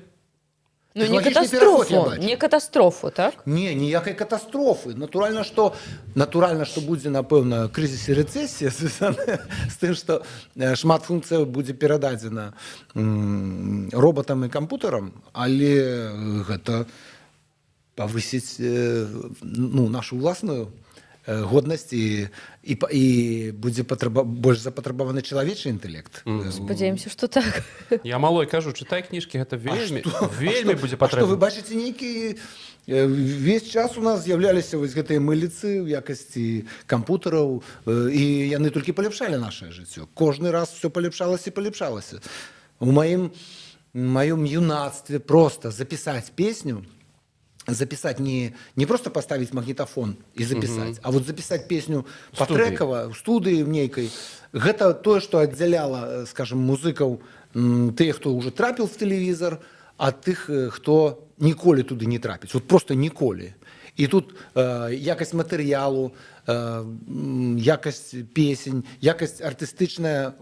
Ну, не Тэхналагічны пераход я катастрофу, бачу. не катастрофу, так? Не, ніякай катастрофы. Натуральна, што будзе, напэўна, крызіс і рэцэсія, звязаная з тым, што шмат функцыяў будзе перададзена роботам і кампутарам, але гэта павысіць ну, нашу ўласную годнасць і будзе больш запатрабаваны чалавечы інтэлект. Спадзяемся, што так. Я малой кажу: чытай кніжкі, гэта вельмі, вельмі будзе А што, вы патрэбна. бачыце нейкі, увесь час у нас з'яўляліся вось гэтыя мыліцы ў якасці кампутараў, і яны толькі паляпшалі наше жыццё. Кожны раз все паляпшалася і паляпшалася. У маём юнацтве просто запісаць песню, записать, не просто поставить магнитофон и записать, а вот записать песню Студыі. патрэкава в студыі в нейкай, гэта тое, что аддзяляла, скажем, музыкаў, тых, хто уже трапіў в тэлевізор, ад тых, хто ніколі туды не трапіць, вот просто ніколі. І тут якасць матэрыялу, якасць песень, якасць артыстычная,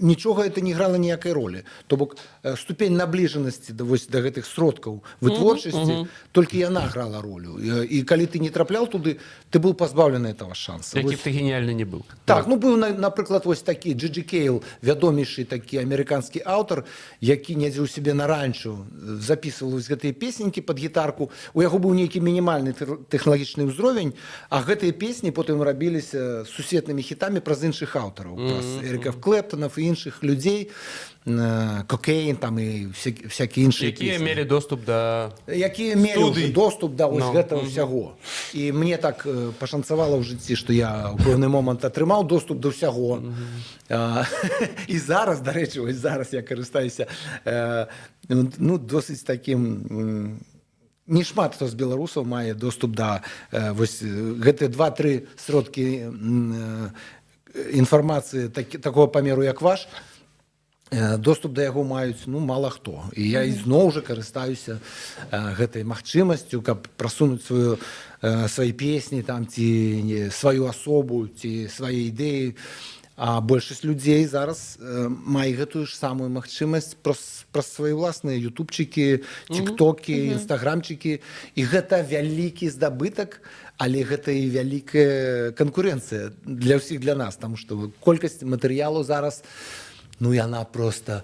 нічога это не грала ніякай ролі. То бок ступень набліжанасці да, вось, да гэтых сродкаў вытворчасці, толькі яна грала ролю. І калі ты не трапляў туды, ты быў пазбаўлены этого шанса. Які Вось. б ты геніяльны не быў. Так, ну быў, напрыклад, вось такі Джиджи Кейл, вядомейшы такі амерыканскі аўтар, які недзе ў сябе на ранчу записывал вось гэтыя песенькі под гітарку. У яго быў нейкі мінімальны тэхналагічны ўзровень, а гэтыя песні потым рабіліся сусветнымі хітамі праз іншых аўтараў, праз Эрыка Клэптонов і іншых людзей, Кокейн там і всякие іншыя Якія песні, мелі доступ да якія мелі студый. ўжо доступ да вось Ну, гэтага ўсяго. І мне так пашанцавала ў жыцці, што я ў пэўны момант атрымаў доступ да ўсяго. І зараз, дарэчы, вось зараз я карыстаюся ну, досыць такім, не шмат хто з беларусаў мае доступ да вось гэтыя два-тры сродкі інфармацыі такого памеру, як ваш. Доступ да яго маюць, ну, мала хто, і я ізноў жа карыстаюся гэтай магчымасцю, каб прасунуць свае песні там ці сваю асобу, ці свае ідэі. А большасць людзей зараз мае гэтую ж самую магчымасць праз свае ўласныя ютубчыкі, тиктокі, інстаграмчыкі, і гэта вялікі здабытак, але гэта і вялікая канкурэнцыя для ўсіх для нас, там што колькасць матэрыялу зараз Ну, яна просто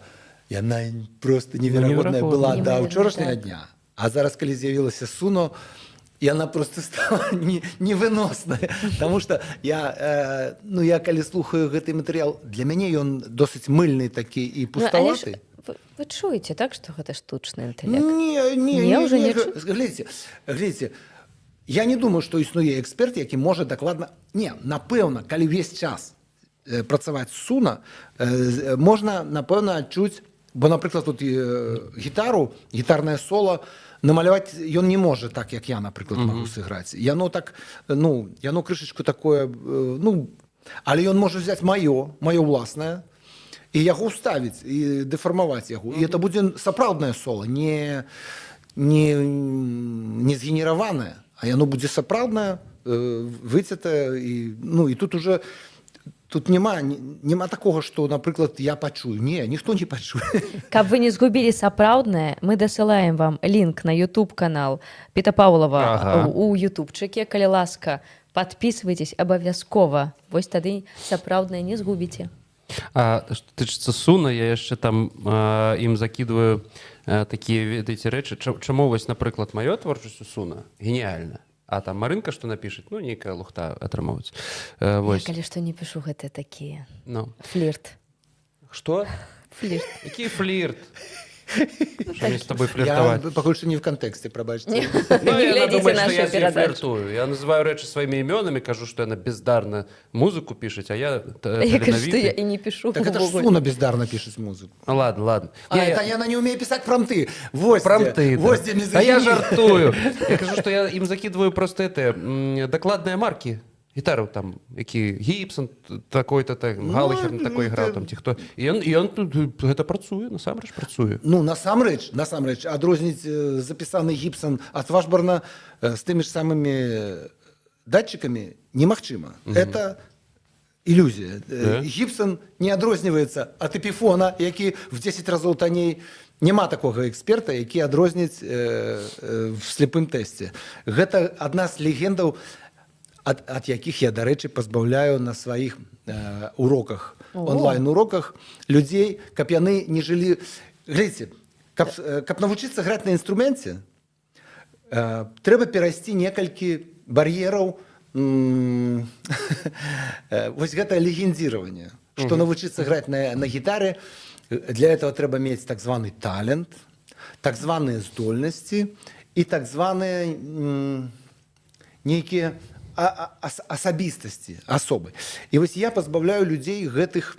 неверагодная была неверагодная. да Неверагодная, учорашняга так. дня. А зараз, калі з'явілася Суно, яна просто стала невыносная. Таму что я, ну, я калі слухаю гэты матэрыял, для мяне ён досыць мыльны такі і Ну, але ж пуставаты. вы чуеце, так, што гэта штучны інтэлект? Не, не, Не, не, ўжо не, не чу- глядзіце, глядзіце, я не думаю, што існуе эксперт, які можа дакладна... Не, напэўна, калі ўвесь час працаваць з Суна, можна, напэўна, адчуць, бо, напрыклад, тут гітару, гітарнае соло намаляваць ён не можа так, як я, напрыклад, магу сыграць. Яно так, ну, яно крышачку такое, ну, але ён можа взять маё ўласнае, і яго ўставіць і дэфармаваць яго. І это будзе сапраўднае соло, не згенераванае, а яно будзе сапраўднае, выцятае і, ну, і тут уже тут няма такога, што, напрыклад, я пачую. Не, ніхто не пачуе. Каб вы не згубілі сапраўднае, мы дасылаем вам лінк на YouTube канал Петапаўлава у ютубчыке, калі ласка, подписывайтесь абавязкова. Вось тады сапраўднае не згубіце. А што тычыцца Суна, я яшчэ там ім закідваю такія, ведаеце, рэчы. Чаму вось, напрыклад, маё творчасць у Суна геніальна, а там Марынка што напішаць, ну, нейкая лухта атрымоўваецца. Я, Вось. калі што, не пішу, гэта такія Ну. флірт. Што? Флірт. Які флірт? Што мне з тобой Я фліртаваць? пакуль што не в кантэксце, прабачце. Не Ну, яна глядзіце думае, што нашу я з ёй перадачу. фліртую. Я называю рэчы сваімі імёнамі, кажу, што яна бездарна музыку пішаць, а я Я кажу, што я таленавіты. і не пішу. Так это ж увогуле. Суна бездарна пішаць музыку. Ну, ладно, ладно. А, Не, это яна не умее пісаць прамты. Вось Прамты, дзе, да. вось дзе А я мізагінія. жартую. Я кажу, што я ім закидываю просто это, дакладныя маркі гітараў там, які Гібсон такой-то, так, Галахер на такой граў там ці хто. І ён тут, гэта працуе, насамрэч працуе. Ну, насамрэч, адрозніць запісаны Гібсон ад Вашбарна з тымі ж самымі датчыкамі немагчыма. Это ілюзія. Да? Гібсон не адрозніваецца ад Эпіфона, які в 10 разоў танней. Няма такога эксперта, які адрозніць в слепым тэсце. Гэта адна з легендаў, ад якіх я, дарэчы, пазбаўляю на сваіх уроках, онлайн-уроках людзей, каб яны не жылі... Глядзіце, каб навучыцца граць на інструменце, трэба перайсці некалькі бар'ераў, вось гэта легендзіраванне, што навучыцца граць на гітары, для этого трэба мець так званы талент, так званыя здольнасці і так званыя нейкія асабістасці, асобы. І вось я пазбаўляю людзей гэтых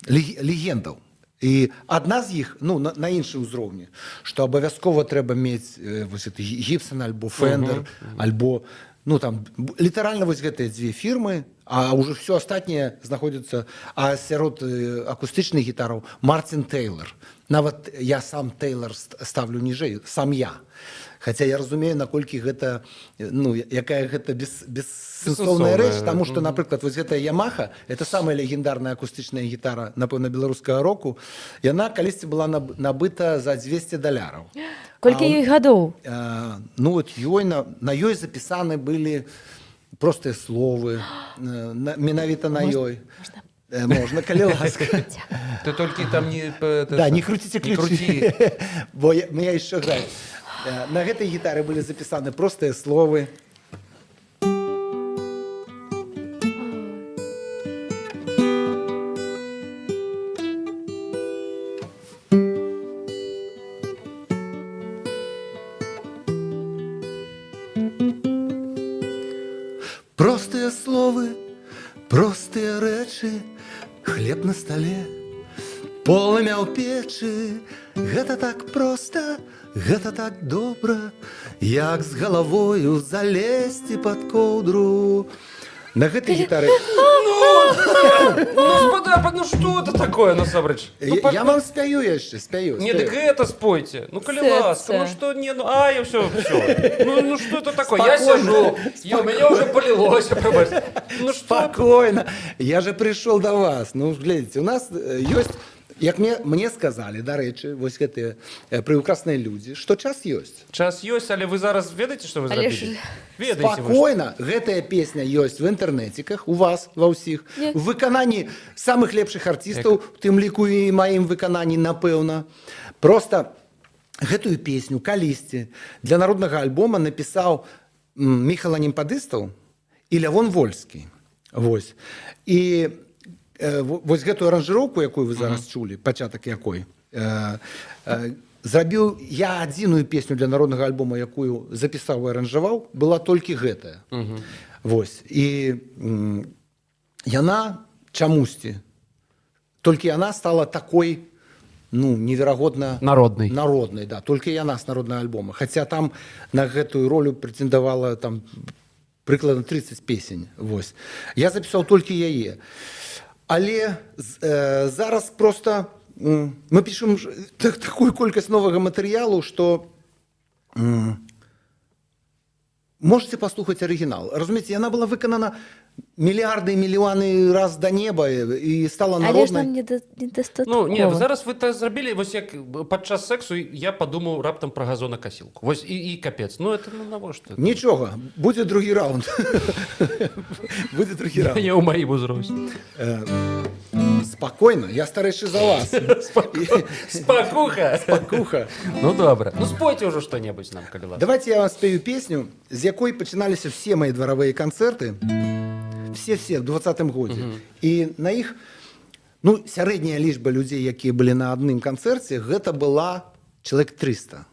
легендаў. І адна з іх, ну, на іншым узроўні, што абавязкова трэба мець вось гэты Гібсон альбо Фендер, альбо, ну, там, літаральна вось гэтыя дзве фірмы, а ўжо всё астатняе знаходзіцца, а сярод акустычных гітараў Мартин Тейлор. Нават я сам Тейлор ставлю ніжэй, сам я. Хаця я разумею, наколькі гэта, ну, якая гэта бессэнсоўная рэч, Бессэнсоўная. таму што, напрыклад, вось гэтая Ямаха, это самая легендарная акустычная гітара, напэўна, беларускага року, яна калісьці была набыта за 200 даляраў. Колькі ёй гадоў? Ну, вот ёй на ёй запісаны былі простыя словы, менавіта на ёй. Можна? Можна, калі ласка. Ты толькі там не Да, не круціце не ключи. круці. Бо я яшчэ граю. На гэтай гітары былі запісаны простыя словы. Простыя словы, простыя рэчы, хлеб на стале, полымя ў печы. Гэта так проста, гэта так добра, як з галавою залезці пад коўдру. На гэтай гітары... Ну, спада, ну что это такое, насамрэч? Ну, Я вам спяю яшчэ, спяю. Не, спяю. так это спойте. Ну, калі Сэрца. ласка, ну что, не, ну, а, я все, все. Ну, что это такое? Я Спокойно. сижу, и у меня уже полилось, пробачьте. Ну что? Спокойно. Я же пришел до вас. Ну, глядите, у нас есть Як мне сказалі, дарэчы, вось гэтыя прыўкрасныя людзі, што час ёсць. Час ёсць, але вы зараз ведаеце, што вы Але зрабілі? ж- Ведаеце вы, што- Спакойна, гэтая песня ёсць в інтэрнэціках, у вас ва ўсіх, Не. у выкананні самых лепшых артыстаў, у тым ліку і маім выкананні, напэўна. Просто гэтую песню калісьці для народнага альбома напісаў Міхал Анемпадыстаў і Лявон Вольскі. Вось. І вось гэтую аранжыроўку, якую вы зараз чулі, пачатак якой, зрабіў я адзіную песню для народнага альбома, якую запісаў і аранжаваў, была толькі гэтая. Вось. І яна чамусьці, толькі яна стала такой, ну, неверагодна Народнай. Народнай, да, толькі яна з народнага альбома. Хаця там на гэтую ролю прэтэндавала там прыкладна 30 песень. Вось. Я запісаў толькі яе. Але зараз просто мы пішам такую колькасць новага матэрыялу, што можете паслухаць арыгінал. Разумееце, яна была выканана мільярды і мільёны раз да неба і стала Але ж народнай. нам недастаткова. Ну, не, зараз вы так зрабілі, вось як падчас сексу я падумаў раптам пра газонакасілку. Вось і капец. Ну, это, ну, навошта? Нічога, будзе другі раунд. Будзе другі раунд. Я ў маім узросце. Спакойна, я старэйшы за вас. Спакуха! Спакуха. Ну, добра. Ну, спойце ўжо што-небудзь нам, калі ласка. Давайте я вам спею песню, з якой пачыналіся все мои дваравыя канцэрты, все-все в 20-м годзе. І на іх, ну, сярэдняя лічба людзей, якія былі на адным канцэрце, гэта была чалавек 300.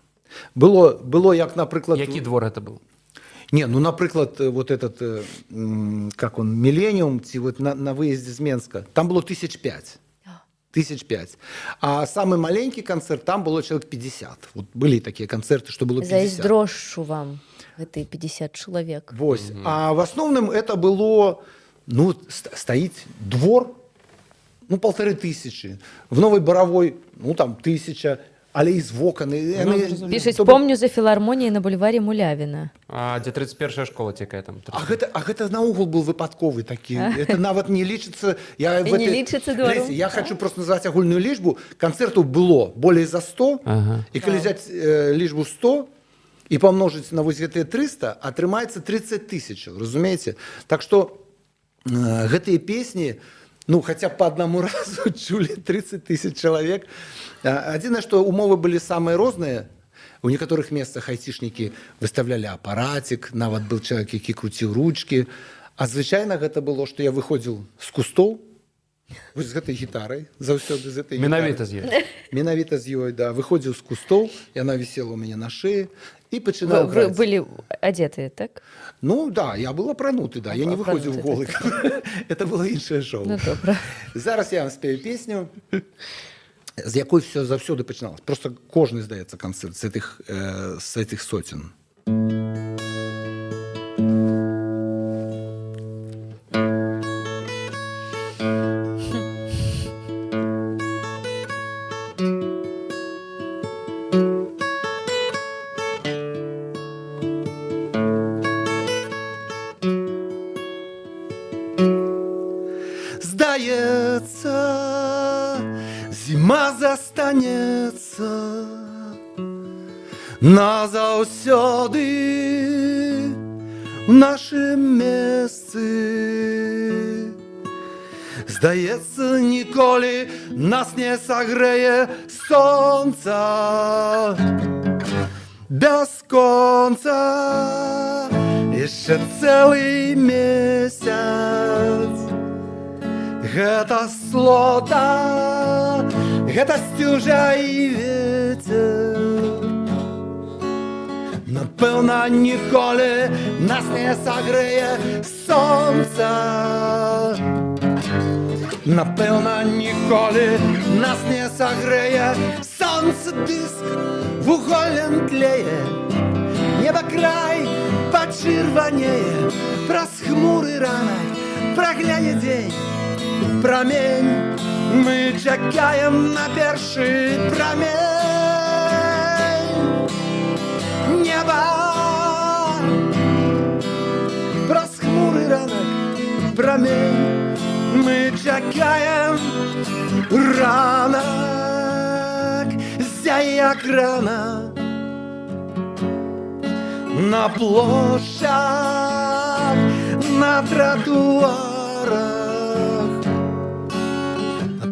Было як, напрыклад... Які двор гэта быў? Не, ну, напрыклад, вот этот, как он, Миллениум, ці вот на выездзе з Менска, там было 1005. 1005. А самый маленький концерт, там было человек 50. Вот были такие концерты, что было 50. Зайздрошчу вам гэтыя 50 чалавек. Вось. А в основном это было, ну, стоит двор, ну, 1500. В Новой Боровой, ну, там, 1000. Але из вокон. І яны- Пішуць, то бок- помню за філармоніяй на бульваре Мулявіна. А, дзе 31-я школа цікае там. А гэта наогул был выпадковы такі. Это нават не лічыцца. Я І не лічыцца двором. Глядзіце, я хочу просто назваць агульную лічбу. Канцэртаў было болей за 100. Ага. І калі взять лічбу 100 і памножыць на вось гэтыя 300, атрымаецца 30 тысяч, разумееце? Так што гэтыя песні, ну, хаця б по аднаму разу чулі 30 тысяч чалавек. Адзінае, што умовы былі самыя розныя. У некаторых месцах айцішнікі выставлялі апаратик, нават был чалавек, які круціў ручкі. А звычайна гэта было, што я выходзіў з кустоў, вось з гэтай гітарай, заўсёды з гэтай Менавіта гітарай. з ёй. Менавіта з ёй, да. Выходзіў з кустоў, яна вісела ў мяне на шыі і пачынаў Вы граць. былі адзетыя, так? Ну да, я был апрануты, да, я не выходзіў Апрануты, голы. Это было іншае шоу. Ну, добра. Зараз я вам спею песню, з якой все заўсёды пачыналось. Просто кожны, здаецца, канцэрт з этих сотен. Здаецца, зіма застанецца назаўсёды в нашым месцы. Здаецца, ніколі нас не сагрэе сонца бясконца. Яшчэ цэлы месяц. Гэта слота, гэта сцюжа і вецер. Напэўна, ніколі нас не сагрэе сонца. Напэўна, ніколі нас не сагрэе сонца. Дыск вуголлем тлее, неба край пачырванее, праз хмуры ранак прагляне дзень. Прамень, мы чакаем на першы прамень неба. Праз хмуры ранак прамень, Мы чакаем ранак, зяе як рана. На плошчах, на тратуарах.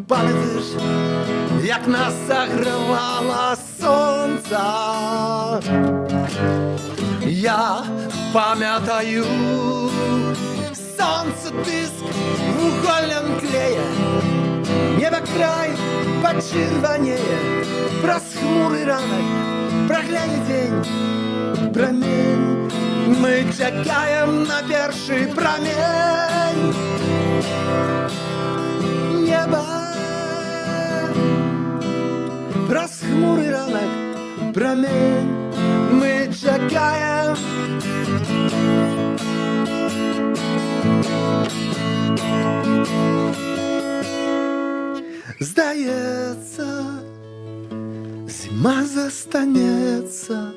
Памятаеш, як нас сагравала сонца? Я памятаю, сонца дыск вуголлем тлее, неба край пачырванее, праз хмуры ранак прагляне дзень прамень. Мы чакаем на першы прамень неба. Праз хмуры ранак прамень мы чакаем. Здаецца, зіма застанецца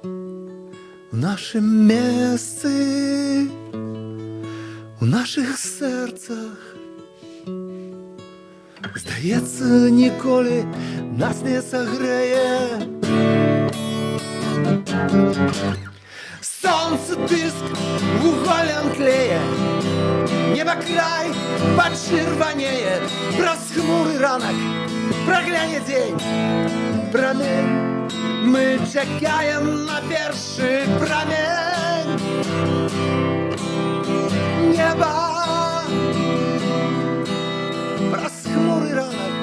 в нашым месцы, у нашых сэрцах. Здаецца, ніколі нас не сагрэе. Сонца дыск вуголлем тлее, неба край пачырванее, праз хмуры ранак прагляне дзень прамень. Мы чакаем на першы прамень неба. Праз хмуры ранак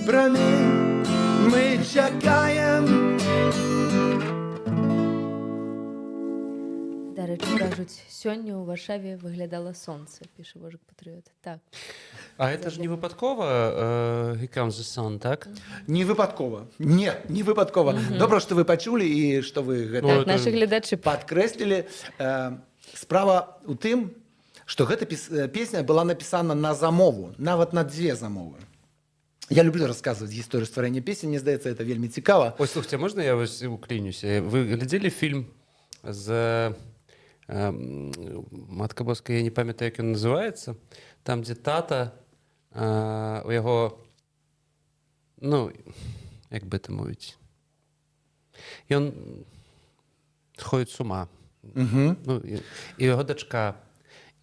прамень мы чакаем. Дарэчы, кажуць, сёння ў Варшаве выглядала сонца, піша Вожык Патрыёт. Так. А это ж не выпадкова Here Comes the Sun, так? Не выпадкова. Не, не выпадкова. Добра, што вы пачулі і што вы гэта Ну, Так, нашы гледачы падкрэслілі. Справа ў тым, што гэта песня была напісана на замову, нават на дзве замовы. Я люблю расказваць гісторыю стварэння песні, мне здаецца, это вельмі цікава. Ой, слухайте, можна я вось уклінюся? Вы глядзелі фільм з Матка Боска, я не памятаю, як ён называецца, там, дзе тата, у яго, ну, як бы это мовіць, ён сходит с ума. Ну, і яго дачка,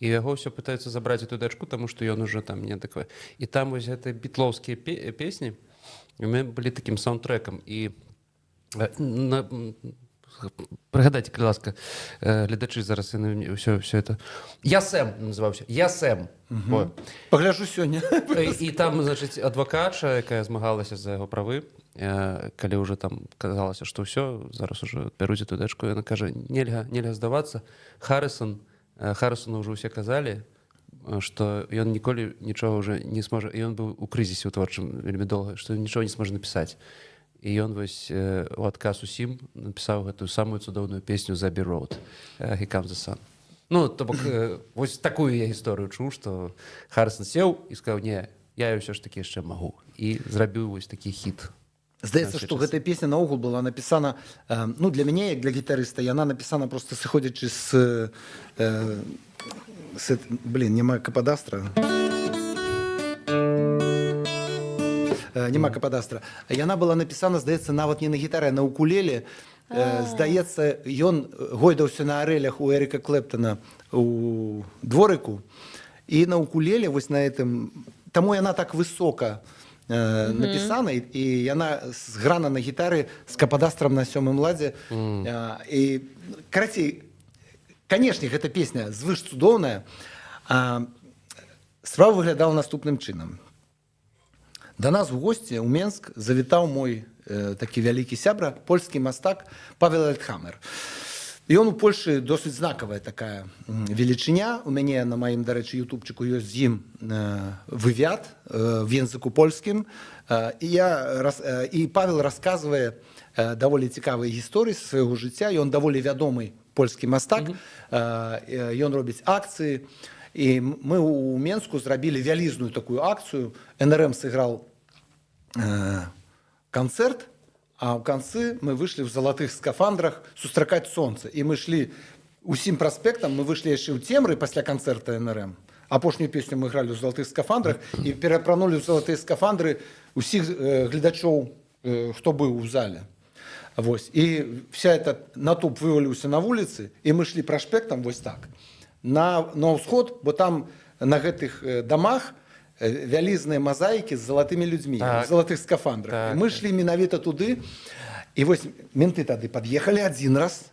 і яго ўсё пытаюцца забраць эту дачку, таму што ён уже там не такой. І там вось гэтыя бітлоўскія песні у мяне былі такім саундтрекам. І прыгадайце, калі ласка, гледачы зараз яны ўсё, ўсё это. Я Сэм называўся. Я Сэм. Пагляжу сёння. І там, значыць, адвакатша, якая змагалася за яго правы, калі ўжо там казалася, што ўсё, зараз ужо адбяруць эту дачку, яна кажа, нельга здавацца. Харрысону ўжо ўсе казалі, што ён ніколі нічога ўжо не сможа, і ён быў у крызісе ў творчым вельмі доўга, што ён нічога не сможа напісаць. І ён вось у адказ усім напісаў гэтую самую цудоўную песню «The Abbey Road», «Here Comes the Sun». Ну, то бок, вось такую я гісторыю чуў, што Харрысон сеў і сказаў, не, я ўсё ж такі яшчэ магу. І зрабіў вось такі хіт. Здаецца, што гэтая песня наогул была напісана, ну, для мяне, як для гітарыста, яна напісана проста сыходзячы з блин, няма кападастра. Няма кападастра. Яна была напісана, здаецца, нават не на гітары, а на укулеле. Здаецца, ён гойдаўся на арэлях у Эрика Клэптона у дворыку. І на укулеле вось на гэтым... Таму яна так высока напісана, і яна зграна на гітары з кападастрам на сёмым ладзе. І, карацей, канешне, гэта песня звыш цудоўная. Справа выглядала наступным чынам. До нас в госці ў Менск завітаў мой такі вялікі сябра, польскі мастак Павел Альтхамер. І ён у Польшы досыць знакавая такая велічыня. У мяне на маім, дарэчы, ютубчыку ёсць з ім вывяд в языку польскім. І Павел расказвае даволі цікавыя гісторыі са свайго жыцця. Ён даволі вядомы польскі мастак. Ён робіць акцыі. І мы ў Менску зрабілі вялізную такую акцыю. НРМ сыграл канцэрт, а ў канцы мы выйшлі ў залатых скафандрах сустракаць сонца. І мы шлі усім праспектам, мы выйшлі яшчэ ў цемры пасля канцэрта НРМ. Апошнюю песню мы гралі ў залатых скафандрах і перапранулі ў залатыя скафандры усіх гледачоў, хто быў у зале. Вось. І вся эта натоўп вываліўся на вуліцы, і мы шлі праспектам вось так на ўсход, бо там на гэтых дамах вялізныя мазаікі з залатымі людзьмі в залатых скафандрах. І мы шлі менавіта туды. І вось менты тады пад'ехалі адзін раз,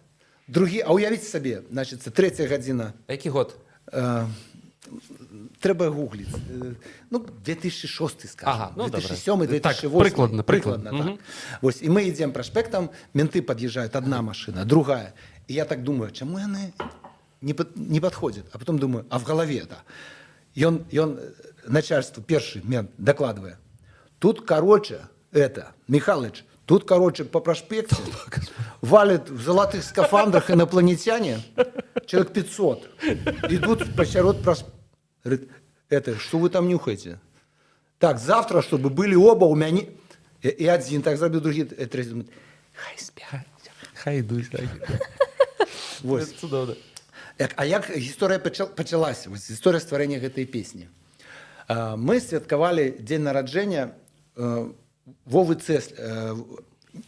другі, а уявіць сабе, значыцца, трэцяя гадзіна. Які год? Трэба гугліць. Ну, 2006, скажем. Ага, ну, добра. 2007, 2008. Так, прыкладна, прыкладна, прыкладна. так. Мгм. Вось, і мы ідзем праспектам, менты пад'язджаюць, одна машина, другая. І я так думаю, чаму яны не подходят? А потом думаю, а в голове это. Ён начальству, першы мент докладывае: «Тут, короче, это, Михалыч, тут, короче, по проспекту валят в золотых скафандрах инопланетяне, человек 500, идут посярод Говорит, это, что вы там нюхаете? Так, завтра, чтобы были оба у меня». І один так зрабіў, другі, трэці думает, хай спят. Хай ідуць, так. Вось. Цудоўна. А як гісторыя пачалася, вось, гісторыя стварэння гэтай песні? Мы святкавалі дзень нараджэння Вовы Цеслера.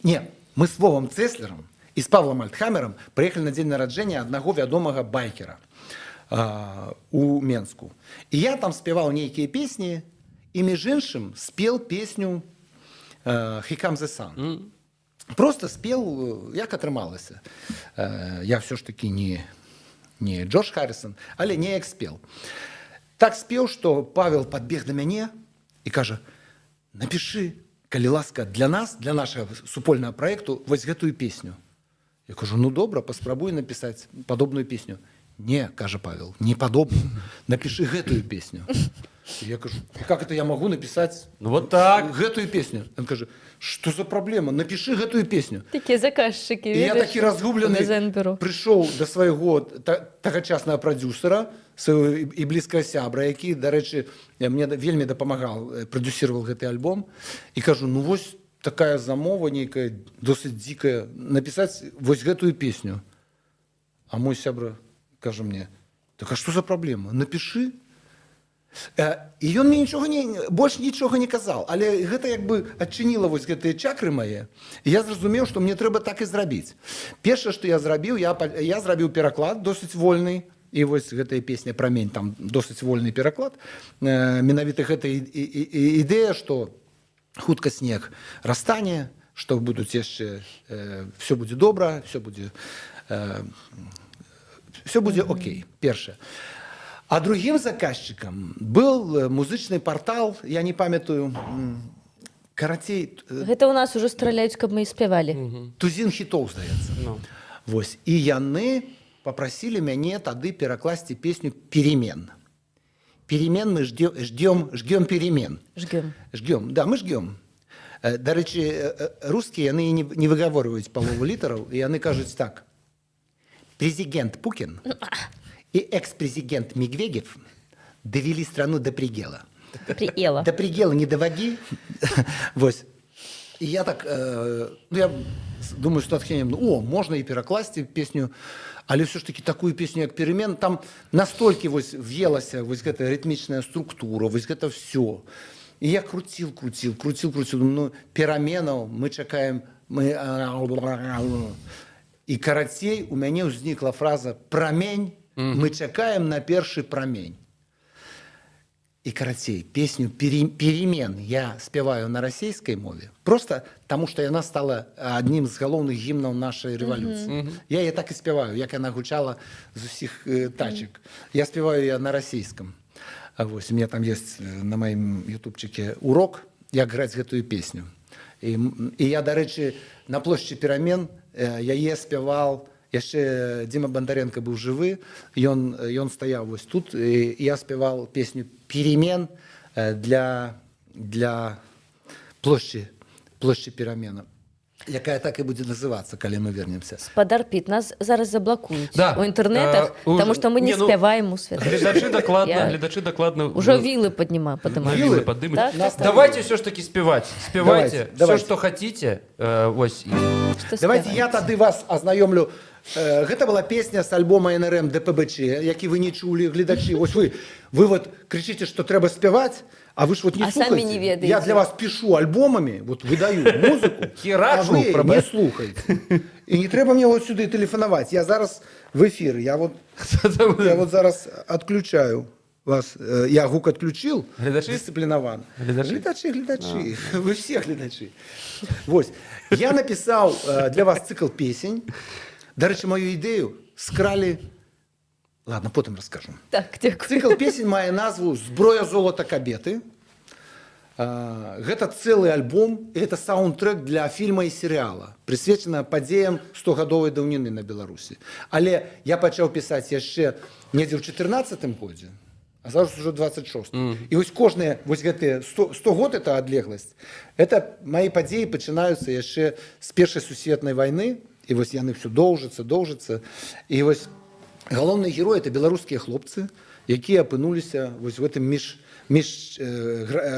Не, мы с Вовам Цеслером і з Павлом Альтхамером прыехалі на дзень нараджэння аднаго вядомага байкера у Менску. І я там спяваў нейкія песні, і, між іншым, спел песню «Here Comes the Sun». Просто спел, як атрымалася. Я все ж таки не Джордж Харрисон, але неяк спел. Так спеў, што Павел падбег да мяне і кажа: «Напиши, калі ласка, для нас, для нашага супольнага праекту вось гэтую песню». Я кажу: «Ну добра, паспрабуй напісаць падобную песню». «Не, — кажа Павел, — не падобную. Напиши гэтую песню». І я кажу: «Как это я могу написать Ну вот так. гэтую песню?» Он кажа: «Что за проблема? Напиши гэтую песню». Такія заказчыкі. І я такі разгублены дызайн-бюро. прыйшоў да свайго тагачаснага прадзюсара, свайго і блізкага сябра, які, дарэчы, мне вельмі дапамагал, прадюсировал гэты альбом, і кажу: «Ну вось такая замова нейкая досыць дзікая, напісаць вось гэтую песню». А мой сябра кажа мне: «Так а что за праблема? Напиши». І ён мне нічога не больш нічога не казаў, але гэта як бы адчыніла вось гэтыя чакры мае. І я зразумеў, што мне трэба так і зрабіць. Першае, што я зрабіў, я зрабіў пераклад досыць вольны, і вось гэтая песня «Прамень», там досыць вольны пераклад. Менавіта гэта і ідэя, што хутка снег растане, што будуць яшчэ все будзе добра, все будзе окей. Першае. А другім заказчикам был музычны портал, я не памятаю, карацей, Гэта ў нас ужо страляюць, каб мы і спявалі. «Тузін хітоў», здаецца. Ну. Вось. І яны попросили мяне тады перакласці песню «Перемен». Перемен мы ждем, ждем, ждем перемен. Жгём. Жгем, да, мы жгем. Дарэчы, рускія яны не выгаворваюць палову літараў, і яны кажуць так: «Президент Пукин и экс-президент Медведев довели страну до предела». Приела. До предела не доводи. Вось. І я так, ну, я думаю, с натхненнем, ну, о, можна і перакласці песню, але ўсё ж таки такую песню, як «Перемен», там настолькі вось въелася вось гэтая рытмічная структура, вось гэта все. І я круціл, круціл, круціл, круціл, думаю, ну, пераменаў мы чакаем, мы. І карацей, у мяне ўзнікла фраза «Прамень, мы чакаем на першы прамень». І карацей, песню «Перемен» я спяваю на расійскай мове, просто таму, што яна стала аднім з галоўных гімнаў нашай рэвалюцыі. Я яе так і спяваю, як яна гучала з усіх тачак. Я спяваю я на расійскам. А вось, у меня там есть на маім ютубчике урок, як граць гэтую песню. І я, дарэчы, на плошчы Перамен яе спявал, яшчэ Дзіма Бондаренко быў жывы, ён стаяў вось тут, і я спявал песню «Перемен» для плошчы Перамена, якая так і будзе называцца, калі мы вернемся. Спадар Піт, нас зараз заблакуюць Да. у інтэрнетах, таму што мы не не, ну, спяваем у свет. Гледачы дакладна, гледачы дакладна Ужо вілы падніма падымаюць. вілы падымуць. Так, так, так. Давайте все ж таки спевать. Спевайте Давайте, все, давайте. что хотите. Вось. Што Давайте я спяваць? тады вас азнаёмлю. Гэта была песня з альбома НРМ ДПБЧ, які вы не чулі, гледачы. Вось вы вот крычыце, што трэба спяваць, а вы ж вот не А самі слухаеце. не ведаеце. Я для вас пишу альбомамі, вот выдаю музыку, а Херачу, вы прабач. не слухаеце. І не трэба мне вот сюды тэлефанаваць. Я зараз в эфир, я вот зараз отключаю вас. Я гук отключил. Гледачы? Дысцыплінавана. Гледачы? Гледачы, гледачы. Вы все гледачы. Вось. Я напісаў для вас цыкл песень. Дарэчы, мою ідэю скралі. Ладно, потым раскажу. Так, дзякую. Цыкл песень мае назву «Зброя, золата, кабеты». Гэта цэлы альбом, і это саундтрек для фільма і серыяла, прысвечана падзеям 100гадовай даўніны на Беларусі. Але я пачаў пісаць яшчэ недзе ў 14 годзе, а зараз ужо 26. І вось кожныя вось гэтыя 100 год, это адлегласць. Это мои падзеі пачынаюцца яшчэ з Першай сусветнай вайны, і вось яны ўсё доўжацца, доўжацца. І вось галоўныя героі — это беларускія хлопцы, якія апынуліся вось в гэтым між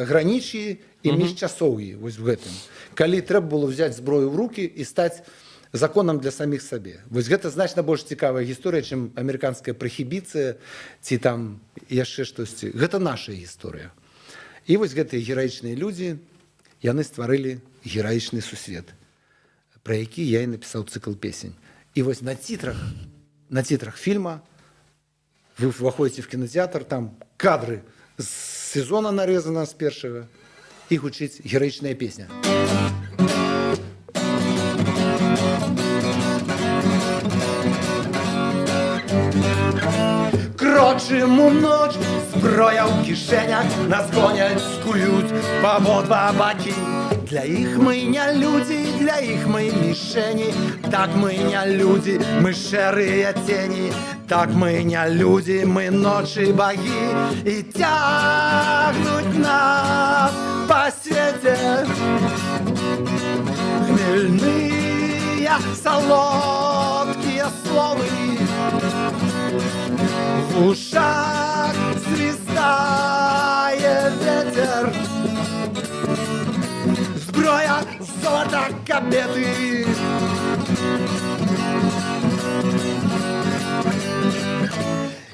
гранічі і міжчасоўі, вось в гэтым. Калі трэба было взять зброю в руки і стаць законам для саміх сабе. Вось гэта значна больш цікавая гісторыя, чым амерыканская прахібіцыя ці там яшчэ штосьці. Гэта наша гісторыя. І вось гэтыя гераічныя людзі, яны стварылі гераічны сусвет, пра які я і напісаў цыкл песень. І вось на титрах фільма, вы ўваходзіце в кінотэатр, там кадры з сезона нарезана з першага, і гучыць гераічная песня. Крочым у ноч, зброя ў кішэнях, нас гоняць, скуюць па абодва бакі. Для іх мы не людзі, для іх мы мішэні. Так, мы не людзі, мы шэрыя цені. Так, мы не людзі, мы ночы багі. І цягнуць нас па свеце хмельныя салодкія словы. В ушах свистає ветер. Зброя, золото, кабеты.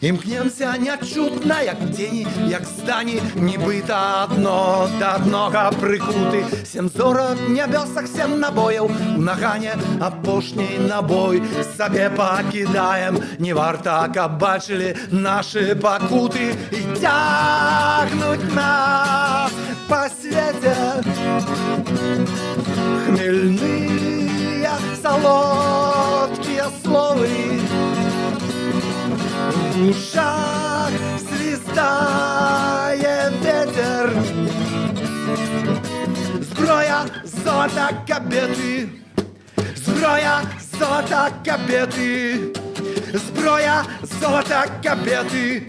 Імкнемся нячутна, як цені, як здані, нібыта адно да аднога прыкуты. Сем зорак в нябёсах, сем набояў у нагане, апошні набой сабе пакідаем. Не варта, каб бачылі нашы пакуты. І цягнуць нас па свеце хмельныя салодкія словы. В ушах свистає ветер. Зброя, золото, кабеты. Зброя, золото, кабеты. Зброя, золото, кабеты.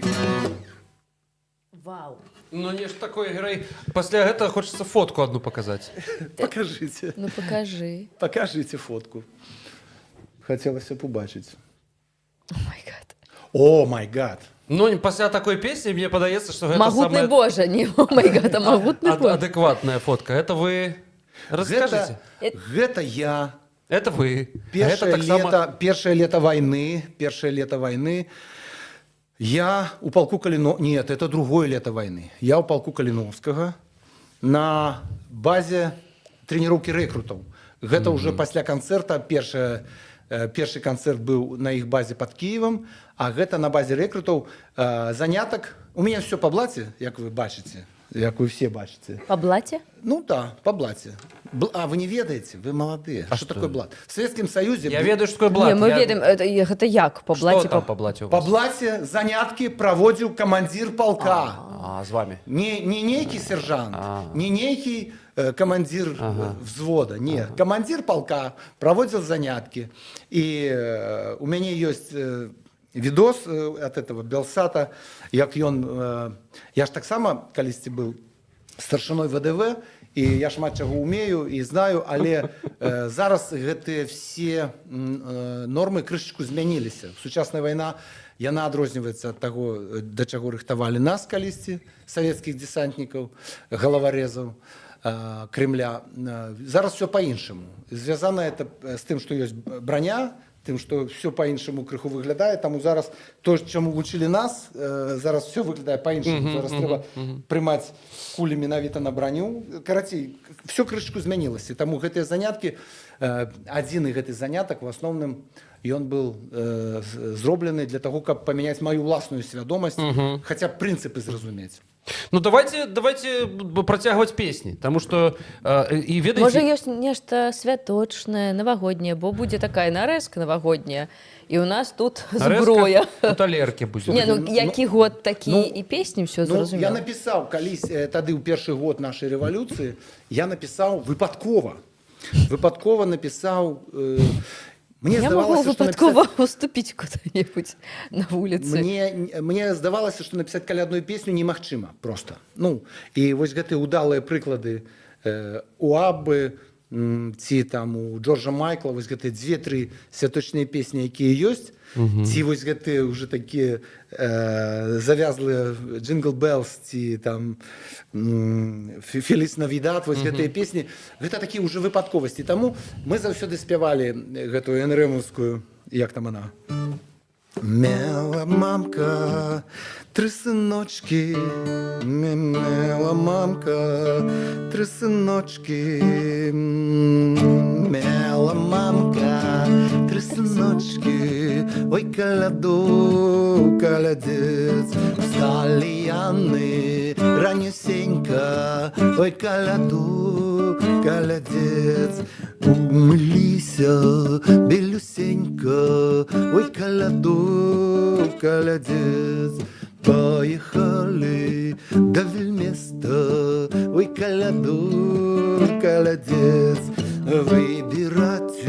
Вау. Ну не ж такой герой. Пасля гэтага хочется фотку одну показать. Покажите. Ну покажи. Покажите фотку. Хотелось побачить. Oh my God. Oh my God. Ну пасля такой песні мне падаецца, что гэта Магутны самая Божа, не oh my God, а магутны Божа. адэкватная фотка. Это вы расскажите. Гэта я. Это вы. Першае Гэта таксама лето, першае лето войны, першае лето войны. Я у полку Калино... Нет, это другое лето войны. Я у полку Калиновского на базе тренировки рекрутов. Гэта уже пасля канцэрта, першы канцэрт быў на іх базе под Киевом, а гэта на базе рекрутаў занятак. У меня все по блаце, як вы бачыце, як вы все бачыце. По блаце? Ну да, по блате. А вы не ведаеце, вы молодые. А что такое блат? В Советском Союзе Я ведаю, что такое блат. Не, мы ведаем, гэта як по Что блаце? там по блаце у По вас? блаце заняткі праводзіў камандзір полка. А, з вами. Не нейкі сержант, не нейкі камандзір взвода, не. Камандзір полка праводзіў заняткі. І у мяне ёсць видос от этого Белсата, як ён... Я ж таксама калісьці быў старшыной ВДВ, і я шмат чаго умею і знаю, але зараз гэтыя все нормы крышачку змяніліся. Сучасная вайна, яна адрозніваецца ад таго, да чаго рыхтавалі нас калісьці, савецкіх десантнікаў, галаварэзаў Кремля. Зараз все по-іншаму. Звязана это з тым, што ёсць броня, Тым, што все па-іншаму крыху выглядае, таму зараз то, чаму вучылі нас, зараз все выглядае па-іншаму. Зараз трэба прымаць кулі менавіта на браню. Карацей, все крышку змянілася. Таму гэтыя заняткі, адзіны гэты занятак в асноўным ён был зроблены для таго, каб памяняць маю ўласную свядомасць, хаця б прынцыпы зразумець. Ну давайте працягваць песні, таму что і ведаеце. Можа, ёсць нешта святочнае, навагодняе, бо будзе такая нарэзка навагодняя. І у нас тут Нарэзка зброя. у талерке будзе. Не, ну які год, такі ну, і песні, все Ну, я зразумела. напісаў калісь тады ў першы год нашай рэвалюцыі, я напісаў выпадкова. Выпадкова напісаў, мне Я могу здавалася, што выпадкова напісаць- уступіць куда-нибудь на вуліцы. Мне здавалася, што напісаць калядную песню немагчыма просто. Ну, і вось гэтыя ўдалыя прыклады у Аббы ці там у Джорджа Майкла, вось гэтыя дзве-тры святочныя песні, якія ёсць, ці вось гэтыя ўжо такія завязлыя Jingle Bells ці там Feliz Navidad, вось гэтыя песні, гэта такія ўжо выпадковасці. Таму мы заўсёды спявалі гэтую энрэмаўскую, як там она? Мела мамка тры сыночкі, мела мамка тры сыночкі, мела мамка тры сыночкі, ой, каляду, калядзец. Всталі яны ранюсенька, ой, каляду, калядзец, умыліся белюсенька, ой, каляду, калядзец. Поехали до вельместа, ой, каляду, калядзец, выбирать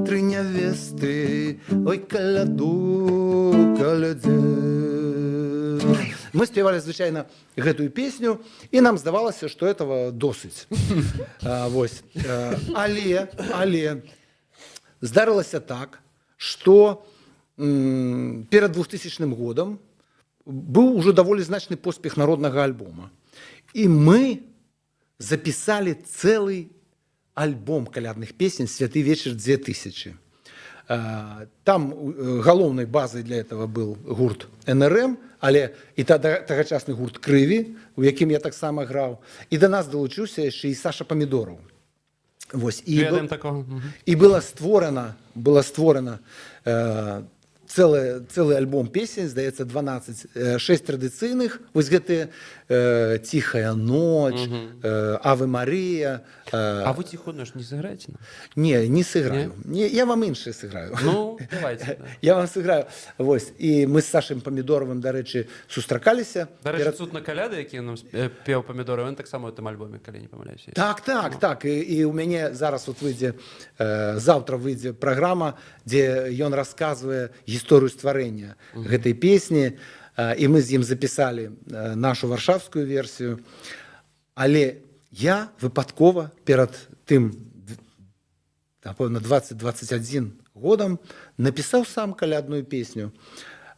тры невесты, ой, каляду, калядзец. Мы спявалі звычайна гэтую песню, і нам здавалася, што этого досыць. Вось. Але здарылася так, што перад 2000 годам быў ужо даволі значны поспех народнага альбома. І мы запісалі цэлы альбом калядных песень «Святы вечар 2000». Там галоўнай базай для этого был гурт НРМ, але і тагачасны гурт Крыві, у якім я таксама граў. І да нас далучыўся яшчэ і Саша Памідораў. Вось, і, Ведаем был, такого. і было створана цэлы альбом песень, здаецца, 12, 6 традыцыйных, вось гэтыя «Тихая ночь», «Аве Мария». А вы «Тихую ночь» не сыграете нам? Не, не сыграю. Не, я вам іншае сыграю. Ну, давайте. Да. Я вам сыграю. Вось. І мы з Сашам Памідоравым, дарэчы, сустракаліся. Дарэчы, «Цуд на каляды», які нам пеў Памідораў, ён таксама ў гэтым альбоме, калі не памыляюся, ёсць. Так. І у мяне зараз вот выйдзе, заўтра выйдзе праграма, дзе ён расказвае гісторыю стварэння гэтай песні. І мы з ім запісалі нашу варшавскую версію. Але я выпадкова перад тым, напэўна, 20-21 годам напісаў сам калядную песню.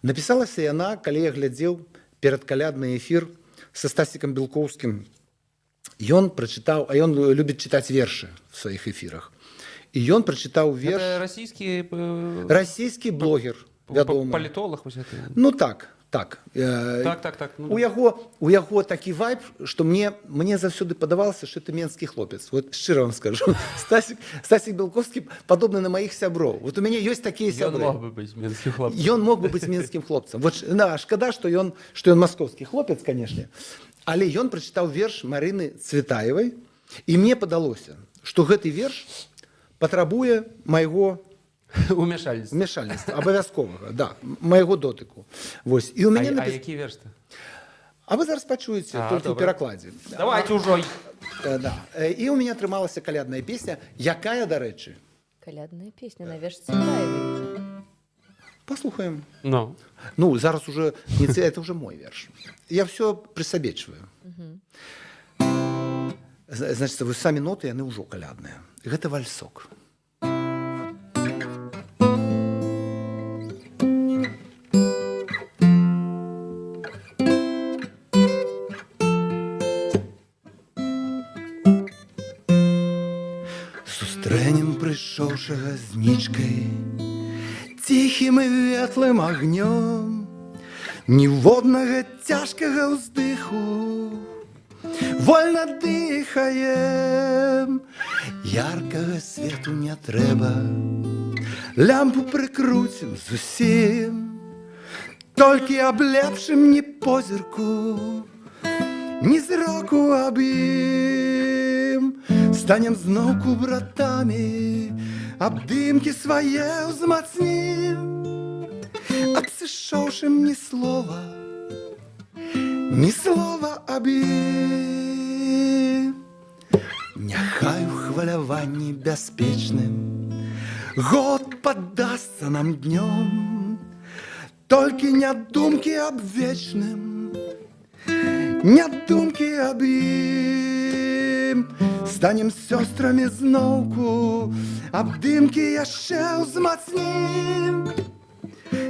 Напісалася яна, калі я глядзеў перадкалядны эфір са Стасікам Белкоўскім. Ён прачытаў, а ён любіць чытаць вершы в сваіх эфірах. І ён прачытаў верш. Гэта расійскі Расійскі блогер, вядомы. палітолог вось гэты. Ну так. Так. Ну, У яго такі вайб, што мне заўсёды падавалася, што это менскі хлопец. Вот шчыра вам скажу. Стасік Белковскі падобны на маіх сяброў. Вот у мяне ёсць такія Ён сябры. мог бы быць менскім хлопцам. Ён мог бы быць менскім хлопцам. Вот, да, шкада, што ён маскоўскі хлопец, конечно. Але ён прачытаў верш Марыны Цветаевай, і мне падалося, што гэты верш патрабуе майго Умяшальніцтва. Умяшальніцтва абавязковага, да, майго дотыку. Вось. І у мяне А які верш-то? А вы зараз пачуеце, А, толькі ў добра. перакладзе. Давайте ўжо. Да. І ў мяне атрымалася калядная песня, якая, дарэчы, Калядная песня на верш Цветаевай. Паслухаем. Ну. Ну, зараз уже не это уже мой верш. Я все прысабечваю. Значит, вы самі ноты, яны ўжо калядныя. Гэта вальсок. Сустрэнем прыйшоўшага з нічкай. Ціхім і ветлым агнём, ніводнага цяжкага ўздыху. Вольна дыхаем, яркага свету не трэба, лямпу прыкруцім зусім, толькі аб лепшым ні позірку, ні зроку аб ім. Станем зноўку братамі, абдымкі свае ўзмацнім, аб сышоўшым ні слова, ні слова аб ім. Няхай у хваляванні бяспечным год паддасца нам днём, толькі не думкі аб вечным, не думкі аб ім. Станем сёстрамі зноўку, абдымкі яшчэ ўзмацнім,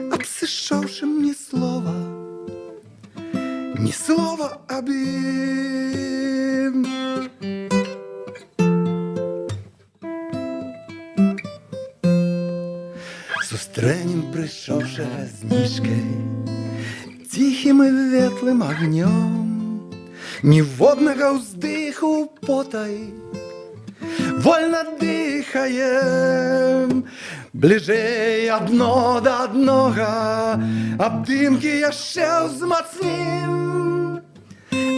аб сышоўшым ні слова, ні слова аб ім. Сустрэнем прыйшоўшага з нічкай ціхім і ветлым агнём, ніводнага ўздыху потай, вольна дыхаем, бліжэй адно да аднога, абдымкі яшчэ ўзмацнім,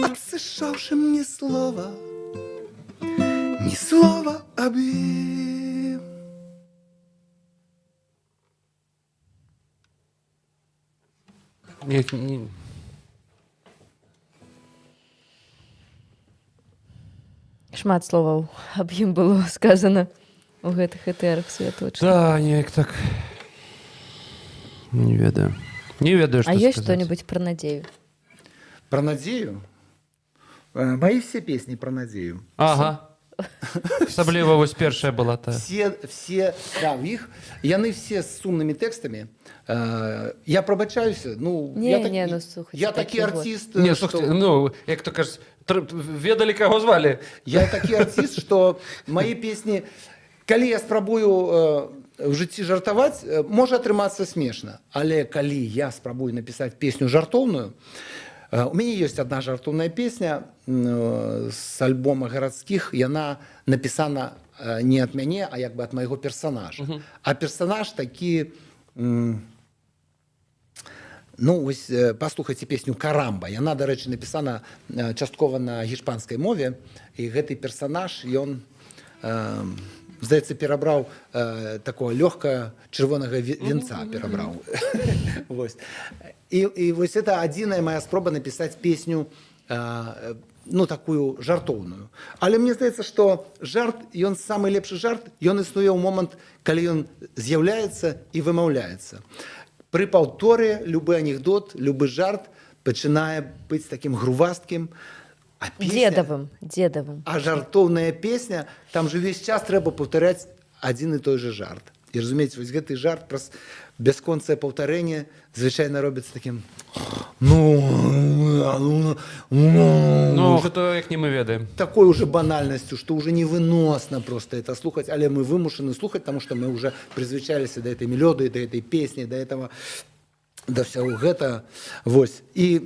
аб сышоўшым ні слова, ні слова аб ім. Не, не. Шмат словаў аб ім было сказана у гэтых этэрах святочных. Да, неяк так. Не ведаю. Не ведаю, што А ёсць сказаць. што-нибудь пра надзею? Про надзею? Мои все песни про надзею. Ага. Асабліва вось першая была та. Все, да, в іх яны все з сумнымі тэкстамі. Я прабачаюся, ну, Не, я, так, не, ну, слухайте, я такі такі год. артист, Не, што- слухайте, ну, як то кажуць, ведалі, каго звалі. Я такі артист, што мае песні, калі я спрабую в жыцці жартаваць, можа атрымацца смешна, але калі я спрабую напісаць песню жартоўную, у мяне ёсць одна жартоўная песня з альбома «Гарадскіх», яна напісана не ад мяне, а як бы ад майго персонажа. А персонаж такі, ну, вось, паслухайце песню «Карамба». Яна, дарэчы, напісана часткова на гішпанскай мове, і гэты персонаж, ён, здаецца, перабраў такого лёгкага чырвонага вінца перабраў. Вось. І вось это адзіная моя спроба напісаць песню, ну, такую жартоўную. Але мне здаецца, што жарт, ён самы лепшы жарт, ён існуе ў момант, калі ён з'яўляецца і вымаўляецца. Пры паўторы любы анекдот, любы жарт пачынае быць такім грувасткім. А песня, Дзедавым, дзедавым. а жартоўная песня, там же увесь час трэба паўтаряць адзін і той же жарт. І разумееце, вось гэты жарт праз бясконцае паўтарэнне звычайна робіцца такім ну, ну, ну, Ну, гэта як не мы ведаем. такой уже банальностью, что уже невыносно просто это слухать, але мы вымушаны слухать, потому что мы уже прызвычаліся до этой мелодии, до этой песни, до этого, до всего гэта. Вось. І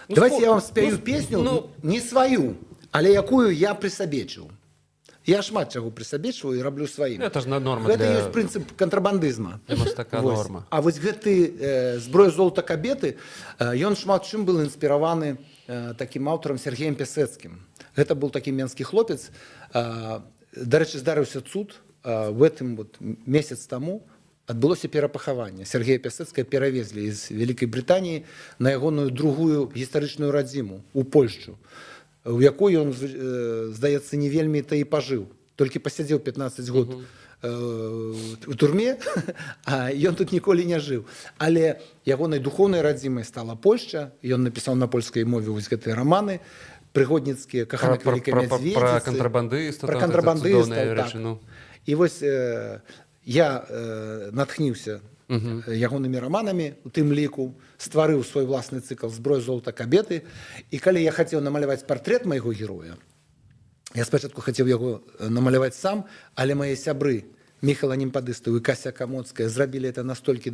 Ну, давайте я вам спяю ну, песню, ну. не сваю, але якую я прысабечыў. Я шмат чаго прысабечваю і раблю сваім. Это ж норма Гэта для- ёсць прынцып кантрабандызма. Для мастака Вось. норма. А вось гэты «Зброя, золата, кабеты», ён шмат чым был інспіраваны такім аўтарам Сергеем Пясецкім. Гэта был такі менскі хлопец. Дарэчы, здарыўся цуд в гэтым вот месяц таму адбылося перапахаванне. Сергея Пясецкага перавезлі з Вялікай Брытаніі на ягоную другую гістарычную радзіму у Польшчу, у якой ён, здаецца, не вельмі та і пажыў. Толькі пасядзеў 15 год у турме, а ён тут ніколі не жыў. Але ягонай духоўнай радзімай стала Польшча. Ён напісаў на польскай мове вось гэтыя раманы прыгодніцкія, «Каханак вялікай Пра мядзведзіцы», кантрабандыстаў, пра там, кантрабандыстаў, цудоўныя так. рэчы, ну. І вось я натхніўся ягонымі раманамі, у тым ліку стварыў свой власны цыкл «Зброя, золата, кабеты». І калі я хацеў намаляваць партрэт майго героя, я спачатку хацеў яго намаляваць сам, але мае сябры Міхал Анемпадыстаў і Кася Камоцкая зрабілі это настолькі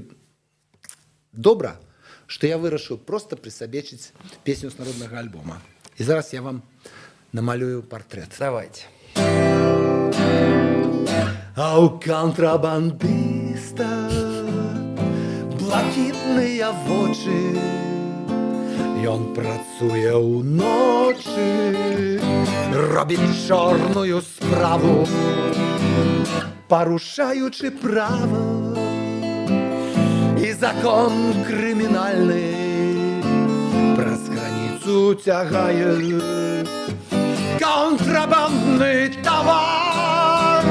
добра, што я вырашыў просто прысабечыць песню з народнага альбома. І зараз я вам намалюю партрэт. Давайте. А у кантрабандыста блакітныя вочы. Ён працуе ўночы, робіць чорную справу, парушаючы права і закон крымінальны, праз граніцу цягае кантрабандны тавар.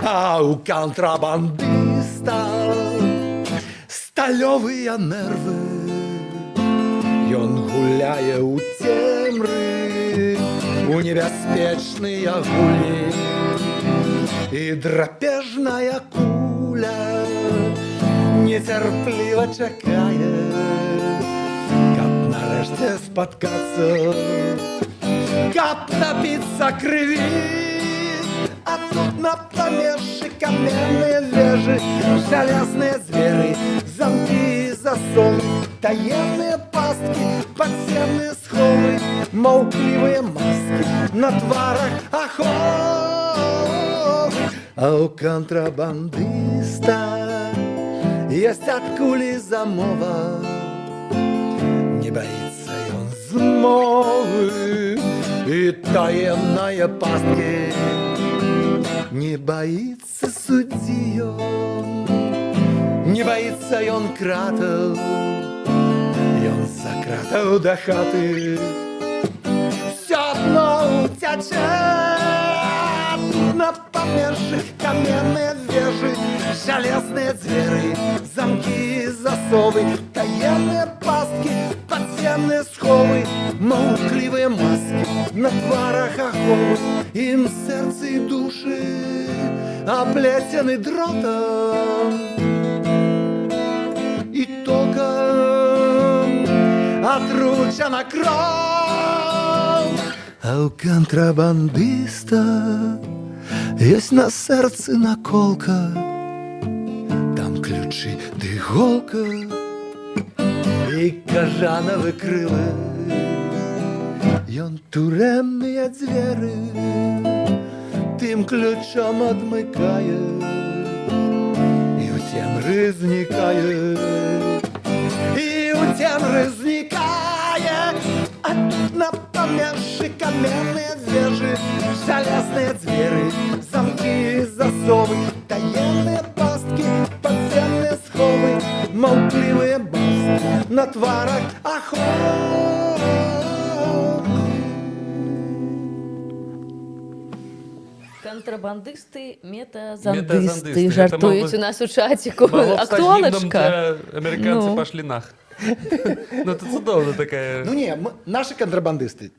А у кантрабандыста сталёвыя нервы. Ён гуляе ў цемры у небяспечныя гульні, і драпежная куля нецярпліва чакае, каб нарэшце спаткацца, каб напіцца крыві. А тут на памежжы каменныя вежы, жалезныя дзверы, замкі і засовы, таемныя пасткі, падземныя сховы, маўклівыя маскі на тварах аховы. А у кантрабандыста есть адкуль і замова, не баіцца ён змовы і таемнае пасткі. Не баіцца суддзі ён, не баіцца ён кратаў, ён за кратаў да хаты всё адно уцячэ. На памежжы каменныя вежы, жалезныя дзверы, замкі і засовы, таемныя пасткі, падземныя сховы, маўклівыя маскі на тварах аховы. Ім сэрцы і душы аплецены дротам і токам атручана кроў. А ў кантрабандыста ёсць на сэрцы наколка, там ключы ды іголка і кажанавы крылы. Ён турэмныя дзверы тым ключом адмыкае і ў цемры знікае, і ў цемры знікае. А тут на памежжы каменныя вежы, жалезныя дзверы, замкі і засовы, таемныя пасткі, падземныя сховы, маўклівыя маскі на тварах аховы. Кантрабандысты, метазандысты Метазандысты. Гэта жартуюць мог бы- у нас у чаціку. Магло б стаць гімнам Актуалачка. для «Амерыканцы Ну. пошли нах». Ну, это цудоўна такая. Ну не, нашы кантрабандысты,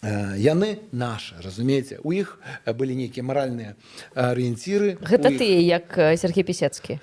яны нашы, разумееце, у іх былі нейкія маральныя арыенціры. Гэта у іх- ты, як Сергей Пісецкі.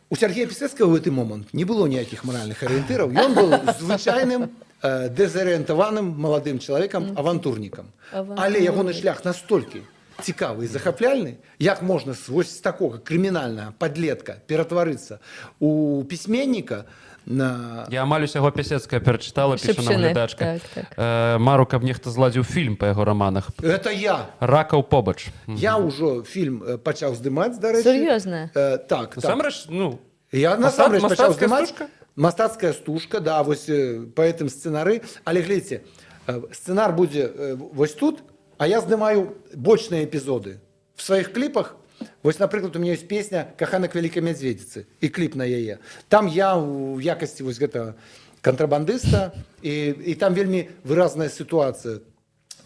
У Сергея Пісецкага ў гэты момант не было ніякіх маральных арыентыраў. Ён был звычайным дэзарыентаваным маладым чалавекам, авантурнікам. Але ягоны шлях настолькі цікавы і захапляльны, як можна вось з такога крымінальнага падлетка ператварыцца у пісьменніка на Я амаль усяго Пясецкая перачытала, піша нам Шыпшыны. глядачка. Так. Мару, каб нехта зладзіў фільм па яго раманах. Это я. «Ракаў побач». Я ўжо фільм пачаў здымаць, дарэчы. Сур'ёзна? Так. Насамрэч, ну, Я насамрэч пачаў «Мастацкая здымаць. стужка»? «Мастацкая стужка», да, вось по гэтым сцэнары. Але глядзіце, сцэнар будзе вось тут, а я здымаю бочныя эпізоды. В сваіх кліпах, вось, напрыклад, у меня ёсць песня «Каханак вялікай мядзведзіцы» і кліп на яе. Там я ў якасці вось гэтага кантрабандыста, і там вельмі выразная сітуацыя.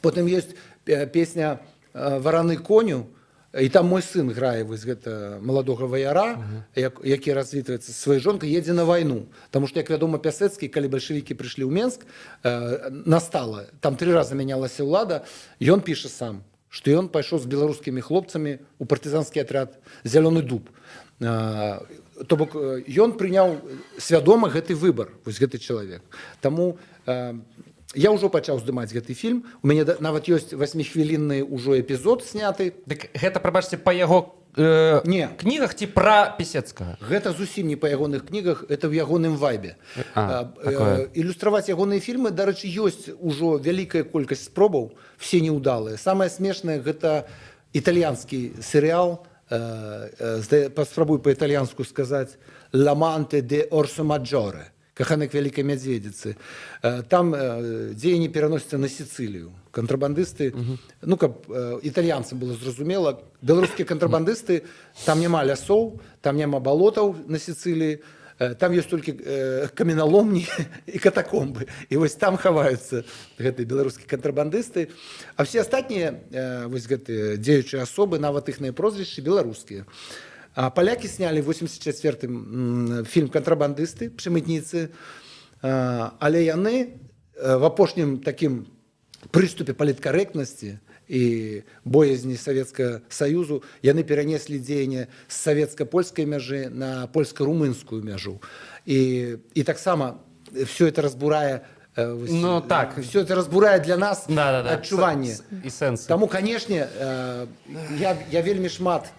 Потым ёсць песня «Вараны коню», і там мой сын грае вось гэта маладога ваяра, які развітваецца са сваёй жонкай, едзе на вайну. Таму што, як вядома, Пясецкі, калі бальшавікі прыйшлі ў Менск, настала, там 3 раза мянялася ўлада, ён піша сам, што ён пайшоў з беларускімі хлопцамі ў партызанскі атряд «Зялёны дуб». То бок ён прыняў свядома гэты выбар, вось гэты чалавек. Таму я ўжо пачаў здымаць гэты фільм. У мяне нават ёсць васьміхвілінны ўжо эпізод сняты. Дык гэта, прабачце, па яго Не. кнігах ці пра Пясецкага? Гэта зусім не па ягоных кнігах, это ў ягоным вайбе. А, такое. Ілюстраваць ягоныя фільмы, дарэчы, ёсць ужо вялікая колькасць спробаў, все неўдалыя. Самае смешнае — гэта італьянскі серыял, паспрабуй па-італьянску сказаць: «L'amante di Orso Maggiore», «Каханак вялікай мядзведзіцы». Там дзеянні пераносяцца на Сіцылію. Кантрабандысты, ну, каб італьянцам было зразумела, беларускія кантрабандысты, там няма лясоў, там няма балотаў на Сіцыліі, там ёсць толькі каменаломні і катакомбы. І вось там хаваюцца гэтыя беларускія кантрабандысты. А все астатнія вось гэтыя дзеючыя асобы, нават іхныя прозвішчы беларускія. А палякі снялі в 84-м фільм «Кантрабандысты», «Przemytnicy», але яны в апошнім такім прыступе паліткарэктнасці і боязні Савецкага Саюзу яны перанеслі дзеянне з савецка-польскай мяжы на польска-румынскую мяжу. І таксама все это разбурае вось, Ну, так. все это разбурае для нас адчуванне. І сэнсы. Таму, канешне, я вельмі шмат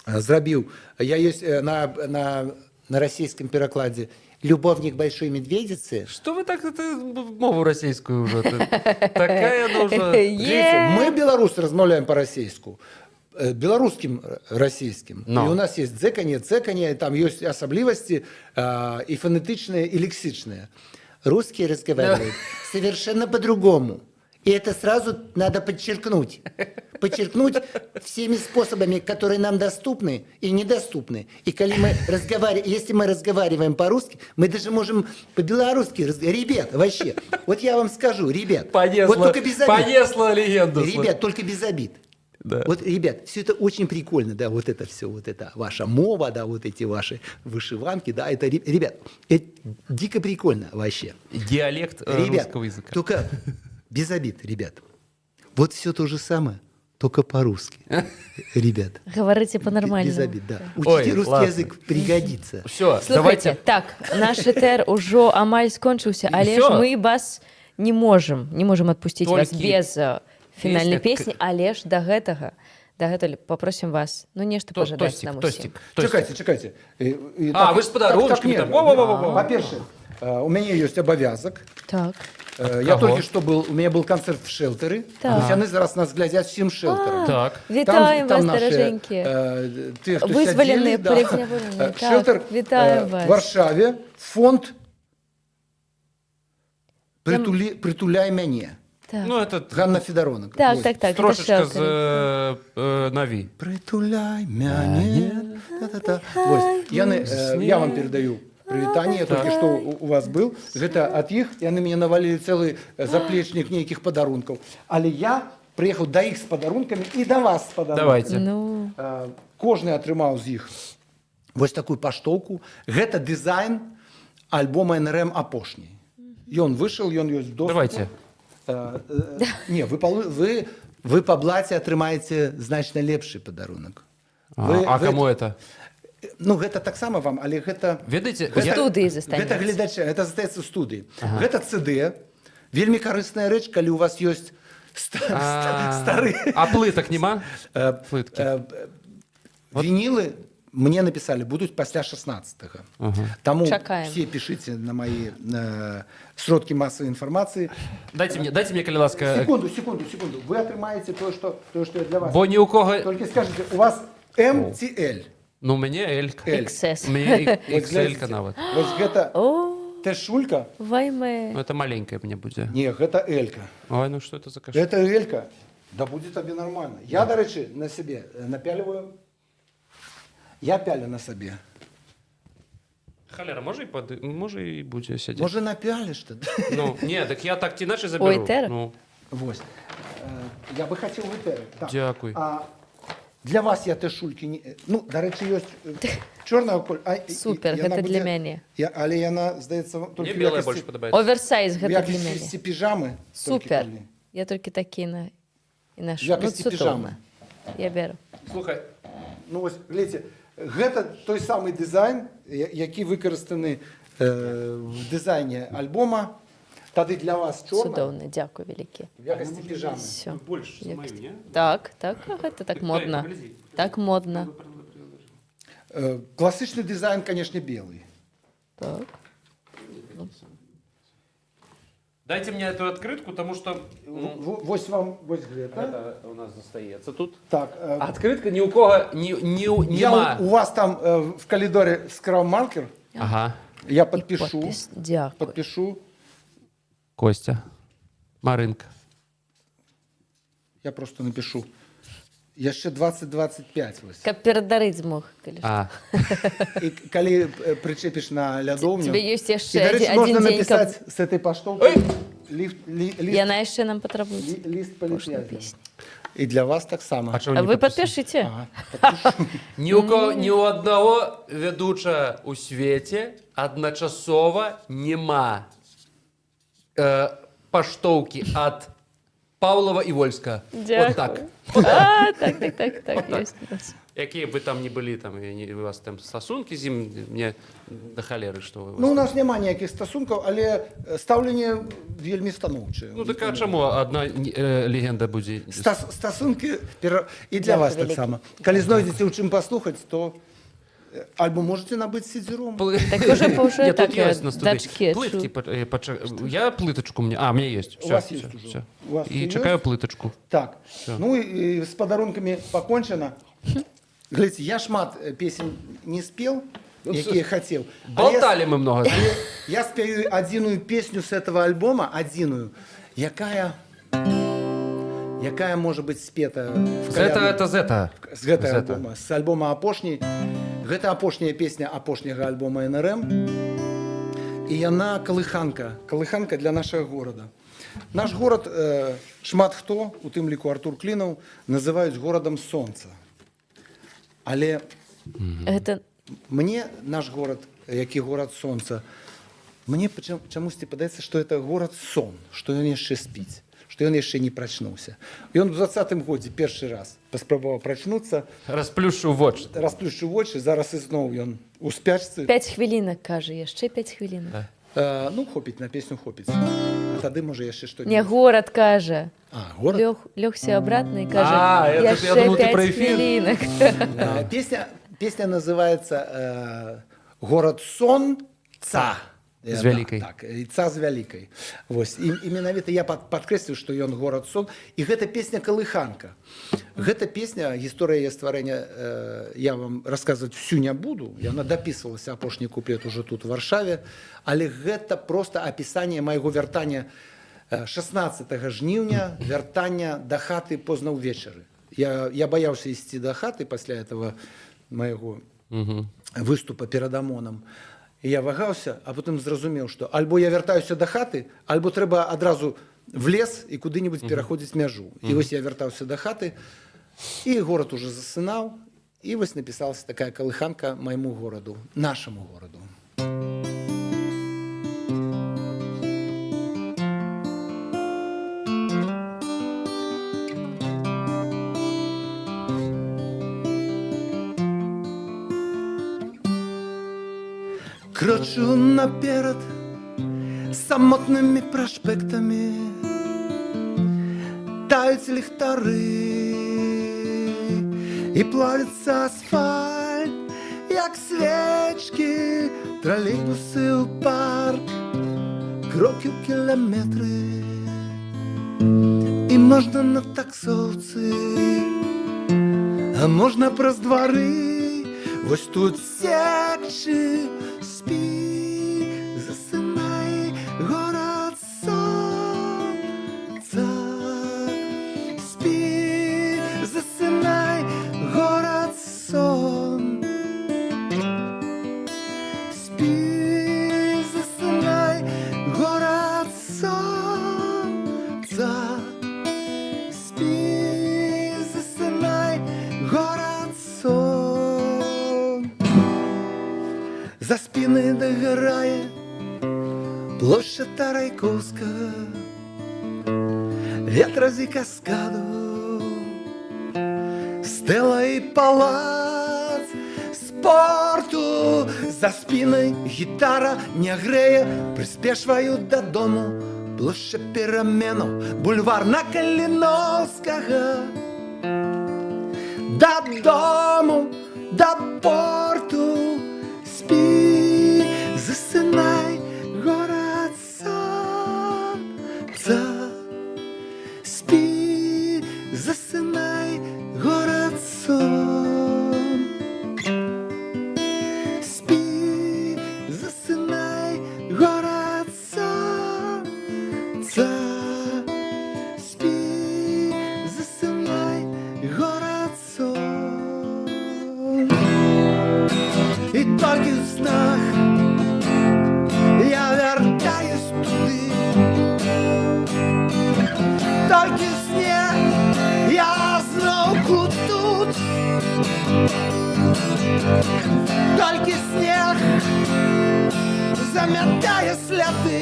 зрабіў. Я ёсць на расійскім перакладзе «Любовник большой медведицы». Что вы так это, мову расійскую уже? Такая она уже. Глядзіце, мы, беларусы, размаўляем па-расейску, беларускім расійскім. Но. І у нас есть дзеканье, цеканье, там ёсць асаблівасці і фанетычныя, і лексічныя. Русские разговаривают совершенно по-другому. И это сразу надо подчеркнуть. Подчеркнуть всеми способами, которые нам доступны и недоступны. И коли мы разговариваем, если мы разговариваем по-русски, мы даже можем по-белорусски разговаривать. Ребят, вообще, вот я вам скажу, ребят, Понесла, вот только без обид. понесла легенду. Ребят, только без обид. Да. Вот, ребят, все это очень прикольно, да, вот это все, вот это ваша мова, да, вот эти ваши вышиванки, да, это, ребят, это дико прикольно вообще. Диалект Ребят, русского языка. только без обид, ребят. Вот все то же самое, только по-русски. Ребят. Гаварыце па-нармальнаму. Без обид, да. Ой, Учите русский ладно. язык, пригодится. Все, Слухайте, давайте. так, наш этэр ужо амаль скончыўся, але ж Всё. мы вас не можем отпустить вас Толькі без фінальнай песня песні, але ж да гэтага дагэтуль попросім вас, ну, нешта пажадаць Тосцік, нам усім. Тосцік, Тосцік. Чакайце, чакайце. А, вы ж з падарункамі не, там. Во-во-во-во. Па-першае, у мяне ёсць абавязак. Я Каго? только что был, у меня был концерт в шелтере. Так. То есть яны зараз нас глядзяць всем шелтером. Так. Вітаем вас, наши, даражэнькія. Тыя, хто Вызваленыя, сядзелі, да. палітзняволеныя. Так, Шелтер вітаем вас. в Варшаве, фонд «Притуляй мяне». Так, Ну, это Ганна Федаронак. так, Вось. так, это строчечка з шелтер. Наві. Притуляй мяне. Та-та-та. Вось. Яны, я вам передаю прывітанне, я толькі што у вас был. Гэта ад іх, яны мне навалілі цэлы заплечнік нейкіх падарункаў. Але я прыехаў да іх з падарункамі і да вас з падарункамі. Давайте. Ну, Кожны атрымаў з іх вось такую паштоўку. Гэта дызайн альбома НРМ апошні. Ён выйшаў, ён ёсць в доступе. Давайте. Не, вы па блаце атрымаеце значна лепшы падарунак. А кому это? Ну, гэта таксама вам, але гэта Ведаеце, У студыі гэта застанецца. гледача, это застаецца ў студыі. Гэта CD, вельмі карысная рэч, калі у вас ёсць стары А плытак нема? Плыткі. Вінілы мне написали, будуць пасля 16-го. Таму Чакаем. все пішыце на мои сродкі масавай інфармацыі. Дайте мне, калі ласка, Секунду, секунду, секунду. Вы атрымаеце тое, што я для вас. Бо ні ў кого. Толькі скажите, у вас М ці Л? Ну, у мяне L. L. XS. У мяне Вось XL глядзіце. нават. Вось гэта О, тэшулька. вайме. Ну, это маленькая мне будзе. Не, гэта Элька. Ой, ну что это за каш? Это Элька. Да будет табе нормально. Я, дарэчы, на сябе напяливаю. Я пялю на сабе. Халера, можа і можа і будзе сядзець. Можа, напяліш ты? Ну, не, так я так ці іначай заберу. Ой, тэр? Ну, Вось. Я бы хацеў в этэры. Так. Дзякуй. А для вас я тэшулькі не. Ну, дарэчы, ёсць чорнага коль. А, Супер, яна гэта для мяне. Але яна, здаецца, Мне толькі в белая якасці больш падабаецца. Оверсайз в гэта для якасці мяне. піжамы. Толькі Супер. калі. Я толькі такі на і нашу. В якасці Ну, цудоўна. піжамы. Я беру. Слухай, Ну вось, глядзіце, гэта той самы дызайн, які выкарыстаны в дызайне альбома. Тады для вас чорна Цудоўна, дзякуй вялікі. в якасці піжамы. Всё. Больш за маю, не? Так, так, гэта так модна. Так модна. Класычны дызайн, конечно, белый. Так. Дайте мне эту открытку, потому что Вось вам вось гэта. это у нас застаецца тут. Так, Открытка ні у кого ні, ні, я нема. у вас там в коридоре скраў маркер, Ага. я І подпишу, подпіс. Дзякуй. подпишу. Костя. Маринка. Я просто напишу. Яшчэ 2025 вось. Каб перадарыць змог, калі што. А, І калі прычэпіш на лядоўню. Тебе ёсць І, яшчэ дарэчы, адзін, можна адзін дзень, каб... напісаць з этой паштоўкі ліфт, ліст, Яна яшчэ нам патрабуецца. ліст Апошняя палітвязня. песня. І для вас таксама. а чого А не вы підписано? падпішыце? Ага, падпішу. Ні у кого, ні у одного ведуча у свеце адначасова нема паштоўкі ад Павлова і Вольска. Вот так. Дзякуй. А, так, ёсць у нас. Якія б вы там не былі, там, я не, у вас там стасункі з ім, мне да халеры, што вы. Ну, у нас няма ніякіх стасункаў, але стаўленне вельмі станоўчае. Ну, так а чаму одна легенда будзе? Стасункі і для Дзякуй вас вялікі. таксама. Калі знойдзеце ў чым паслухаць, то альбо можете набыць сидзером. Так уже Нет, так тут я есть на студии. дачке Плытки чу. Я плыточку мне. А, у меня есть. У Всё, вас всё, есть уже. всё. У вас И всё чакаю есть? плыточку. Так. Ну і з падарункамі пакончана. Глядзіце, я шмат песень не спел, якія хацеў. Але я Болтали мы много. Але я спяю адзіную песню с этого альбома, адзіную, якая можа быць спета в З это, калядным- это, з это. з гэтага з этого. альбома, з альбома апошняй. Гэта апошняя песня апошняга альбома НРМ. І яна калыханка, калыханка для нашага горада. Наш горад шмат хто, у тым ліку Артур Клінаў, называюць горадам сонца. Але Гэта мне наш горад, які горад сонца, мне чамусьці падаецца, што это горад сон, што ён яшчэ спіць, што ён яшчэ не прачнуўся. Ён у 20-м годзе першы раз паспрабаваў прачнуцца, Расплюшчыў вочы. расплюшчыў вочы, зараз ізноў ён у спячцы. 5 хвілінак кажа, яшчэ 5 хвілінак. Ну, хопіць, на песню хопіць. А тады можа яшчэ што Не, горад кажа. А, горад? Лёгся обратно і кажа, А, я яшчэ думал, ты 5 про эфир. хвілінак. Песня называется «Город сон ца». З вялікай. Так, і ца з вялікай. Вось. І менавіта я падкрэслю, што ён горад сон. І гэта песня калыханка. Гэта песня, гісторыя яе стварэння, я вам расказваць всю не буду. Яна дапісвалася, апошні куплет уже тут у Варшаве. Але гэта просто апісанне майго вяртання 16 жніўня, вяртання да хаты позна ўвечары. Я баяўся ісці да хаты пасля этого майго выступа перад АМОНам. І я вагаўся, а потым зразумеў, што альбо я вяртаюся да хаты, альбо трэба адразу в лес і куды-небудзь пераходзіць мяжу. І вось я вяртаўся да хаты, і горад уже засынаў, і вось напісалася такая калыханка майму гораду, нашаму гораду. Крочу наперад самотнымі праспектамі, таюць ліхтары і плавіцца асфальт, як свечкі, тралейбусы ў парк, крокі ў кіламетры, і можна на таксоўцы, а можна праз двары, вось тут секчы, спі, засынай, горад сонца. Спі, засынай, горад сон. Спі, засынай, горад сонца. Спі, засынай, горад сон. За спіны дагарае плошча Тарайкоўскага, ветразі каскаду, стэла і палац спорту. За спінай гітара не грэе, прыспешваю дадому. Плошча Пераменаў, бульвар на Каліноўскага. Дадому, да порту, спі, засынай, горад сонца. Спі, засынай, горад сон. Спі, засынай, горад сонца. Спі, засынай, горад сон. І толькі ў снах я вяртаюсь туды. Толькі ў сне я зноўку тут. Толькі снег замятае сляды.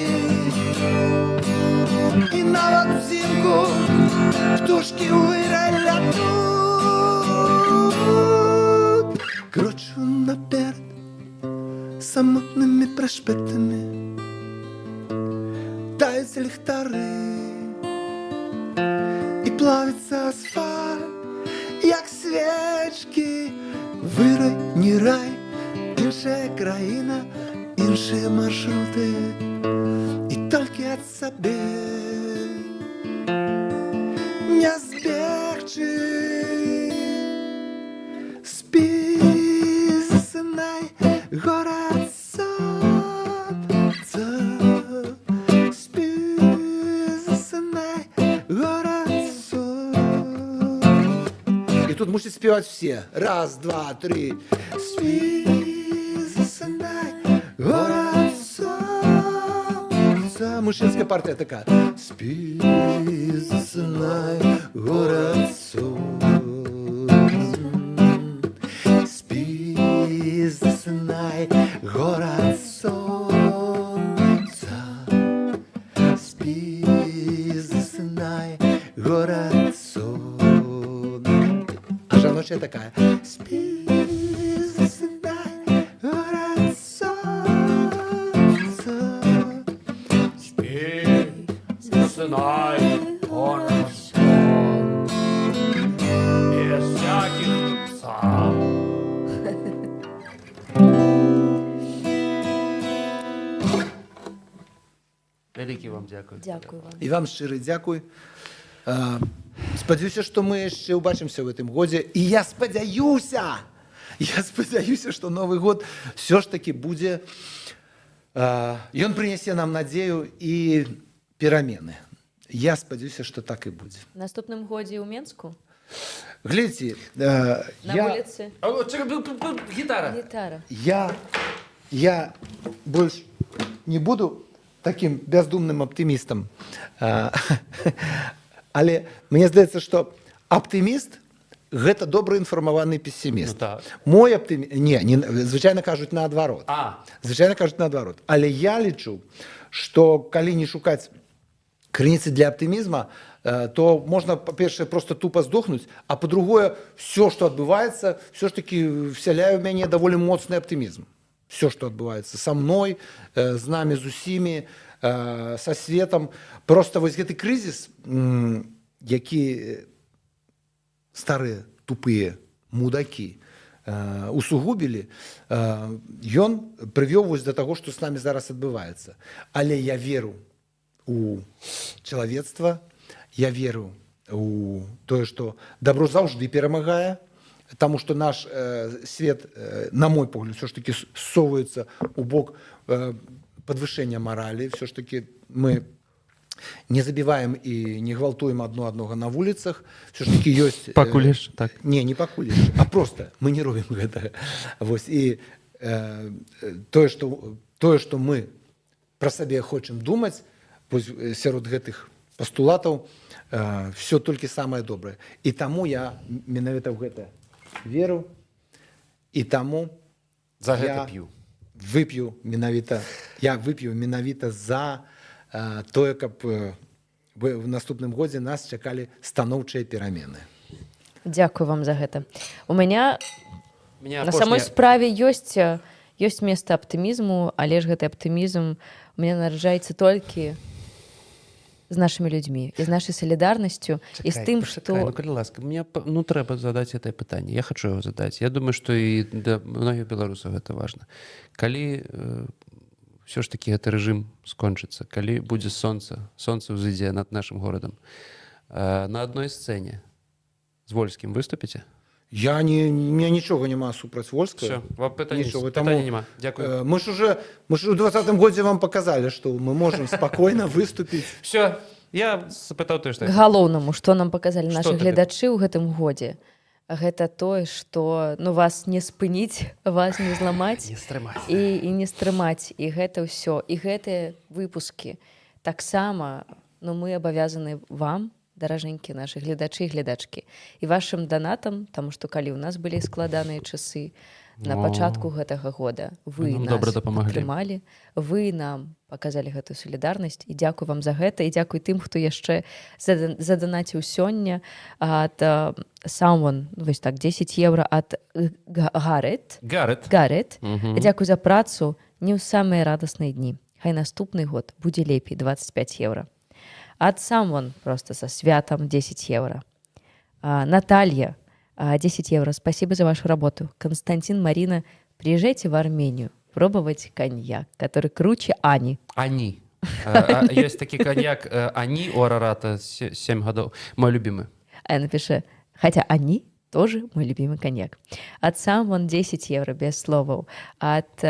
І нават узімку птушкі ў вырай лятуць. Крочу наперад самотнымі прашпектамі. Таюць ліхтары і плавіцца асфальт, як свечкі. Вырай, не рай, іншая краіна, іншыя маршруты. І толькі ад сабе не збегчы. Спі, засынай, горад сонца. Спі, засынай, горад сон. І тут мусяць спяваць усе. Раз, два, тры. Спі, засынай, горад сонца. Мужчынская партыя такая. Спі, засынай, горад сон. Спі, засынай, горад сонца. Спі, засынай, горад сон. А жаночая такая. Спі, засынай, горад сонца. Спі, засынай, горад сон. Без всяких псам. Вялікі вам дзякуй. Дзякую вам. І вам шчыры дзякуй. Спадзяюся, што мы яшчэ ўбачымся ў гэтым годзе. І я спадзяюся, што Новы год усё ж такі будзе, ён прынясе нам надзею і перамены. Я спадзяюся, што так і будзе. Наступным годзе ў Менску. Глядзіце, На я, вуліцы. А, о, чакай, гітара. Гітара. Я больш не буду такім бяздумным аптымістам. Але мне здаецца, што аптыміст — гэта добра інфармаваны песіміст. Ну, так. Мой аптымі... Не, не, звычайна кажуць наадварот. А. Звычайна кажуць наадварот. Але я лічу, што калі не шукаць крыніцы для аптымізма, то можна, па-першае, просто тупо здохнуць, а па-другое, усё, што адбываецца, усё ж такі всяляе ў мяне даволі моцны аптымізм. Усё, што адбываецца са мной, з намі, з усімі, са светам. Просто вось гэты крызіс, які старыя тупыя мудакі усугубілі, ён прывёў вось да таго, што з намі зараз адбываецца. Але я веру у чалавецтва, я веру у тое, што дабро заўжды перамагае, таму што наш свет, на мой погляд, усё ж такі ссоўваецца у бок падвышэння маралі. Усё ж такі мы не забіваем і не гвалтуем адно аднога на вуліцах. Усё ж такі ёсць Пакуль яшчэ так. Не, не пакуль яшчэ, а просто мы не робім гэтага. Вось і тое, што мы пра сабе хочам думаць, вось, сярод гэтых пастулатаў усё толькі самае добрае. І таму я менавіта ў гэта веру, і таму За гэта я п'ю. вып'ю менавіта, я вып'ю менавіта за тое, каб в наступным годзе нас чакалі станоўчыя перамены. Дзякую вам за гэта. У мяне Меня на самой апошняя- справе ёсць месца аптымізму, але ж гэты аптымізм у мяне нараджаецца толькі з нашымі людзьмі і з нашай салідарнасцю і з тым, пачакай, што ну, калі ласка, мне ну, трэба задаць гэтае пытанне, я хочу его задаць. Я думаю, что і для многіх беларусаў гэта важна. Калі ўсё ж таки гэты рэжым скончыцца, калі будзе сонца, сонца ўзыдзе над нашим горадам, на адной сцэне з Вольскім выступіце? Я не, меня нічога няма супраць Вольскага. Всё, вам пытанне, Нічога, пытання таму, няма. Дзякую. Мы ж у 20-м годзе вам показали, что мы можем спокойно выступить. Всё, я запытаў тое, што К галоўнаму, што нам паказалі Што нашы табе? гледачы ў гэтым годзе, гэта тое, што, ну, вас не спыніць, вас не зламаць Не стрымаць. і не стрымаць. І гэта ўсё, і гэтыя выпускі таксама, ну, мы абавязаны вам, даражэнькі нашы гледачы і гледачкі, і вашым данатам, таму што калі ў нас былі складаныя часы на О. пачатку гэтага года, вы Вы нам нас добра дапамаглі. падтрымалі, вы нам показалі гэтую салідарнасць, і дзякуй вам за гэта, і дзякуй тым, хто яшчэ заданаціў сёння. Ад someone, ну, вось так, 10 еўра ад Гарет. Гарет. Гарет. Мгм. Дзякуй за працу не ў самыя радасныя дні, хай наступны год будзе лепей, 25 еўра. Ад someone просто са святам, 10 еўра. Наталья, 10 евро. Спасибо за вашу работу. Константин, Марина, приезжайте в Армению пробовать коньяк, который круче Ани. Они. Ёсць такі коньяк Ани у Арарата 7 гадоў. Мой любимый. А я напишу, хотя они тоже мой любимый коньяк. От Someone 10 евро без словаў. От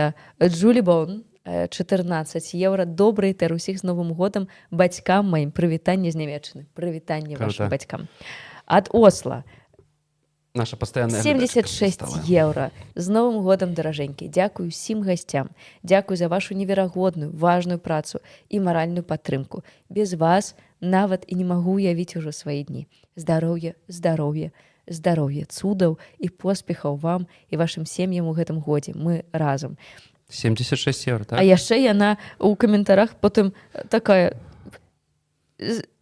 Джули Бон 14 евро. Добрый тэр, усіх з Новым годам, бацькам маім прывітанне з Нямеччыны. Прывітанне Круто. вашым бацькам. От Осло Наша пастаянная 76 гледачка стала. еўра. З Новым годам, даражэнькі. Дзякую усім гасцям. Дзякую за вашу неверагодную, важную працу і маральную падтрымку. Без вас нават і не магу уявіць ужо свае дні. Здароўя, здароўя, здароўя, цудаў і поспехаў вам і вашым сем'ям у гэтым годзе. Мы разам. 76 евро, так? А яшчэ яна ў каментарах потым такая: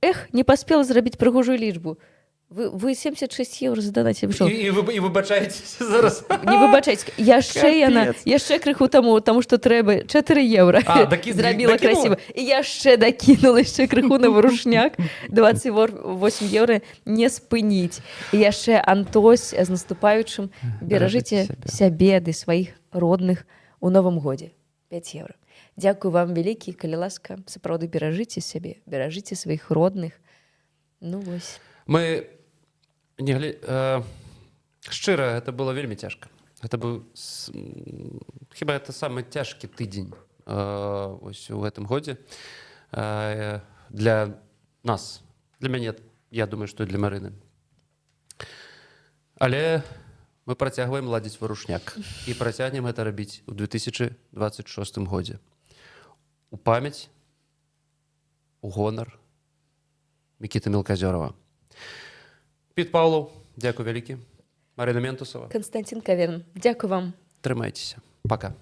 «Эх, не паспела зрабіць прыгожую лічбу». Вы 76 еўра заданаце що? І выбачаецеся зараз. Не выбачайце, яшчэ яна Капец. яшчэ крыху таму што трэба 4 еўра А, зрабіла дакінула? красиво, і яшчэ дакінула яшчэ крыху на варушняк, 28 еўра, не спыніць. І яшчэ Антось: з наступаючым, беражыце Беражыце сябе. сябе ды сваіх родных у новым годзе, 5 еўра. Дзякую вам вялікі, калі ласка, сапраўды беражыце сябе, беражыце сваіх родных. Ну вось. Мы не шчыра, гэта было вельмі цяжка. Гэта быў хіба это самы цяжкі тыдзень ось у гэтым годзе для нас, для мяне, я думаю, што і для Марыны. Але мы працягваем ладзіць варушняк і працягнем гэта рабіць у 2026 годзе. У памяць, у гонар Мікіты Мелказёрова. Піт Паўлаў, дзякуй вялікі. Марына Ментусава. Константин Каверн, дзякую вам. Трымайцеся. Пока.